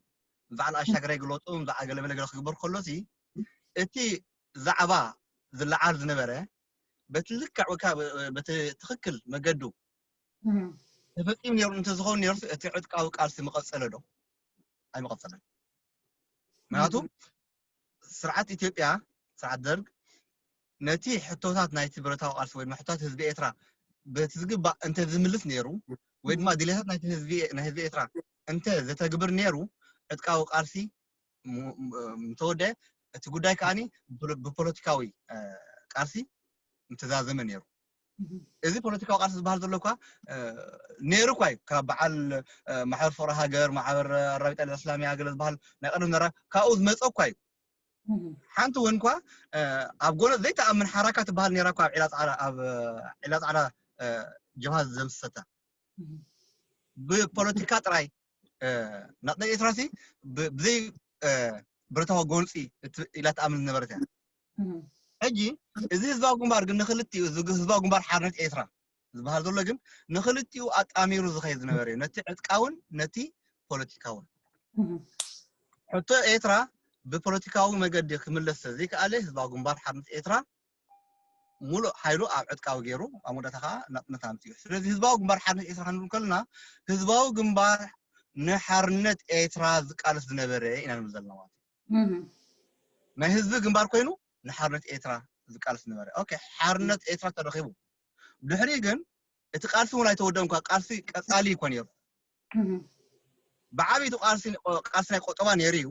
በዓል ኣሻግረይ ግለጡ በዓል ገለመለ ገለ ክግበር ከሎ ሲ እቲ ዛዕባ ዝለዓል ዝነበረ በቲ ልክዕ ወይ ከዓ በቲ ትኽክል መገዱ ተፈፂሙ ነይሩ እንተዝኸውን ነይሩ እቲ ዕጥቃዊ ቃልሲ መቐፀለ ዶ? ኣይመቐፀለን። ምክንያቱ ስርዓት ኢትዮጵያ፣ ስርዓት ደርግ ነቲ ሕቶታት ናይቲ ብረታዊ ቃልሲ ወይ ድማ ሕቶታት ህዝቢ ኤርትራ በቲ ዝግባእ እንተ ዝምልስ ነይሩ ወይ ድማ ድሌታት ናይ ህዝቢ ኤርትራ እንተ ዘተግብር ነይሩ ዕጥቃዊ ቃልሲ ምተወደአ እቲ ጉዳይ ከዓኒ ብፖለቲካዊ ቃልሲ ምተዛዘመ ነይሩ። እዚ ፖለቲካዊ ቃልሲ ዝበሃል ዘሎ እኳ ነይሩ እኳ እዩ። ካብ በዓል ማሕበር ፍቕሪ ሃገር፣ ማሕበር ኣራቢጣ እስላሚያ ገለ ዝበሃል ናይ ቀደም ነራ ካብኡ ዝመፀ እኳ እዩ። ሓንቲ እውን እኳ ኣብ ጎነ ዘይተኣምን ሓራካ ትበሃል ነይራ እኳ ኣብ ዒላ ፃዕዳ ኣብ ዒላ ፃዕዳ ጀብሃ ዘምሰሰታ ብፖለቲካ ጥራይ ናጽነት ኤርትራ ሲ ብዘይ ብረታዊ ጎንፂ ኢላ ትኣምን ዝነበረት እያ። ሕጂ እዚ ህዝባዊ ግንባር ግን ንክልቲኡ ህዝባዊ ግንባር ሓርነት ኤርትራ ዝበሃል ዘሎ ግን ንክልቲኡ ኣጣሚሩ ዝኸይድ ዝነበረ እዩ፣ ነቲ ዕጥቃውን ነቲ ፖለቲካውን። ሕቶ ኤርትራ ብፖለቲካዊ መገዲ ክምለስ ዘይከኣለ ህዝባዊ ግንባር ሓርነት ኤርትራ ሙሉእ ሓይሉ ኣብ ዕጥቃዊ ገይሩ ኣብ መወዳእታ ከዓ ናጽነት ኣምፅኡ። ስለዚ ህዝባዊ ግንባር ሓርነት ኤርትራ ክንብል ከለና ህዝባዊ ግንባር ንሓርነት ኤርትራ ዝቃለስ ዝነበረ ኢና ንብል ዘለና ማለት እዩ። ናይ ህዝቢ ግንባር ኮይኑ ንሓርነት ኤርትራ ዝቃለስ ዝነበረ። ኦኬ፣ ሓርነት ኤርትራ ተረኺቡ ድሕሪ ግን እቲ ቃልሲ እውን ኣይተወደን እኳ ቃልሲ ቀጻሊ ይኮን ነይሩ። ብዓብይቱ ቃልሲ ናይ ቆጠባ ነይሩ እዩ።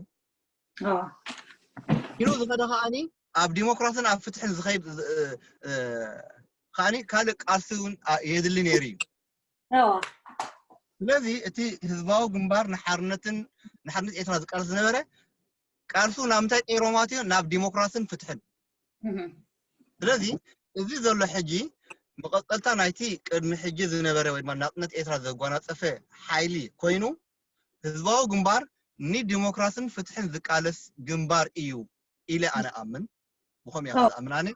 ኢሉ ዝኸደ ከዓኒ ኣብ ዲሞክራስን ኣብ ፍትሕን ዝኸይድ ከዓኒ ካልእ ቃልሲ እውን የድሊ ነይሩ እዩ። ስለዚ እቲ ህዝባዊ ግንባር ንሓርነትን ንሓርነት ኤርትራ ዝቃለስ ዝነበረ ቃልሱ ናብ ምንታይ ቀይሮማት እዩ? ናብ ዲሞክራስን ፍትሕን። ስለዚ እዚ ዘሎ ሕጂ መቐጸልታ ናይቲ ቅድሚ ሕጂ ዝነበረ ወይ ድማ ናጽነት ኤርትራ ዘጓናጸፈ ሓይሊ ኮይኑ ህዝባዊ ግንባር ንዲሞክራስን ፍትሕን ዝቃለስ ግንባር እዩ ኢለ ኣነ ኣምን። ብኸም እያ ኣምን ኣነ።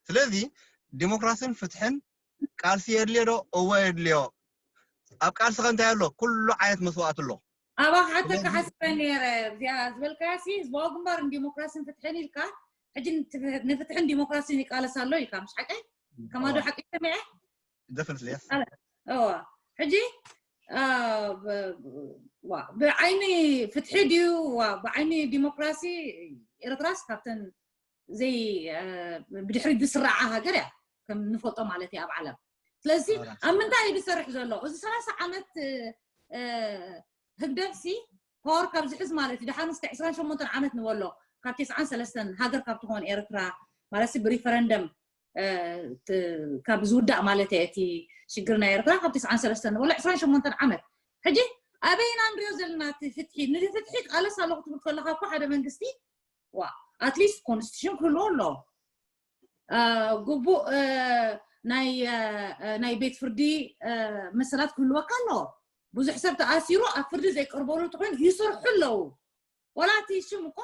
ስለዚ ዲሞክራስን ፍትሕን ቃልሲ የድልዮ ዶ? እወ የድልዮ። ኣብ ቃልሲ ከ እንታይ ኣሎ? ኩሉ ዓይነት መስዋእቲ ኣሎ። ኣባ ክሓተካ ሓሲበ ነይረ። እዚኣ ዝበልካያ ሲ ህዝባዊ ግንባር ንዲሞክራስን ፍትሕን ኢልካ ሕጂ ንፍትሕን ዲሞክራስን ይቃለስ ኣሎ ኢልካ፣ ምስ ሓቀይ ከማዶ ሓቂ ሰሚዐ? Definitely, yes. እዋ ሕጂ ብዓይኒ ፍትሒ ድዩ ብዓይኒ ዲሞክራሲ? ኤርትራስ ካብተን ዘይ ብድሕሪ ዝስራዓ ሃገር እያ ከም ንፈልጦ ማለት እዩ ኣብ ዓለም። ስለዚ ኣብ ምንታይ እዩ ዝሰርሕ ዘሎ እዚ ሰላሳ ዓመት? ህግደፍሲ ፓወር ካብ ዝሕዝ ማለት እዩ። ደሓን እስከ ዕስራን ሸሞንተን ዓመት ንበሎ ካብ ተስዓን ሰለስተን ሃገር ካብ ትኾን ኤርትራ ማለት ብሪፈረንደም ካብ ዝውዳእ ማለት እየ እቲ ሽግር ናይ ኤርትራ ካብ ተስዓን ሰለስተን ንበሎ ዕስራን ሸሞንተን ዓመት። ሕጂ ኣበይና ንሪኦ ዘለና እቲ ፍትሒ? ንፍትሒ ቃለስ ኣለኹ ትብል ከለካ እኮ ሓደ መንግስቲ ዋ ኣትሊስት ኮንስቲቱሽን ክህልዎ ኣለዎ። ግቡእ ናይ ቤት ፍርዲ መሰላት ክህልወካ ኣለዎ። ብዙሕ ሰብ ተኣሲሩ ኣብ ፍርዲ ዘይቀርበሉ ተኮይኑ ይሰርሑ ኣለዉ። ወላ እቲ ሽም እኮ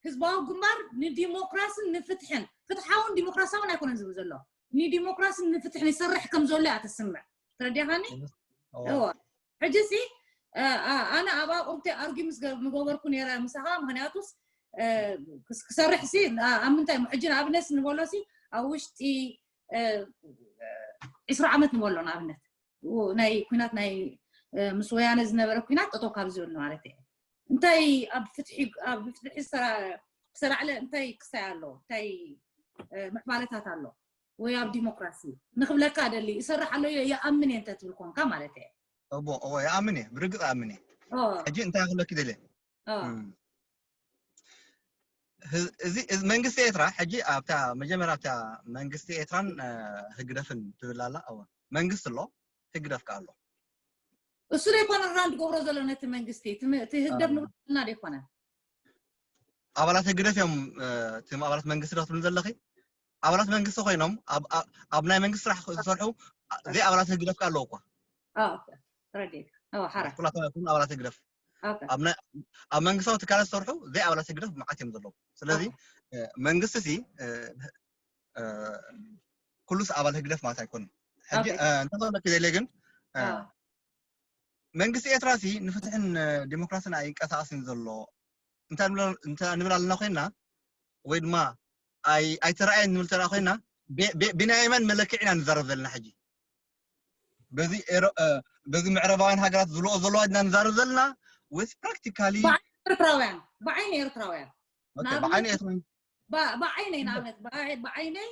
ህዝባዊ ግንባር ንዲሞክራስን ንፍትሕን፣ ፍትሓውን ዲሞክራሲያውን ኣይኮነን ዝብል ዘሎ፣ ንዲሞክራስን ንፍትሕን ይሰርሕ ከም ዘሎ እያ ተስምዕ። ተረዲኻኒ? እዎ። ሕጂ ሲ ኣነ ኣብ ኣቁምቲ ኣርጊ ምስ ምገበርኩ ነረ ምሳኻ። ምክንያቱስ ክሰርሕ ሲ ኣብ ምንታይ ሕጂ ንኣብነት ንበሎ ሲ ኣብ ውሽጢ ዕስራ ዓመት ንበሎ ንኣብነት ናይ ኩናት ናይ ምስ ወያነ ዝነበረ ኩናት ጠጠው ካብ ዝብል ማለት እየ። እንታይ ኣብ ፍትሒ ኣብ ፍትሒ ክሰራዕለ እንታይ ክሳይ ኣሎ እንታይ ምዕባለታት ኣሎ ወይ ኣብ ዲሞክራሲ ንክብለካ ደሊ ይሰርሕ ኣሎ ይኣምን እየ እንተ ትብል ኮንካ ማለት እየ። እቦ እዎ ይኣምን እየ ብርግፅ ይኣምን እየ። ሕጂ እንታይ ክብለኪ ደልየ እዚ መንግስቲ ኤርትራ ሕጂ ኣብታ መጀመርያ ኣብታ መንግስቲ ኤርትራን ህግደፍን ትብል ኣላ። እወ መንግስቲ ኣሎ ህግደፍ ከ ኣሎ። እሱ ዘይኮነ ራን ዝገብሮ ዘሎ ነቲ መንግስቲ እቲ ህግደፍ ንብሎ ዘለና ዘይኮነ ኣባላት ህግደፍ እዮም። እቶም ኣባላት መንግስቲ ዶ ትብል ዘለኺ ኣባላት መንግስቲ ኮይኖም ኣብ ናይ መንግስቲ ስራሕ ዝሰርሑ ዘይ ኣባላት ህግደፍ ከ ኣለዉ እኳ። ኩላቶም ኣባላት ህግደፍ ኣብ መንግስታዊ ትካላት ዝሰርሑ ዘይ ኣባላት ህግደፍ መዓት እዮም ዘለዉ። ስለዚ መንግስቲ ሲ ኩሉስ ኣባል ህግደፍ ማለት ኣይኮነን። ሕጂ እንታይ ክብለኪ ደልየ ግን መንግስቲ ኤርትራ ሲ ንፍትሕን ዲሞክራሲን ኣይንቀሳቀስን ዘሎ እንታይ ንብል ኣለና ኮይና ወይ ድማ ኣይተረኣየን ንብል ተረኣ ኮይና ብናይ መን መለክዕ ኢና ንዛረብ ዘለና ሕጂ በዚ ምዕረባውያን ሃገራት ዝልኦ ዘለዋ ኢና ንዛረብ ዘለና ወይስ ፕራክቲካሊ ኤርትራውያን ብዓይኒ ኤርትራውያን ብዓይኒ ኤርትራውያን ብዓይነይ ንኣብነት ብዓይነይ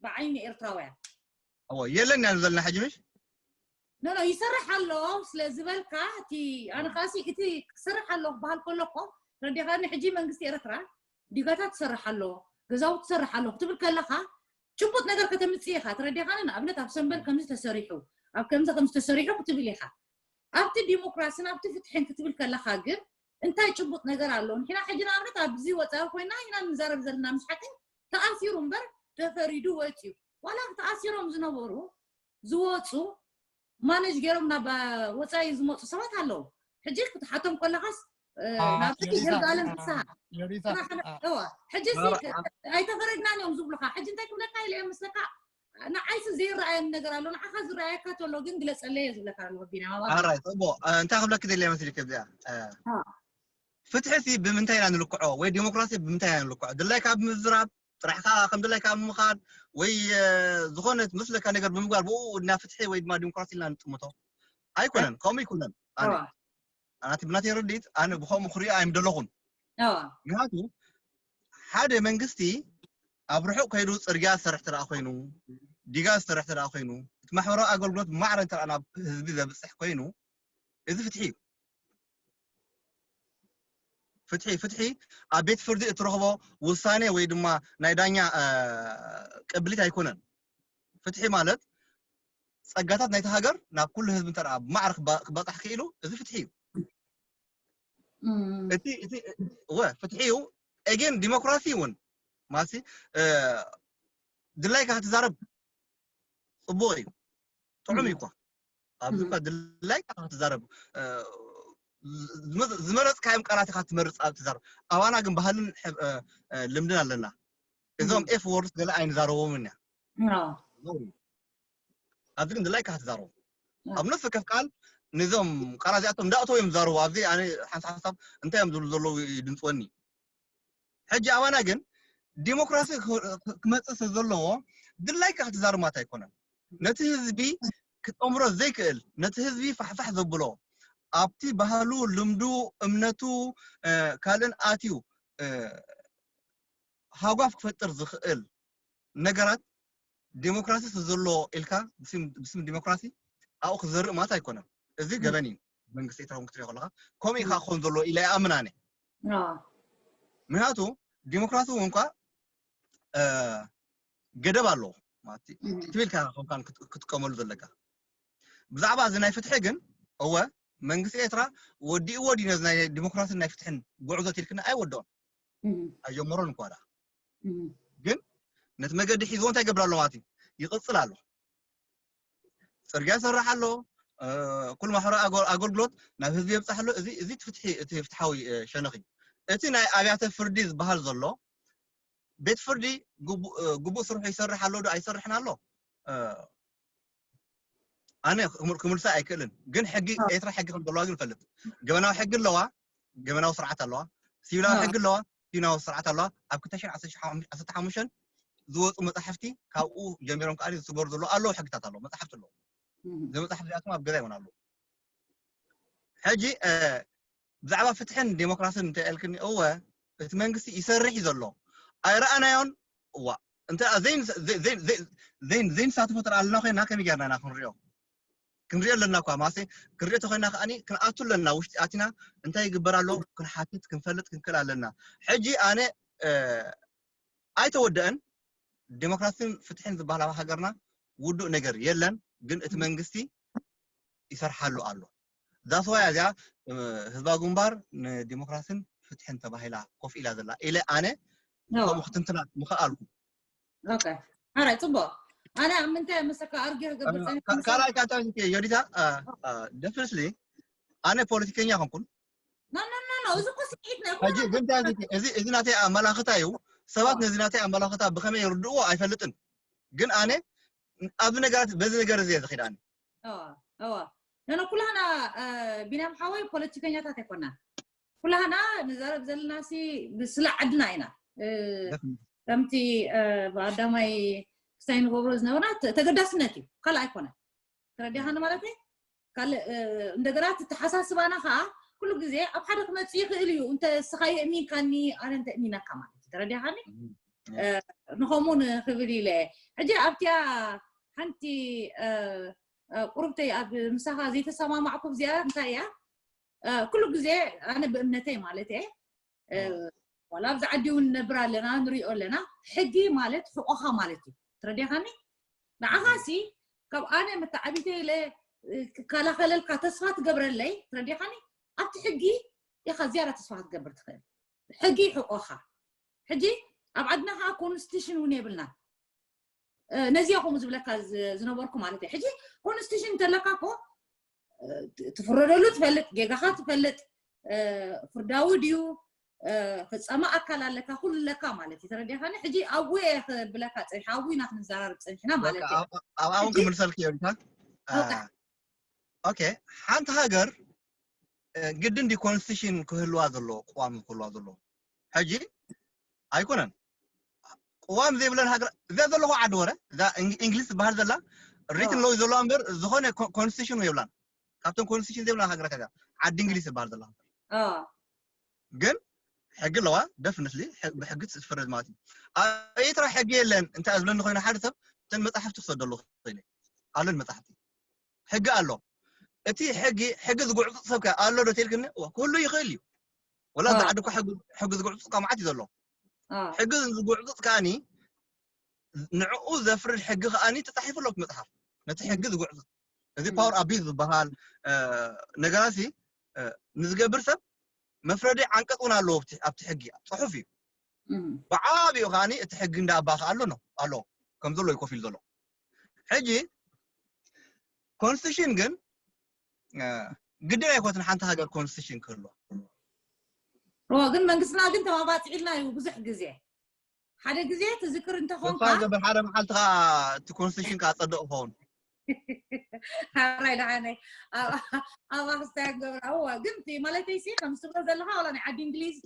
ብዓይኒ ኤርትራውያን የለን ኢና ዘለና ሕጂ ምሽ ኖ ኖ ይሰርሕ ኣሎ ስለ ዝበልካ እቲ ኣነ ካሲ እቲ ክሰርሕ ኣሎ ክበሃል ከሎ እኮ ረዲኻኒ ሕጂ መንግስቲ ኤርትራ ዲጋታት ትሰርሕ ኣሎ ገዛውቲ ትሰርሕ ኣሎ ክትብል ከለኻ ጭቡጥ ነገር ከተምፅእ ኢኻ ተረዲኻኒ ንኣብነት ኣብ ሰንበል ከምዚ ተሰሪሑ ኣብ ከምዚ ከምዚ ተሰሪሑ ክትብል ኢኻ ኣብቲ ዲሞክራስን ኣብቲ ፍትሕን ክትብል ከለኻ ግን እንታይ ጭቡጥ ነገር ኣሎ ንሕና ሕጂ ንኣብነት ኣብዚ ወፃኢ ኮይና ኢና ንዛረብ ዘለና ምስ ሓቂ ተኣሲሩ እምበር ተፈሪዱ ወፅዩ ዋላ ተኣሲሮም ዝነበሩ ዝወፁ ማነጅ ገይሮም ናብ ወፃኢ ዝመፁ ሰባት ኣለዉ ሕጂ ክትሓቶም ከለካስ ናብቲ ይርጋለም ፍስሃ ሕጂ ኣይተፈረድናን እዮም ዝብሉካ ሕጂ እንታይ ክብለካ ኢለ እዮም ምስለካ ንዓይሲ ዘይረኣየኒ ነገር ኣሎ ንዓኻ ዝረኣየካ ተሎ ግን ግለፀለይ እየ ዝብለካ ኣለዎ ቢና ኣራይ ፅቡቅ እንታይ ክብለክ ደልየ መስልክ እዚኣ ፍትሒ ሲ ብምንታይ ኢና ንልክዖ ወይ ዲሞክራሲ ብምንታይ ኢና ንልክዖ ድላይካ ብምዝራብ ጥራሕ ከዓ ከም ድላይካ ምኻድ ወይ ዝኾነ መስለካ ነገር ብምግባር ብኡ እና ፍትሒ ወይ ድማ ዲሞክራሲ ኢልና ንጥምቶ ኣይኮነን ከምኡ ይኮነን ኣነ ኣናቲ ብናተይ ረዲት ኣነ ብከምኡ ክሪኦ ኣይምደለኹን ምክንያቱ ሓደ መንግስቲ ኣብ ርሑቕ ከይዱ ፅርግያ ዝሰርሕ ተደኣ ኮይኑ ዲጋ ዝሰርሕ ተደኣ ኮይኑ እቲ ማሕበራዊ ኣገልግሎት ማዕረ እንተ ናብ ህዝቢ ዘብፅሕ ኮይኑ እዚ ፍትሒ እዩ ፍትሒ ፍትሒ ኣብ ቤት ፍርዲ እትረኽቦ ውሳኔ ወይ ድማ ናይ ዳኛ ቅብሊት ኣይኮነን ፍትሒ ማለት ፀጋታት ናይቲ ሃገር ናብ ኩሉ ህዝቢ እንተ ብማዕረ ክባፃሕ ክኢሉ እዚ ፍትሒ እዩ እቲ እቲ ወ ፍትሒ እዩ ኤጌን ዲሞክራሲ እውን ማለት ድላይካ ክትዛረብ ፅቡቅ እዩ ጥዑም እዩ እኳ ኣብዚ እኳ ድላይካ ክትዛረብ ዝመረፅካዮም ቃላት ኢካ ትመርፅ ኣብ ትዛረብ ኣባና ግን ባህልን ልምድን ኣለና እዞም ኤፍ ወርድስ ገለ ኣይንዛረቦምን እያ ኣብዚ ግን ድላይካ ክትዛረቡ ኣብ ነፍሲ ከፍ ቃል ነዞም ቃላት እዚኣቶም እንዳእተው እዮም ዝዛረቡ ኣብዚ ኣነ ሓንሳ ሓሳብ እንታይ እዮም ዝብሉ ዘለዉ ይድንፅወኒ ሕጂ ኣባና ግን ዲሞክራሲ ክመፅእ ስለ ዘለዎ ድላይካ ክትዛርማት ኣይኮነን ነቲ ህዝቢ ክጠምሮ ዘይክእል ነቲ ህዝቢ ፋሕፋሕ ዘብሎ ኣብቲ ባህሉ ልምዱ እምነቱ ካልእን ኣትዩ ሃጓፍ ክፈጥር ዝኽእል ነገራት ዲሞክራሲ ስዘሎ ኢልካ ብስም ዲሞክራሲ ኣብኡ ክዘርእ ማለት ኣይኮነን። እዚ ገበን እዩ። መንግስቲ ኤርትራ እውን ክትሪኦ ከለካ ከምኡ ኢካ ክኾን ዘለዎ ኢለ ይኣምን ኣነ። ምክንያቱ ዲሞክራሲ እውን እኳ ገደብ ኣለዎ ማለት እዩ። ትብል ኢልካ ከምካን ክትጥቀመሉ ዘለካ። ብዛዕባ እዚ ናይ ፍትሒ ግን እወ መንግስቲ ኤርትራ ወዲእዎ ድዩ ነዚ ናይ ዲሞክራሲን ናይ ፍትሕን ጉዕዞ ትልክና ኣይወድኦን ኣይጀመሮን እኳ ደኣ ግን ነቲ መገዲ ሒዝዎ እንታይ ይገብር ኣሎ ማለት እዩ ይቕፅል ኣሎ ፅርግያ ይሰርሕ ኣሎ ኩሉ ማሕበራዊ ኣገልግሎት ናብ ህዝቢ የብፅሕ ኣሎ እዚ እቲ ፍትሓዊ ሸነኽ እዩ እቲ ናይ ኣብያተ ፍርዲ ዝበሃል ዘሎ ቤት ፍርዲ ግቡእ ስርሑ ይሰርሕ ኣሎ ዶ ኣይሰርሕን ኣሎ ኣነ ክምልሳ ኣይክእልን፣ ግን ሕጊ ኤርትራ ሕጊ ከም ዘለዋ ግን እፈልጥ። ገበናዊ ሕጊ ኣለዋ፣ ገበናዊ ስርዓት ኣለዋ፣ ሲቪላዊ ሕጊ ኣለዋ፣ ሲቪላዊ ስርዓት ኣለዋ። ኣብ ክልተ ሽሕን ዓሰርተ ሓሙሽተን ዝወፁ መፃሕፍቲ ካብኡ ጀሚሮም ከዓ ዝስገሩ ዘለዉ ኣለዉ፣ ሕግታት ኣለዉ፣ መፃሕፍቲ ኣለዉ። እዚ መፅሓፍ እዚኣቶም ኣብ ገዛ ይሆን ኣለዉ። ሕጂ ብዛዕባ ፍትሕን ዴሞክራስን እንተ ኢልክኒ፣ እወ እቲ መንግስቲ ይሰርሕ እዩ ዘሎ። ኣይረኣናዮን። እዋ እንተ ዘይንሳተፎ ተረኣልና ኮይና ከመይ ጌርና ኢና ክንሪኦ? ክንሪኦ ኣለና እኳ ማሰ። ክንሪኦ ተኮይና ከኣኒ ክንኣቱ ኣለና። ውሽጢ ኣቲና እንታይ ይግበር ኣሎ ክንሓትት ክንፈልጥ ክንክእል ኣለና። ሕጂ ኣነ ኣይተወደአን። ዴሞክራሲን ፍትሕን ዝበሃል ኣብ ሃገርና ውዱእ ነገር የለን። ግን እቲ መንግስቲ ይሰርሓሉ ኣሎ። ዛስዋያ እዚኣ ህዝባዊ ግንባር ንዲሞክራሲን ፍትሕን ተባሂላ ኮፍ ኢላ ዘላ ኢለ ኣነ ከምኡ ክትንትና ምኽኣልኩ። ሓራይ ፅቡቅ። ኣነ ኣብ ምንታይ መሰካ ኣርጊ ክገብር ካልኣይ ታታ ዮዲታ ደፍስሊ ኣነ ፖለቲከኛ ኮንኩን እዚ ኮ ስዒት ናይ ሕጂ ግን እንታይ እዚ ናተይ ኣመላኽታ እዩ። ሰባት ነዚ ናተይ ኣመላኽታ ብኸመይ ይርድእዎ ኣይፈልጥን። ግን ኣነ ኣብዚ ነገራት በዚ ነገር እዚ ዝኺዳኒ እዋ ነነ ኩላህና ቢናም ሓወይ ፖለቲከኛታት ኣይኮና። ኩላህና ንዛረብ ዘለና ሲ ስለ ዓድና ኢና። ከምቲ ብኣዳማይ ክስታይ ንገብሮ ዝነበርና ተገዳስነት እዩ፣ ካልእ ኣይኮነ። ተረዲኻኒ ማለት እዩ። ካልእ እንደገና ተሓሳስባና ከዓ ኩሉ ግዜ ኣብ ሓደ ክመፅእ ይኽእል እዩ። እንተ እስኻ የእሚንካኒ ኣነ እንተ እሚናካ ማለት እዩ። ተረዲኻኒ? ንኸምኡ ንክብል ኢለ ሕጂ ኣብቲያ ሓንቲ ቁርብተይ ኣብ ምሳኻ ዘይተሰማማዕኩ እዚኣ እንታይ እያ? ኩሉ ግዜ ኣነ ብእምነተይ ማለት እየ ዋላ ኣብዚ ዓዲ እውን ነብር ኣለና ንሪኦ ኣለና። ሕጊ ማለት ሕቆኻ ማለት እዩ። ትረዲኻኒ? ንዓኻሲ ካብ ኣነ መተዓቢተ ኢለ ክከላኸለልካ ተስፋ ትገብረለይ። ትረዲኻኒ? ኣብቲ ሕጊ ኢኻ ዝያዳ ተስፋ ክትገብር ትኽእል። ሕጊ ሕቆኻ። ሕጂ ኣብ ዓድና ከዓ ኮንስቲቱሽን እውን የብልና። ነዚያ ከምኡ ዝብለካ ዝነበርኩ ማለት እዩ። ሕጂ ኮንስቲቱሽን እንተለካ ኮ ትፍረደሉ ትፈልጥ፣ ጌጋኻ ትፈልጥ፣ ፍርዳዊ ድዩ ፍፀማ ኣካል ኣለካ፣ ኩሉ ኣለካ ማለት እዩ። ተረዲኻኒ? ሕጂ ኣብኡ እየ ክብለካ ፀኒሐ፣ ኣብኡ ኢና ክንዘራረብ ፀኒሕና ማለት እዩ። ኣብኣውን ክምልሰልክ እዮ። ኦኬ፣ ሓንቲ ሃገር ግድን ዲ ኮንስቲቱሽን ክህልዋ ዘለዎ፣ ቅዋም ክህልዋ ዘለዎ? ሕጂ ኣይኮነን። ቅዋም ዘይብለን ሃገር እዛ ዘለኹ ዓዲ ወረ እዛ እንግሊዝ ዝበሃል ዘላ ሪትን ሎው ዘለዋ እምበር ዝኾነ ኮንስቲቱሽን የብላን። ካብቶም ኮንስቲቱሽን ዘይብላ ሃገራት እያ ዓዲ እንግሊዝ ዝበሃል ዘላ። ግን ሕጊ ኣለዋ፣ ደፍንትሊ ብሕጊ ትፍረድ ማለት እዩ። ኣብ ኤርትራ ሕጊ የለን እንታይ ዝብለኒ ኮይኑ ሓደ ሰብ እተን መፅሓፍቲ ክሰደሉ ክእል ኣለን መፅሓፍቲ ሕጊ ኣሎ። እቲ ሕጊ ሕጊ ዝጉዕፅፅ ሰብ ከ ኣሎ ዶ ተልክኒ? ኩሉ ይኽእል እዩ። ወላ እዚ ዓዲ እኮ ሕጊ ዝጉዕፅፅ እኳ መዓት እዩ ዘሎ። ሕጊ ዝጉዕፅፅ ከኣኒ ንዕኡ ዘፍርድ ሕጊ ከኣኒ ተፃሒፉ ኣሎ መፅሓፍ። ነቲ ሕጊ ዝጉዕፅፅ እዚ ፓወር ኣቢዝ ዝበሃል ነገራሲ ንዝገብር ሰብ መፍረዲ ዓንቀፅ እውን ኣለዎ ኣብቲ ሕጊ ፅሑፍ እዩ። ብዓብኡ ከዓኒ እቲ ሕጊ እንዳ ኣባኸ ኣሎ ነው ኣሎ ከም ዘሎ እዩ ኮፍ ኢሉ ዘሎ። ሕጂ ኮንስቲቱሽን ግን ግድን ኣይኮትን ሓንቲ ሃገር ኮንስቲቱሽን ክህልዋ። እዎ ግን መንግስትና ግን ተማባፂዕልና እዩ ብዙሕ ግዜ ሓደ ግዜ ትዝክር እንተኾንካ ገበር ሓደ መዓልቲ ከዓ እቲ ኮንስቲቱሽን ከዓ ፀደቕ ክኸውን ሓራይ ደሓነይ ኣብ ኣክስታይ ገብራ እዋ ግን ማለተይ ሲ ከም ዝብሎ ዘለካ ዋላ ናይ ዓዲ እንግሊዝ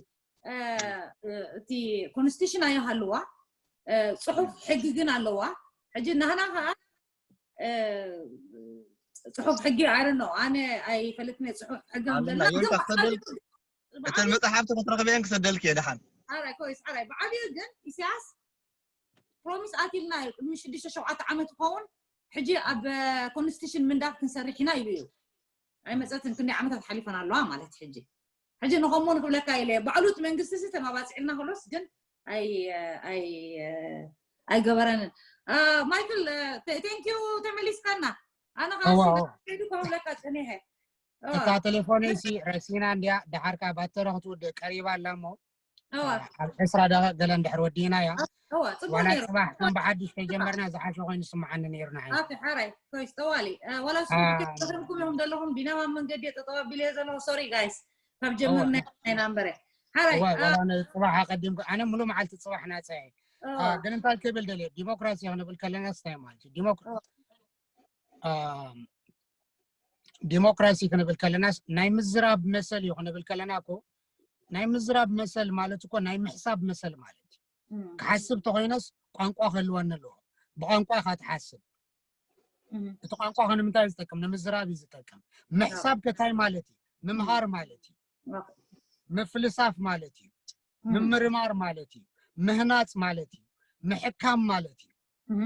እቲ ኮንስቲቱሽን ኣይሃልዋ ፅሑፍ ሕጊ ግን ኣለዋ። ሕጂ ናህና ከዓ ፅሑፍ ሕጊ ኣረ ነው ኣነ ኣይፈልጥን ፅሑፍ ሕጊ እተን መፅሓፍቲ ክትረኽበየን ክሰደልክ እየ ደሓን። ሓራይ ኮይስ ሓራይ ብዓብዩ ግን ኢሳያስ ፕሮሚስ ኣትልና እዩ ቅድሚ ሽዱሽተ ሸውዓተ ዓመት ይኸውን ሕጂ ኣብ ኮንስቲቱሽን ምንዳፍ ክንሰርሕ ኢና ኢሉ እዩ። ኣይመፀትን ክንደይ ዓመታት ሓሊፈን ኣለዋ ማለት ሕጂ ሕጂ ንኸምኡ ንክብለካ ኢለ ባዕሉ እቲ መንግስቲ ሲ ተማባፂዕልና ክሎስ ግን ኣይገበረንን። ማይክል ቴንኪዩ ተመሊስካና ኣነ ከዱ ከብለካ ፀኒሐ እታ ቴሌፎነይ ሲ ረሲና እንድያ ደሓርካ ባተሪ ክትውድእ ቀሪባ ኣላ እሞ ኣብ ዕስራ ደቂቕ ገለ እንድሕር ወዲእናያ ዋላ ፅባሕ ከም ብሓድሽ ተጀመርና ዝሓሸ ኮይኑ ስምዓኒ ነይሩ ንዓይ። ሓራይ ኮይስ ጠዋሊ ዋላ ስኩም እዮም ዘለኹም ቢናማ መንገዲ ጠጠው ኣቢለ ዘለኹ ሶሪ ጋይስ ካብ ጀመርና ናይ ናምበረ ሓራይ ዋላ ጽባሕ ኣቀዲምኩ ኣነ ሙሉ መዓልቲ ጽባሕ ናጻ እየ። ግን እንታይ ክብል ደልየ ዲሞክራሲ ክንብል ከለና ስታይ ማለት እዩ ዲሞክራሲ ዲሞክራሲ ክንብል ከለናስ ናይ ምዝራብ መሰል እዩ ክንብል ከለና እኮ ናይ ምዝራብ መሰል ማለት እኮ ናይ ምሕሳብ መሰል ማለት እዩ። ክሓስብ ተኮይነስ ቋንቋ ክህልወኒ ኣለዎ። ብቋንቋ ኢካ ትሓስብ። እቲ ቋንቋ ከ ንምንታይ እዩ ዝጠቅም? ንምዝራብ እዩ ዝጠቅም። ምሕሳብ ከ እንታይ ማለት እዩ? ምምሃር ማለት እዩ። ምፍልሳፍ ማለት እዩ። ምምርማር ማለት እዩ። ምህናፅ ማለት እዩ። ምሕካም ማለት እዩ።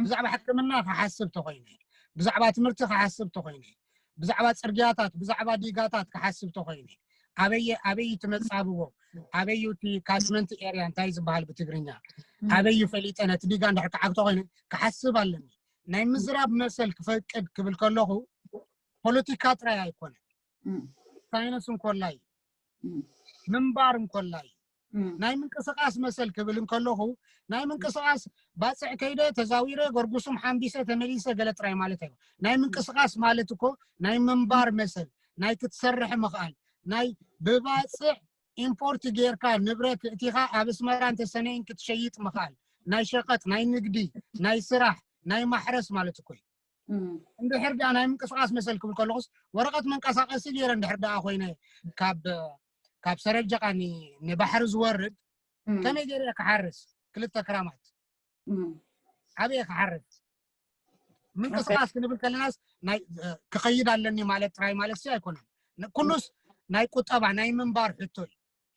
ብዛዕባ ሕክምና ክሓስብ ተኮይነ፣ ብዛዕባ ትምህርቲ ክሓስብ ተኮይነ፣ ብዛዕባ ፅርግያታት፣ ብዛዕባ ዲጋታት ክሓስብ ተኮይነ፣ ኣበየ ኣበይ እቲ መፃብቦ፣ ኣበይ እቲ ካችመንት ኤርያ እንታይ ዝበሃል ብትግርኛ፣ ኣበይ ፈሊጠ ነቲ ዲጋ እንድሕር ክዓግቶ ኮይነ ክሓስብ ኣለኒ። ናይ ምዝራብ መሰል ክፈቅድ ክብል ከለኹ ፖለቲካ ጥራይ ኣይኮነን። ሳይንስ እንኮላ እዩ፣ ምንባር እንኮላ እዩ። ናይ ምንቅስቃስ መሰል ክብል እንከለኹ ናይ ምንቅስቃስ ባፅዕ ከይደ ተዛዊረ ጎርጉሱም ሓምቢሰ ተመሊሰ ገለ ጥራይ ማለት ኣይኮ። ናይ ምንቅስቃስ ማለት እኮ ናይ ምንባር መሰል፣ ናይ ክትሰርሕ ምኽኣል፣ ናይ ብባፅዕ ኢምፖርት ጌርካ ንብረት እቲኻ ኣብ ኣስመራ እንተሰነይን ክትሸይጥ ምኽኣል፣ ናይ ሸቐጥ፣ ናይ ንግዲ፣ ናይ ስራሕ፣ ናይ ማሕረስ ማለት እኮ እዩ። እንድሕር ደኣ ናይ ምንቅስቃስ መሰል ክብል ከለኹስ ወረቐት መንቀሳቀሲ ገይረ እንድሕር ደኣ ኮይነ ካብ ካብ ሰረጀቃ ንባሕሪ ዝወርድ ከመይ ገይረ ክሓርስ ክልተ ክራማት ኣበየ ክሓርስ? ምንቅስቃስ ክንብል ከለናስ ናይ ክኸይድ ኣለኒ ማለት ጥራይ ማለት ሲ ኣይኮነን። ኩሉስ ናይ ቁጠባ ናይ ምንባር ሕቶ እዩ።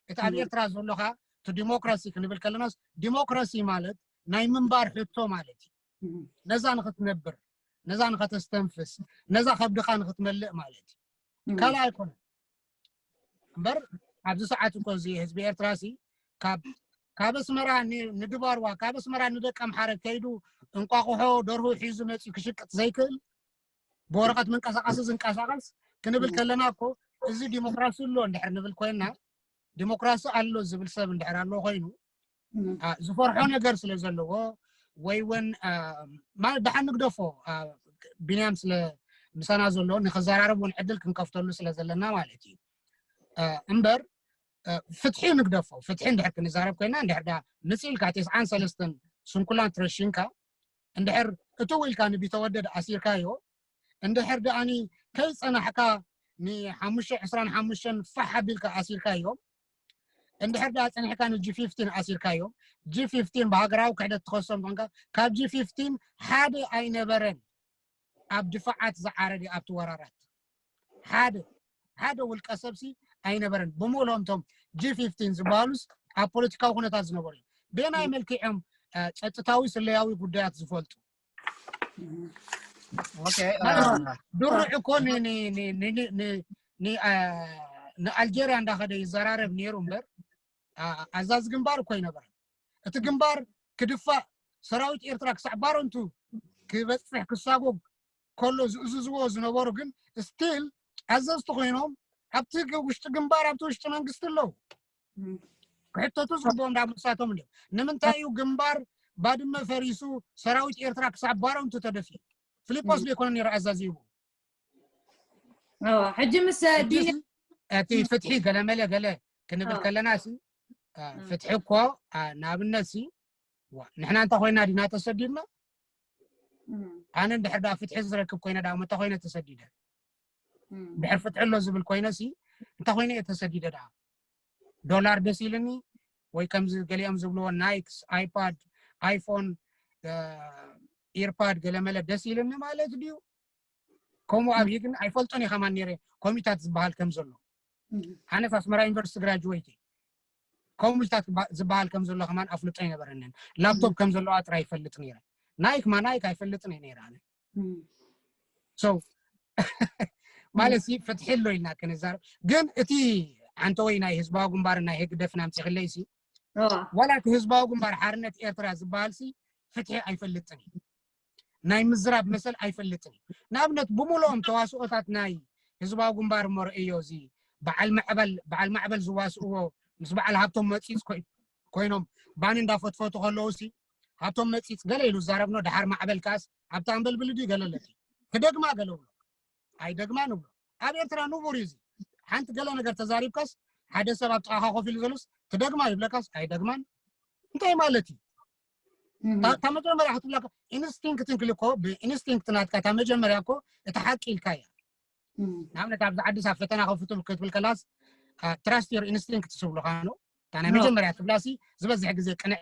እቲ ኣብ ኤርትራ ዘሎካ እቲ ዲሞክራሲ ክንብል ከለናስ ዲሞክራሲ ማለት ናይ ምንባር ሕቶ ማለት እዩ። ነዛ ንክትነብር፣ ነዛ ንከተስተንፍስ፣ ነዛ ከብድካ ንክትመልእ ማለት እዩ። ካልእ ኣይኮነን። እምበር ኣብዚ ሰዓት እኮ እዚ ህዝቢ ኤርትራ ሲ ካብ ካብ ኣስመራ ንድባርዋ ካብ ኣስመራ ንደቀ ኣምሓረ ከይዱ እንቋቑሖ ደርሁ ሒዙ መፂኡ ክሽቅጥ ዘይክእል ብወረቐት መንቀሳቀሲ ዝንቀሳቀስ ክንብል ከለና እኮ እዚ ዲሞክራሲ ኣሎ እንድሕር ንብል ኮይና ዲሞክራሲ ኣሎ ዝብል ሰብ እንድሕር ኣሎ ኮይኑ ዝፈርሖ ነገር ስለ ዘለዎ ወይ እውን ማለት ደሓን ንግደፎ ቢንያም ስለ ምሳና ዘሎ ንክዘራረብ እውን ዕድል ክንከፍተሉ ስለ ዘለና ማለት እዩ እምበር ፍትሒ ንግደፎ ፍትሒ እንድሕር ክንዛረብ ኮይና እንድሕር ዳ ምፅእ ኢልካ ተስዓን ሰለስተን ስንኩላን ትረሽንካ እንድሕር እትው ኢልካ ንቢተወደድ ኣሲርካዮ እንድሕር ደኣኒ ከይፀናሕካ ንሓሙሽተ ዕስራን ሓሙሽተን ፋሕ ኣቢልካ ኣሲርካዮም እንድሕር ደኣ ፀኒሕካ ንጂ ፊፍቲን ኣሲርካዮም ጂ ፊፍቲን ብሃገራዊ ክሕደት ትኸሶም ኮንካ ካብ ጂ ፊፍቲን ሓደ ኣይነበረን ኣብ ድፋዓት ዝዓረደ ኣብቲ ወራራት ሓደ ሓደ ውልቀ ሰብሲ ኣይነበረን ብምእሎም ቶም ጂ ፊፍቲን ዝበሃሉስ ኣብ ፖለቲካዊ ኩነታት ዝነበሩ እዮም ቤናይ መልክዖም ፀጥታዊ ስለያዊ ጉዳያት ዝፈልጡ ድሩዕ እኮ ንኣልጀርያ እንዳኸደ ይዘራረብ ነይሩ እምበር ኣዛዚ ግንባር እኮ ይነበረ እቲ ግንባር ክድፋእ ሰራዊት ኤርትራ ክሳዕ ባረንቱ ክበፅሕ ክሳጎግ ከሎ ዝእዝዝዎ ዝነበሩ ግን ስቲል ኣዘዝቲ ኮይኖም ኣብቲ ውሽጢ ግንባር ኣብቲ ውሽጢ መንግስቲ ኣለዉ ክሕተቱ ዝግብኦም ዳ ምሳቶም እንዲም ንምንታይ እዩ ግንባር ባድመ ፈሪሱ ሰራዊት ኤርትራ ክሳብ ባረንቱ ተደፊ ፊሊጶስ ዘይኮነ ነይሩ ኣዛዚቡ ሕጂ ምስ እቲ ፍትሒ ገለመለ ገለ ክንብል ከለና ሲ ፍትሒ እኮ ንኣብነት ሲ ንሕና እንተ ኮይና ዲና ተሰዲድና ኣነ እንድሕር ዳ ፍትሒ ዝረክብ ኮይነ ዳ እንተ ኮይነ ተሰዲደ ድሕር ፍትሒ ኣሎ ዝብል ኮይነ ሲ እንተ ኮይነ እየ ተሰዲደ ዳ ዶላር ደስ ኢልኒ ወይ ከምዚ ገሊኦም ዝብልዎ ናይክስ ኣይፓድ ኣይፎን ኢርፓድ ገለመለ ደስ ኢልኒ ማለት ድዩ ከምኡ ኣብዩ ግን ኣይፈልጦን እየ ከማን ነይረ ኮሚታት ዝበሃል ከም ዘሎ ኣነስ ኣስመራ ዩኒቨርሲቲ ግራጅዌት ኮሚታት ዝበሃል ከም ዘሎ ከማን ኣፍልጦ ኣይነበረንን ላፕቶፕ ከም ዘለዋ ጥራይ ይፈልጥ ነይረ ናይክ ማ ናይክ ኣይፈልጥን እየ ነይረ ኣነ ማለት ሲ ፍትሒ ኣሎ ኢልና ክንዛረብ ግን እቲ ሓንተ ወይ ናይ ህዝባዊ ግንባር ናይ ህግደፍን ኣምፂኽለይ ሲ ዋላ እቲ ህዝባዊ ግንባር ሓርነት ኤርትራ ዝበሃል ሲ ፍትሒ ኣይፈልጥን እዩ ናይ ምዝራብ መሰል ኣይፈልጥን እዩ ንኣብነት ብምልኦም ተዋስኦታት ናይ ህዝባዊ ግንባር እሞ ርእዮ እዚ በዓል ማዕበል በዓል ማዕበል ዝዋስእዎ ምስ በዓል ሃብቶም መፂፅ ኮይኖም ባኒ እንዳፈትፈቱ ከለዉ ሲ ሃብቶም መፂፅ ገለ ኢሉ ዝዛረብኖ ድሓር ማዕበል ከኣስ ኣብቲ ኣንበልብል ድዩ ገለ ኣለቲ ክደግማ ገለ ብሎ ኣይደግማ ንብሎ ኣብ ኤርትራ ንቡር እዩ እዚ ሓንቲ ገለ ነገር ተዛሪብካስ ሓደ ሰብ ኣብ ጥቓኻ ኮፍ ኢሉ ዘሎስ ትደግማ ይብለካስ ኣይደግማን እንታይ ማለት እዩ እታ መጀመርያ ክትብለካ ኢንስቲንክት እንክልኮ ብኢንስቲንክት ናትካ እታ መጀመርያ እኮ እቲ ሓቂ ኢልካ እያ ንኣብነት ኣብዚ ዓዲ ሳብ ፈተና ከፍቱ ክትብል ከላስ trust your instinct ትብሉ ካኑ እታ ናይ መጀመርያ ትብላሲ ዝበዝሕ ግዜ ቅንዕ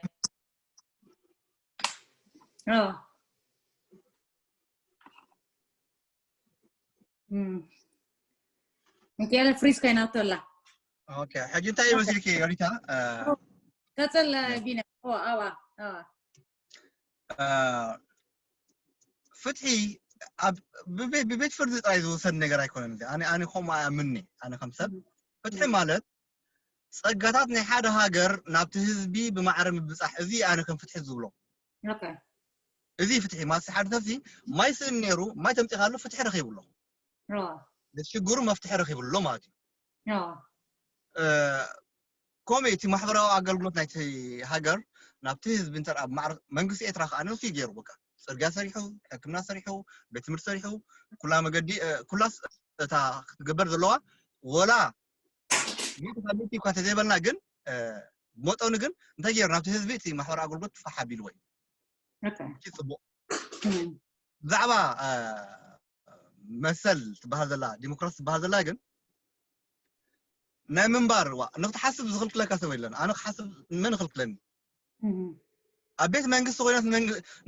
ሚካኤል ፍሪዝ ኮይናቶ ኣላ። ኦኬ፣ ሕጂ እንታይ ይመስልኪ ሪታ? ቀጽል ቢነ። ኣዋ ፍትሒ ብቤት ፍርዲ ጥራይ ዝውሰድ ነገር ኣይኮነን። እዚ ኣነ ኣነ ከምኡ ኣምኒ ኣነ ከም ሰብ ፍትሒ ማለት ጸጋታት ናይ ሓደ ሃገር ናብቲ ህዝቢ ብማዕረ ምብጻሕ፣ እዚ ኣነ ከም ፍትሒ ዝብሎ። እዚ ፍትሒ ማለት ሓደ ሰብሲ ማይ ስእን ነይሩ፣ ማይ ተምጺኻሉ ፍትሒ ረኺቡ ኣሎ። ሽግሩ መፍትሒ ረኺቡ ኣሎ ማለት እዩ። ኮሜ እቲ ማሕበራዊ ኣገልግሎት ናይቲ ሃገር ናብቲ ህዝቢ እንተ ኣብ ማዕረ መንግስቲ ኤርትራ ከዓ ንሱ ገይሩ በቃ ጽርግያ ሰሪሑ፣ ሕክምና ሰሪሑ፣ ቤት ትምህርቲ ሰሪሑ፣ ኩላ መገዲ ኩላስ እታ ክትግበር ዘለዋ ወላ ሚእቲ ካብ ሚእቲ እኳ ተዘይበልና ግን መጠኑ ግን እንታይ ገይሩ ናብቲ ህዝቢ እቲ ማሕበራዊ ኣገልግሎት ፋሕ ኣቢልዎ እዩ። ጽቡቅ ብዛዕባ መሰል ትበሃል ዘላ ዲሞክራሲ ትበሃል ዘላ ግን ናይ ምንባር ዋ ንክትሓስብ ዝኽልክለካ ሰብ የለን። ኣነ ክሓስብ መን ይኽልክለኒ? ኣብ ቤት መንግስቲ ኮይናት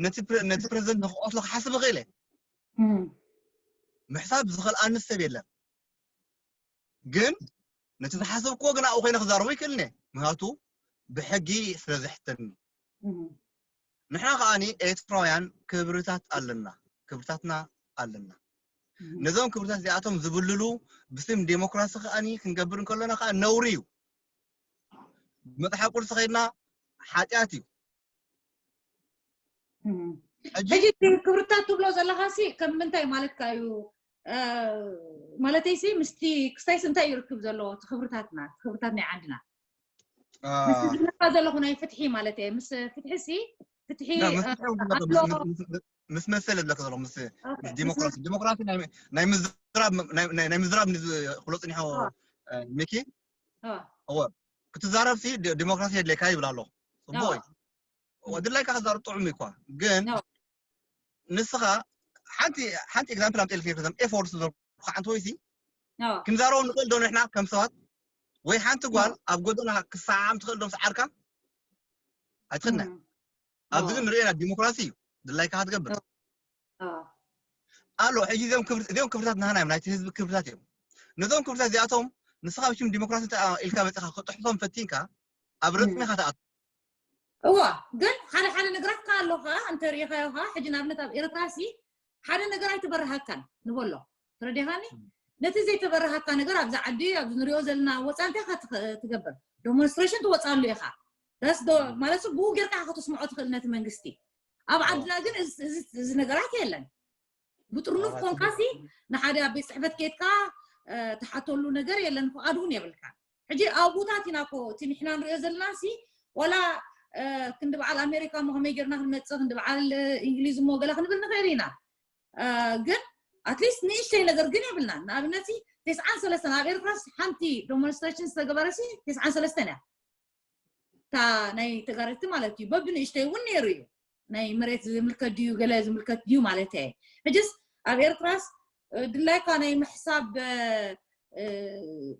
ነቲ ፕሬዚደንት ንክቆትሎ ክሓስብ ይኽእል እየ። ምሕሳብ ዝኽእል ኣንስ ሰብ የለን። ግን ነቲ ዝሓሰብክዎ ግን ኣብኡ ኮይነ ክዛረቦ ይክእልኒ። ምክንያቱ ብሕጊ ስለ ዘሕተኒ። ንሕና ከዓኒ ኤርትራውያን ክብርታት ኣለና፣ ክብርታትና ኣለና። ነዞም ክብርታት እዚኣቶም ዝብልሉ ብስም ዴሞክራሲ ከዓኒ ክንገብር እንከለና ከዓ ነውሪ እዩ። መፅሓፍ ቅዱስ ከይድና ሓጢኣት እዩ። ሕጂ ክብርታት ትብሎ ዘለካ ሲ ከም ምንታይ ማለትካ እዩ? ማለተይ ሲ ምስቲ ክስታይስ እንታይ ይርክብ ዘለዎ? እቲ ክብርታትና ክብርታት ናይ ዓድና ዝብለካ ዘለኹ ናይ ፍትሒ ማለት እየ። ምስ ፍትሒ ሲ ፍትሒ ኣሎ። ምስ መሰል ኣለክ ዘሎ ምስ ዲሞክራሲ ዲሞክራሲ ናይ ምዝራብ ናይ ምዝራብ ክብሎ ፅኒሖ ሚኪ እወ ክትዛረብ ሲ ዲሞክራሲ የድለካ ይብል ኣሎ። ፅቡቅ እዩ። ድላይካ ክዛረብ ጥዑም እኳ ግን ንስኻ ሓንቲ ሓንቲ ኤግዛምፕል ኣምፅልክ ነዞም ኤፎርስ ዘልኩካ ሓንቲ ወይሲ ክንዛረቦም ንኽእል ዶ ንሕና ከም ሰባት ወይ ሓንቲ ጓል ኣብ ጎደና ክሰዓዓም ትኽእል ዶ ምስ ዓርካ ኣይትኽእልና ኣብዚ ግን ንሪኦ ኢና ዲሞክራሲ እዩ ድላይካ ክትገብር ኣሎ ሕጂ እዚኦም ክብርታት ናህና እዮም ናይቲ ህዝቢ ክብርታት እዮም ነዞም ክብርታት እዚኣቶም ንስኻ ብሽም ዲሞክራሲ ኢልካ መፅኻ ክጥሕሶም ፈቲንካ ኣብ ረፅሚ ኢኻ ትኣቱ እዋ ግን ሓደ ሓደ ነገራት ከ ኣሎ ከ እንተሪኢኻዮ ከ ሕጂ ንኣብነት ኣብ ኤርትራ ሲ ሓደ ነገር ኣይተበረሃካን ንበሎ ተረዲኻኒ ነቲ ዘይተበረሃካ ነገር ኣብዚ ዓዲ ኣብዚ ንሪኦ ዘለና ወፃ እንታይ ኢኻ ትገብር ዴሞንስትሬሽን ትወፃሉ ኢኻ ዳስ ዶ ማለት ብኡ ጌርካ ኢኻ ከተስምዖ ትኽእል ነቲ መንግስቲ ኣብ ዓድና ግን እዚ ነገራት የለን ብጥርኑፍ ኮንካሲ ንሓደ ኣብ ቤት ፅሕፈት ኬድካ ትሓተሉ ነገር የለን ፍቓድ እውን የብልካ ሕጂ ኣብኡታት ኢና ኮ እቲ ንሕና ንሪኦ ዘለና ሲ ዋላ ክንዲ በዓል ኣሜሪካ ሞ ከመይ ጌርና ክንመፅእ ክንዲ በዓል እንግሊዝ ሞ ገለ ክንብል ንኽእል ኢና ግን ኣትሊስት ንእሽተይ ነገር ግን የብልና ንኣብነት ሲ ተስዓን ሰለስተን ኣብ ኤርትራ ሓንቲ ዴሞንስትሬሽን ዝተገበረ ሲ ተስዓን ሰለስተን እያ እታ ናይ ተጋረቲ ማለት እዩ በብንእሽተይ እውን ነይሩ እዩ ናይ መሬት ዝምልከት ድዩ ገለ ዝምልከት ድዩ ማለት እየ ሕጅስ ኣብ ኤርትራስ ድላይካ ናይ ምሕሳብ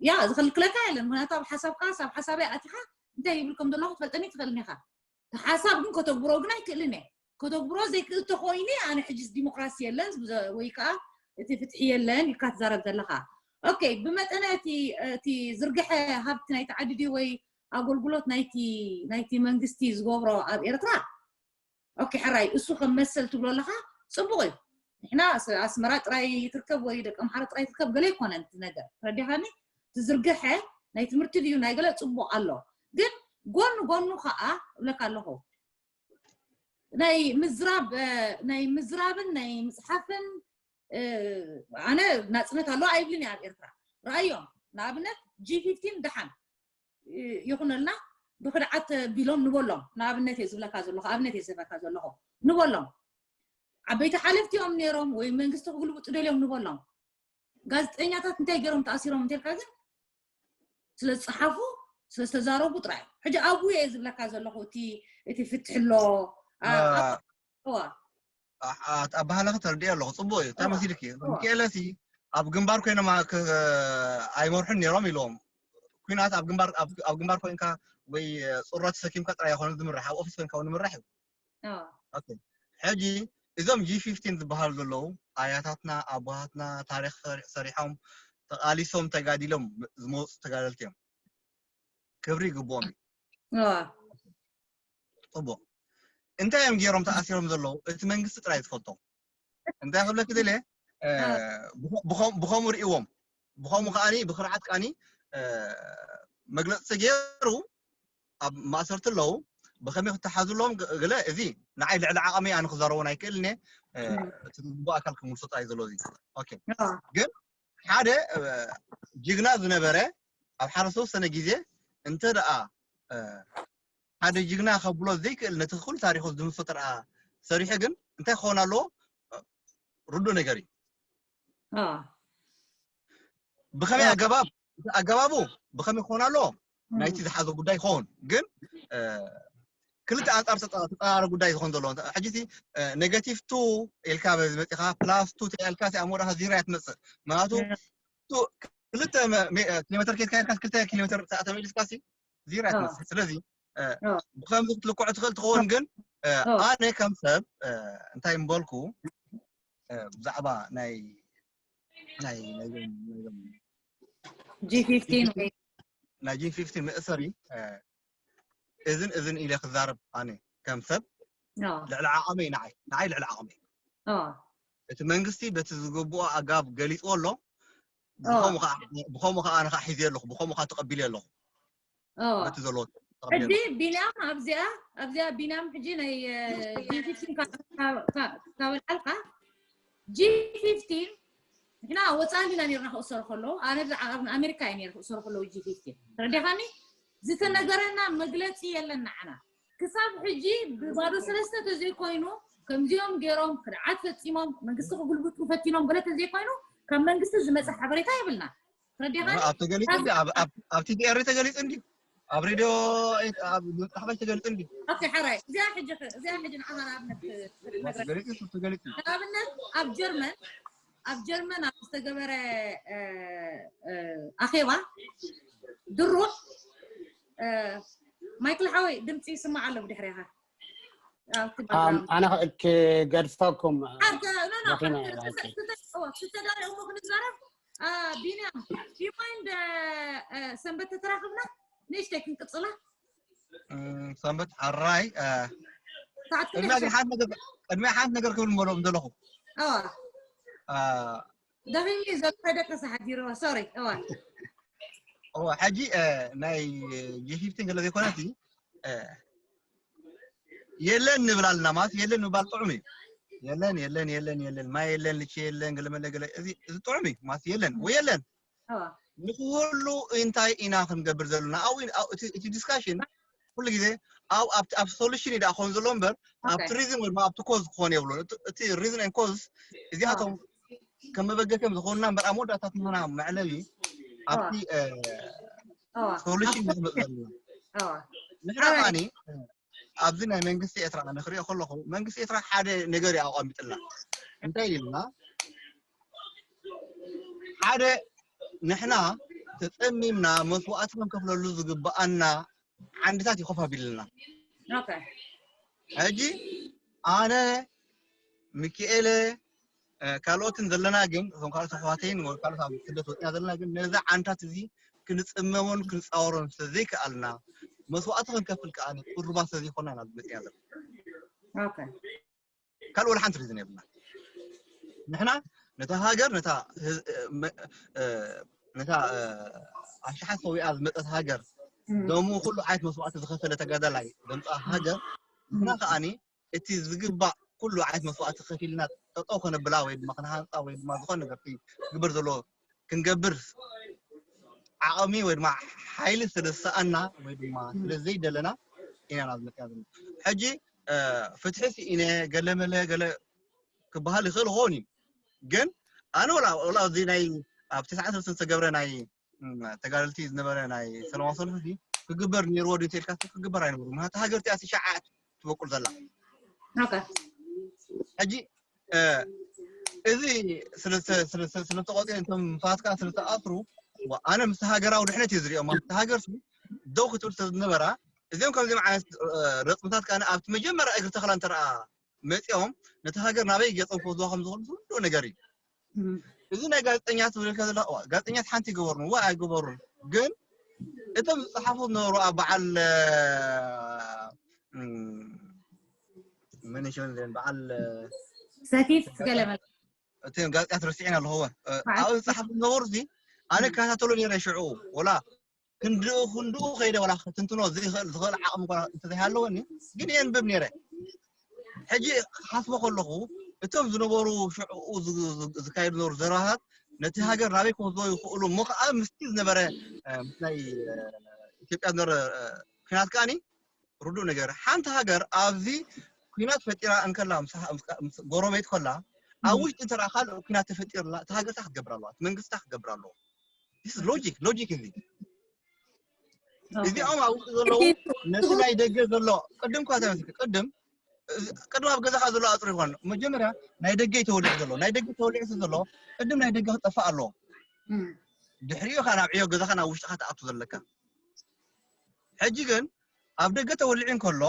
ያ ዝኽልክለካ የለን ምክንያቱ ኣብ ሓሳብካ ኣብ ሓሳበይ ኣቲኻ እንታይ ይብል ከም ዘለኹ ትፈልጠኒ ትኽእልኒ ኢኻ ሓሳብ ግን ከተግብሮ ግን ኣይክእልን እየ ከተግብሮ ዘይክእል ተኮይኒ ኣነ ሕጅስ ዲሞክራሲ የለን ወይ ከዓ እቲ ፍትሒ የለን ኢልካ ትዛረብ ዘለካ ኦኬ ብመጠነ እቲ ዝርግሐ ሃብቲ ናይቲ ዓዲ ድዩ ወይ ኣገልግሎት ናይቲ ናይቲ መንግስቲ ዝገብሮ ኣብ ኤርትራ ኦኬ ሕራይ እሱ ከም መሰል ትብሎ ኣለካ ፅቡቅ እዩ ንሕና ኣስመራ ጥራይ ትርከብ ወይ ደቂ ኣምሓራ ጥራይ ትርከብ ገለ ይኮነን እቲ ነገር ረዲኻኒ ዝዝርግሐ ናይ ትምህርቲ ድዩ ናይ ገለ ፅቡቅ ኣሎ ግን ጎኑ ጎኑ ከዓ እብለካ ኣለኹ ናይ ምዝራብ ናይ ምዝራብን ናይ ምፅሓፍን ኣነ ናፅነት ኣሎ ኣይብልን እየ ኣብ ኤርትራ ረኣዮም ንኣብነት ጂ ፊፍቲን ደሓን ይኹነልና ብክድዓት ቢሎም ንበሎም ንኣብነት እየ ዝብለካ ዘለኹ ኣብነት እየ ዝህበካ ዘለኹ ንበሎም ዓበይቲ ሓለፍቲ እዮም ነይሮም ወይ መንግስቲ ክግልብጡ ደልዮም ንበሎም ጋዜጠኛታት እንታይ ገይሮም ተኣሲሮም እንተልካ ግን ስለ ዝፀሓፉ ስለ ዝተዛረቡ ጥራይ ሕጂ ኣብኡ እየ ዝብለካ ዘለኹ እቲ እቲ ፍትሒ ኣሎ ኣባህላ ከተርድእ ኣለኹ ፅቡቅ እዩ እንታይ መሲልኪ ሚካኤለሲ ኣብ ግንባር ኮይኖም ኣይመርሑን ነይሮም ኢልዎም። ኩናት ኣብ ግንባር ኣብ ግንባር ኮይንካ ወይ ፅሮት ሰኪምካ ጥራይ ይኮነ ዝምራሕ፣ ኣብ ኦፊስ ኮይንካ እውን ንምራሕ እዩ። ሕጂ እዞም ጂ ፊፍቲን ዝበሃሉ ዘለዉ ኣያታትና ኣቦታትና ታሪክ ሰሪሖም ተቃሊሶም ተጋዲሎም ዝመፁ ተጋደልቲ እዮም። ክብሪ ይግብኦም እዩ። ፅቡቅ፣ እንታይ እዮም ገይሮም ተኣሲሮም ዘለዉ? እቲ መንግስቲ ጥራይ ዝፈልጦ። እንታይ ክብለኪ ደልየ፣ ብኸምኡ ርእዎም፣ ብኸምኡ ከዓኒ ብክርዓት ከዓኒ መግለፂ ተገይሩ ኣብ ማእሰርቲ ኣለዉ። ብኸመይ ክተሓዙ ኣለዎም? ገለ እዚ ንዓይ ልዕሊ ዓቐመይ ኣነ ክዛረቦን ኣይክእልን እየ። እቲ ዝግብኦ ኣካል ክምልሶ ጥራይ ዘሎ እዚ። ግን ሓደ ጅግና ዝነበረ ኣብ ሓደ ዝተወሰነ ግዜ እንተ ደኣ ሓደ ጅግና ከብሎ ዘይክእል ነቲ ኩሉ ታሪኹ ዝምሶ ጥርኣ ሰሪሑ ግን እንታይ ክኸውን ኣለዎ? ርዱእ ነገር እዩ። ብኸመይ ኣገባብ ኣገባቡ ብኸመይ ክኸውን ኣለዎ? ናይቲ ዝሓዞ ጉዳይ ይኸውን ግን ክልተ ኣንጻር ተጻራሪ ጉዳይ ዝኸውን ዘለዎ ሕጂ እቲ ኔጋቲቭ ቱ ኢልካ በዚ መጺኻ ፕላስ ቱ ኢልካ ኣብ መወዳእታ ዚሮ እያ ትመጽእ። ምክንያቱ ክልተ ኪሎ ሜትር ከይድካ ኢልካ ክልተ ኪሎ ሜትር ተመሊስካ ዚሮ እያ ትመጽእ። ስለዚ ብከምዚ ክትልክዖ ትኽእል ትኸውን ግን ኣነ ከም ሰብ እንታይ ምበልኩ ብዛዕባ ናይ ናይ ጂ ፊፍቲን ወይ ናይ ጂ ፊፍቲን መእሰሪ እዝን እዝን ኢለ ክዛረብ ኣነ ከም ሰብ ልዕሊ ዓቐመይ ንዓይ ንዓይ ልዕሊ ዓቐመይ እቲ መንግስቲ በቲ ዝግብኦ ኣጋብ ገሊፅዎ ኣሎ። ብኸምኡ ከዓ ኣነ ከዓ ሒዘ ኣለኹ፣ ብኸምኡ ከዓ ተቐቢለ ኣለኹ። በቲ ዘለዎ ሕጂ ቢንያም ኣብዚኣ ኣብዚኣ ቢንያም ሕጂ ናይ ጂ ፊፍቲን ካብ ወልዓልካ ጂ ፊፍቲን ንሕና ወፃኢ ኢና ነርና ክእሰሩ ከለዉ ኣነ ኣብዚ ዓቐብ ኣሜሪካ እየ ነረ ክእሰሩ ከለዉ ጂ ፊፍቲን ተረዲኻኒ ዝተነገረና መግለፂ የለን ንዓና ክሳብ ሕጂ ብባዶ ሰለስተ ተዘይኮይኑ ከምዚኦም ገይሮም ክድዓት ፈፂሞም መንግስቲ ክጉልብጡ ፈቲኖም ገለ ተዘይኮይኑ ካብ መንግስቲ ዝመፀ ሓበሬታ የብልና ተረዲኻኒ ኣብ ተገሊፁ እንዲ ኣብ ቲቪ ኤሪ ተገሊፁ እንዲ ኣብ ሬድዮ ኣብ መፅሓፋይ ተገሊፁ እንዲ ኦኬ ሓራይ እዚኣ ሕጂ እዚኣ ሕጂ ንዓኻ ንኣብነት ተገሊፁ እሱ ተገሊፁ ንኣብነት ኣብ ጀርመን ኣብ ጀርመን ኣብ ዝተገበረ ኣኼባ ድሩዕ ማይክል ሓወይ ድምፂ ይስማዕ ኣሎ ብድሕሪኻ ኣነ ክገድፈኩም ተዳሪዑ እሞ ክንዛረብ ቢንያም ዩ ማይንድ ሰንበት ተተራኽብና ንእሽተይ ክንቅፅላ ሰንበት ሓራይ ቅድሚያ ሓንቲ ነገር ክብል መሎም ዘለኹ ደኺ ዘሎ ደቀሰ ሓዲርዋ ሶሪ እዋ እዋ ሕጂ ናይ ጂ ፊፍቲን ገለ ዘይኮነቲ የለን ንብል ኣለና ማለት የለን ምባል ጥዑም እዩ የለን የለን የለን የለን ማይ የለን ልቺ የለን ገለመለ ገለ እዚ ጥዑም እዩ ማለት የለን ወይ የለን ንኩሉ እንታይ ኢና ክንገብር ዘለና ኣብኡ እቲ ዲስካሽን ኩሉ ግዜ ኣብ ኣብቲ ኣብ ሶሉሽን እዩ ደኣ ክኾን ዘሎ እምበር ኣብቲ ሪዝን ወይ ኣብቲ ኮዝ ክኾን የብሉን እቲ ሪዝን ን ኮዝ እዚኣቶም ከም መበገሲም ዝኾንና እምበር ኣብ መወዳእታ ትምህና መዕለቢ ኣብቲ ሶሉሽን ንክመፅ ዘለና ንሕና ከዓኒ ኣብዚ ናይ መንግስቲ ኤርትራ ኣነ ክሪኦ ከለኹ መንግስቲ ኤርትራ ሓደ ነገር እዩ ኣቋሚጥልና እንታይ ኢልና ሓደ ንሕና ተፀሚምና መስዋእቲ ክንከፍለሉ ዝግብኣና ዓንድታት ይኸፍ ኣቢልና ሕጂ ኣነ ሚኪኤለ ካልኦትን ዘለና ግን እዞም ካልኦት ኣሕዋተይን ካልኦት ኣብ ስደት ወፅና ዘለና ግን ነዚ ዓንታት እዚ ክንፅመሞን ክንፃወሮን ስለዘይከኣልና መስዋእቲ ክንከፍል ከዓ ቁሩባት ስለዘይኮና ናብ መፅና ዘለና ካልእ ወላ ሓንቲ ሪዝን የብልና ንሕና ነታ ሃገር ነታ ነታ ኣሽሓት ሰዊኣ ዝመፀት ሃገር ደሙ ኩሉ ዓይነት መስዋእቲ ዝኸፈለ ተጋዳላይ ዘምፃ ሃገር ንሕና ከዓኒ እቲ ዝግባእ ኩሉ ዓይነት መስዋእቲ ከፊልና ጠጠው ከነብላ ወይ ድማ ክንሃንፃ ወይ ድማ ዝኾነ ነገር ክግበር ዘለዎ ክንገብር ዓቕሚ ወይ ድማ ሓይሊ ስለዝሰኣና ወይ ድማ ስለዘይደለና ኢና ናብ መፅና ዘለና ሕጂ ፍትሒ ስኢነ ገለመለ ገለ ክበሃል ይኽእል ኸውን እዩ ግን ኣነ ወላ እዚ ናይ ኣብ ትስዓ ሰለስተ ዝተገብረ ናይ ተጋደልቲ ዝነበረ ናይ ሰላማዊ ሰልፊ ክግበር ነይርዎ ድዩ ተልካ ክግበር ኣይነበሩ ምክንያቱ ሃገር እቲኣ ሸዓት ትበቁል ዘላ ሕጂ እዚ ስለተቆፂ እቶም ንፋት ከዓ ስለተኣስሩ ኣነ ምስ ሃገራዊ ድሕነት እዩ ዝሪኦም። ኣብቲ ሃገር ደው ክትብል ስለዝነበራ እዚኦም ከምዚኦም ዓይነት ረፅምታት ከዓ ኣብቲ መጀመርያ እግሪ ተኽላ እንተረኣ መፂኦም ነቲ ሃገር ናበይ ገፆም ክወስድዋ ከም ዝኽእሉ ዝርድኡ ነገር እዩ። እዚ ናይ ጋዜጠኛት ትብል ከለኻ ጋዜጠኛት ሓንቲ ይገበሩን ዋ ኣይገበሩን፣ ግን እቶም ዝፀሓፉ ዝነበሩ ኣብ በዓል መን ሽመን በዓል ሰቲት ገለመለ እቶም ጋዜጠኛት ረሲዕና ኣለኹ። ኣብኡ ዝፀሓፉ ዝነበሩ ሲ ኣነ ከታተሎ ነይረ ሽዑ ወላ ክንድኡ ክንድኡ ከይደ ወላ ክትንትኖ ዘይኽእል ዝኽእል ዓቕሚ እኳ እንተዘይሃለወኒ ግን የንብብ ነይረ። ሕጂ ክሓስቦ ከለኹ እቶም ዝነበሩ ሽዑ ዝካየዱ ዝነበሩ ዘረባታት ነቲ ሃገር ናበይ ክወስዶ ይኽእሉ እሞ ከዓ ምስቲ ዝነበረ ምስ ናይ ኢትዮጵያ ዝነበረ ኩናት ከዓኒ ርዱእ ነገር ሓንቲ ሃገር ኣብዚ ኩናት ፈጢራ እንከላ ጎረቤት ከላ ኣብ ውሽጢ እንተ ካልእ ኩናት ተፈጢርላ እቲ ሃገርታ ክትገብር ኣለዋ፣ እቲ መንግስታ ክትገብር ኣለዎ። ሎጂክ ሎጂክ እዚ እዚኦም ኣብ ውሽጢ ዘለዉ ነቲ ናይ ደገ ዘሎ ቅድም ኳ ተመስል ቅድም ቅድም ኣብ ገዛኻ ዘሎ ኣፅሩ ይኾን መጀመርያ ናይ ደገ ተወሊዑ ዘሎ ናይ ደገ ተወሊዑ ዘሎ ቅድም ናይ ደገ ክጠፋእ ኣለዎ። ድሕሪኡ ካ ናብ ዕዮ ገዛኻ ናብ ውሽጥኻ ትኣቱ ዘለካ። ሕጂ ግን ኣብ ደገ ተወሊዑ እንከሎ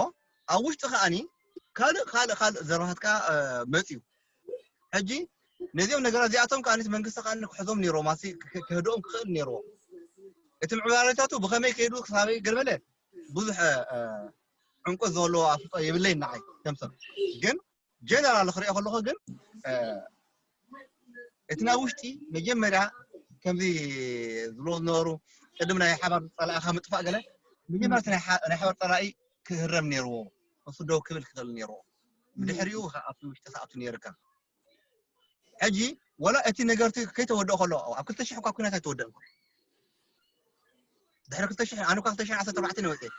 ኣብ ውሽጢ ከዓኒ ካልእ ካልእ ካልእ ዘረባትካ መፅዩ። ሕጂ ነዚኦም ነገራት እዚኣቶም ከዓኒ መንግስቲ ከዓኒ ክሕዞም ነይርዎ ማለት ክህድኦም ክኽእል ነይርዎ። እቲ ምዕባለታቱ ብኸመይ ከይዱ ክሳበይ ገለመለ ብዙሕ ዕምቆት ዝህልዎ ኣፍልጦ የብለይን ንዓይ ከም ሰብ። ግን ጀነራል ክሪኦ ከለኹ ግን እቲ ናብ ውሽጢ መጀመርያ ከምዚ ዝብሎ ዝነበሩ ቅድም ናይ ሓባር ፀላእኻ ምጥፋእ ገለ መጀመርያ ናይ ሓባር ፀላኢ ክህረም ነይርዎ። እሱ ደው ክብል ክኽእል ነይርዎ። ብድሕሪኡ ኣብቲ ውሽጢ ክኣቱ ነይርካ። ሕጂ ወላ እቲ ነገርቲ ከይተወደኦ ከሎ ኣብ ክልተ ሽሕ እኳ ኩናት ኣይተወደእን። ድሕሪ ክልተ ሽሕ ኣነ እኳ ክልተ ሽሕ ዓሰርተ ኣርባዕተ ወፅየ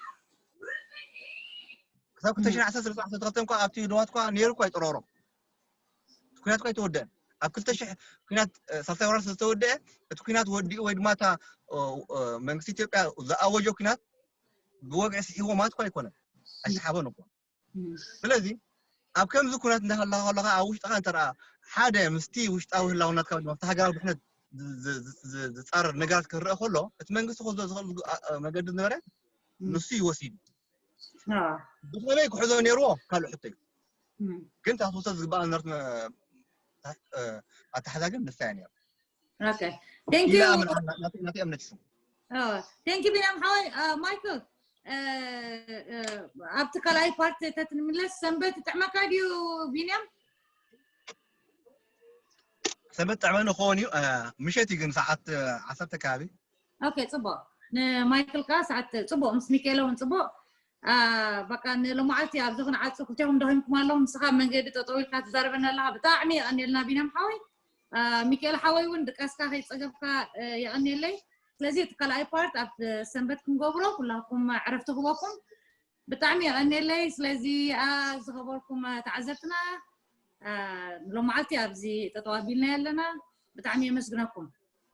ክሳብ ክልተ ሽሕ ዓሰርተ ሰለስተ ዓሰርተ ክልተ እኳ ኣብቲ ደዋት እኳ ነይሩ እኳ ኣይጠረሮም። ኩናት እኳ ኣይተወደአን። ኣብ ክልተ ሽሕ ኩናት ሳልሳይ ወራር ዝተወደአ እቲ ኩናት ወዲኡ ወይ ድማ እታ መንግስቲ ኢትዮጵያ ዝኣወጆ ኩናት ብወግዒ ስሒቦ ማለት እኳ ኣይኮነን። ኣይሰሓቦን እኳ። ስለዚ ኣብ ከምዚ ኩናት እንዳሃለኻ ከለኻ ኣብ ውሽጥኻ እንተ ሓደ ምስቲ ውሽጣዊ ህላውናትካ ወይ ድማ ሃገራዊ ድሕነት ዝፃረር ነገራት ክረአ ከሎ እቲ መንግስቲ ክወስዶ ዝኽእል መገዲ ዝነበረ ንሱ እዩ ወሲዱ። ብኸመይ ክሕዞ ነይርዎ ካልእ ሕቶ እዩ። ግን ታስወሰድ ዝግባእ ነበርት ኣተሓዛ ግን ንሳ እያ ነይሩ። ናተይ እምነት እዩ። ቴንኪ ቢንያም ሓወይ። ማይክል ኣብቲ ካልኣይ ፓርት ተትንምለስ ሰንበት ይጥዕመካ ድዩ ቢንያም? ሰንበት ጥዕመኒ ክኸውን እዩ። ምሸት እዩ ግን ሰዓት ዓሰርተ ከባቢ። ኦኬ ፅቡቅ። ንማይክል ከዓ ሰዓት ፅቡቅ ምስ ሚካኤል እውን ፅቡቅ። በቃ ንሎማዓልቲ ኣብዚ ክንዓፁ ክልቴኹም ደኺምኩም ኣለኹም። ንስኻ መንገዲ ጠጠው ኢልካ ትዛረበና ኣለኻ። ብጣዕሚ የቐንየልና ቢንያም ሓወይ። ሚካኤል ሓወይ እውን ድቃስካ ከይፀገብካ የቐንየለይ። ስለዚ እቲ ካልኣይ ፓርት ኣብ ሰንበት ክንገብሮ ኩላኩም ዕረፍቲ ክበኩም። ብጣዕሚ የቐንየለይ። ስለዚ ዝኸበርኩም ተዓዘብትና ሎማዓልቲ ኣብዚ ጠጠው ኣቢልና ኣለና። ብጣዕሚ የመስግነኩም።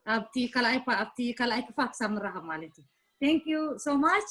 ኣብቲ ካልኣይ ኣብቲ ካልኣይ ክፋል ክሳብ ንራኸብ ማለት እዩ። Thank you so much.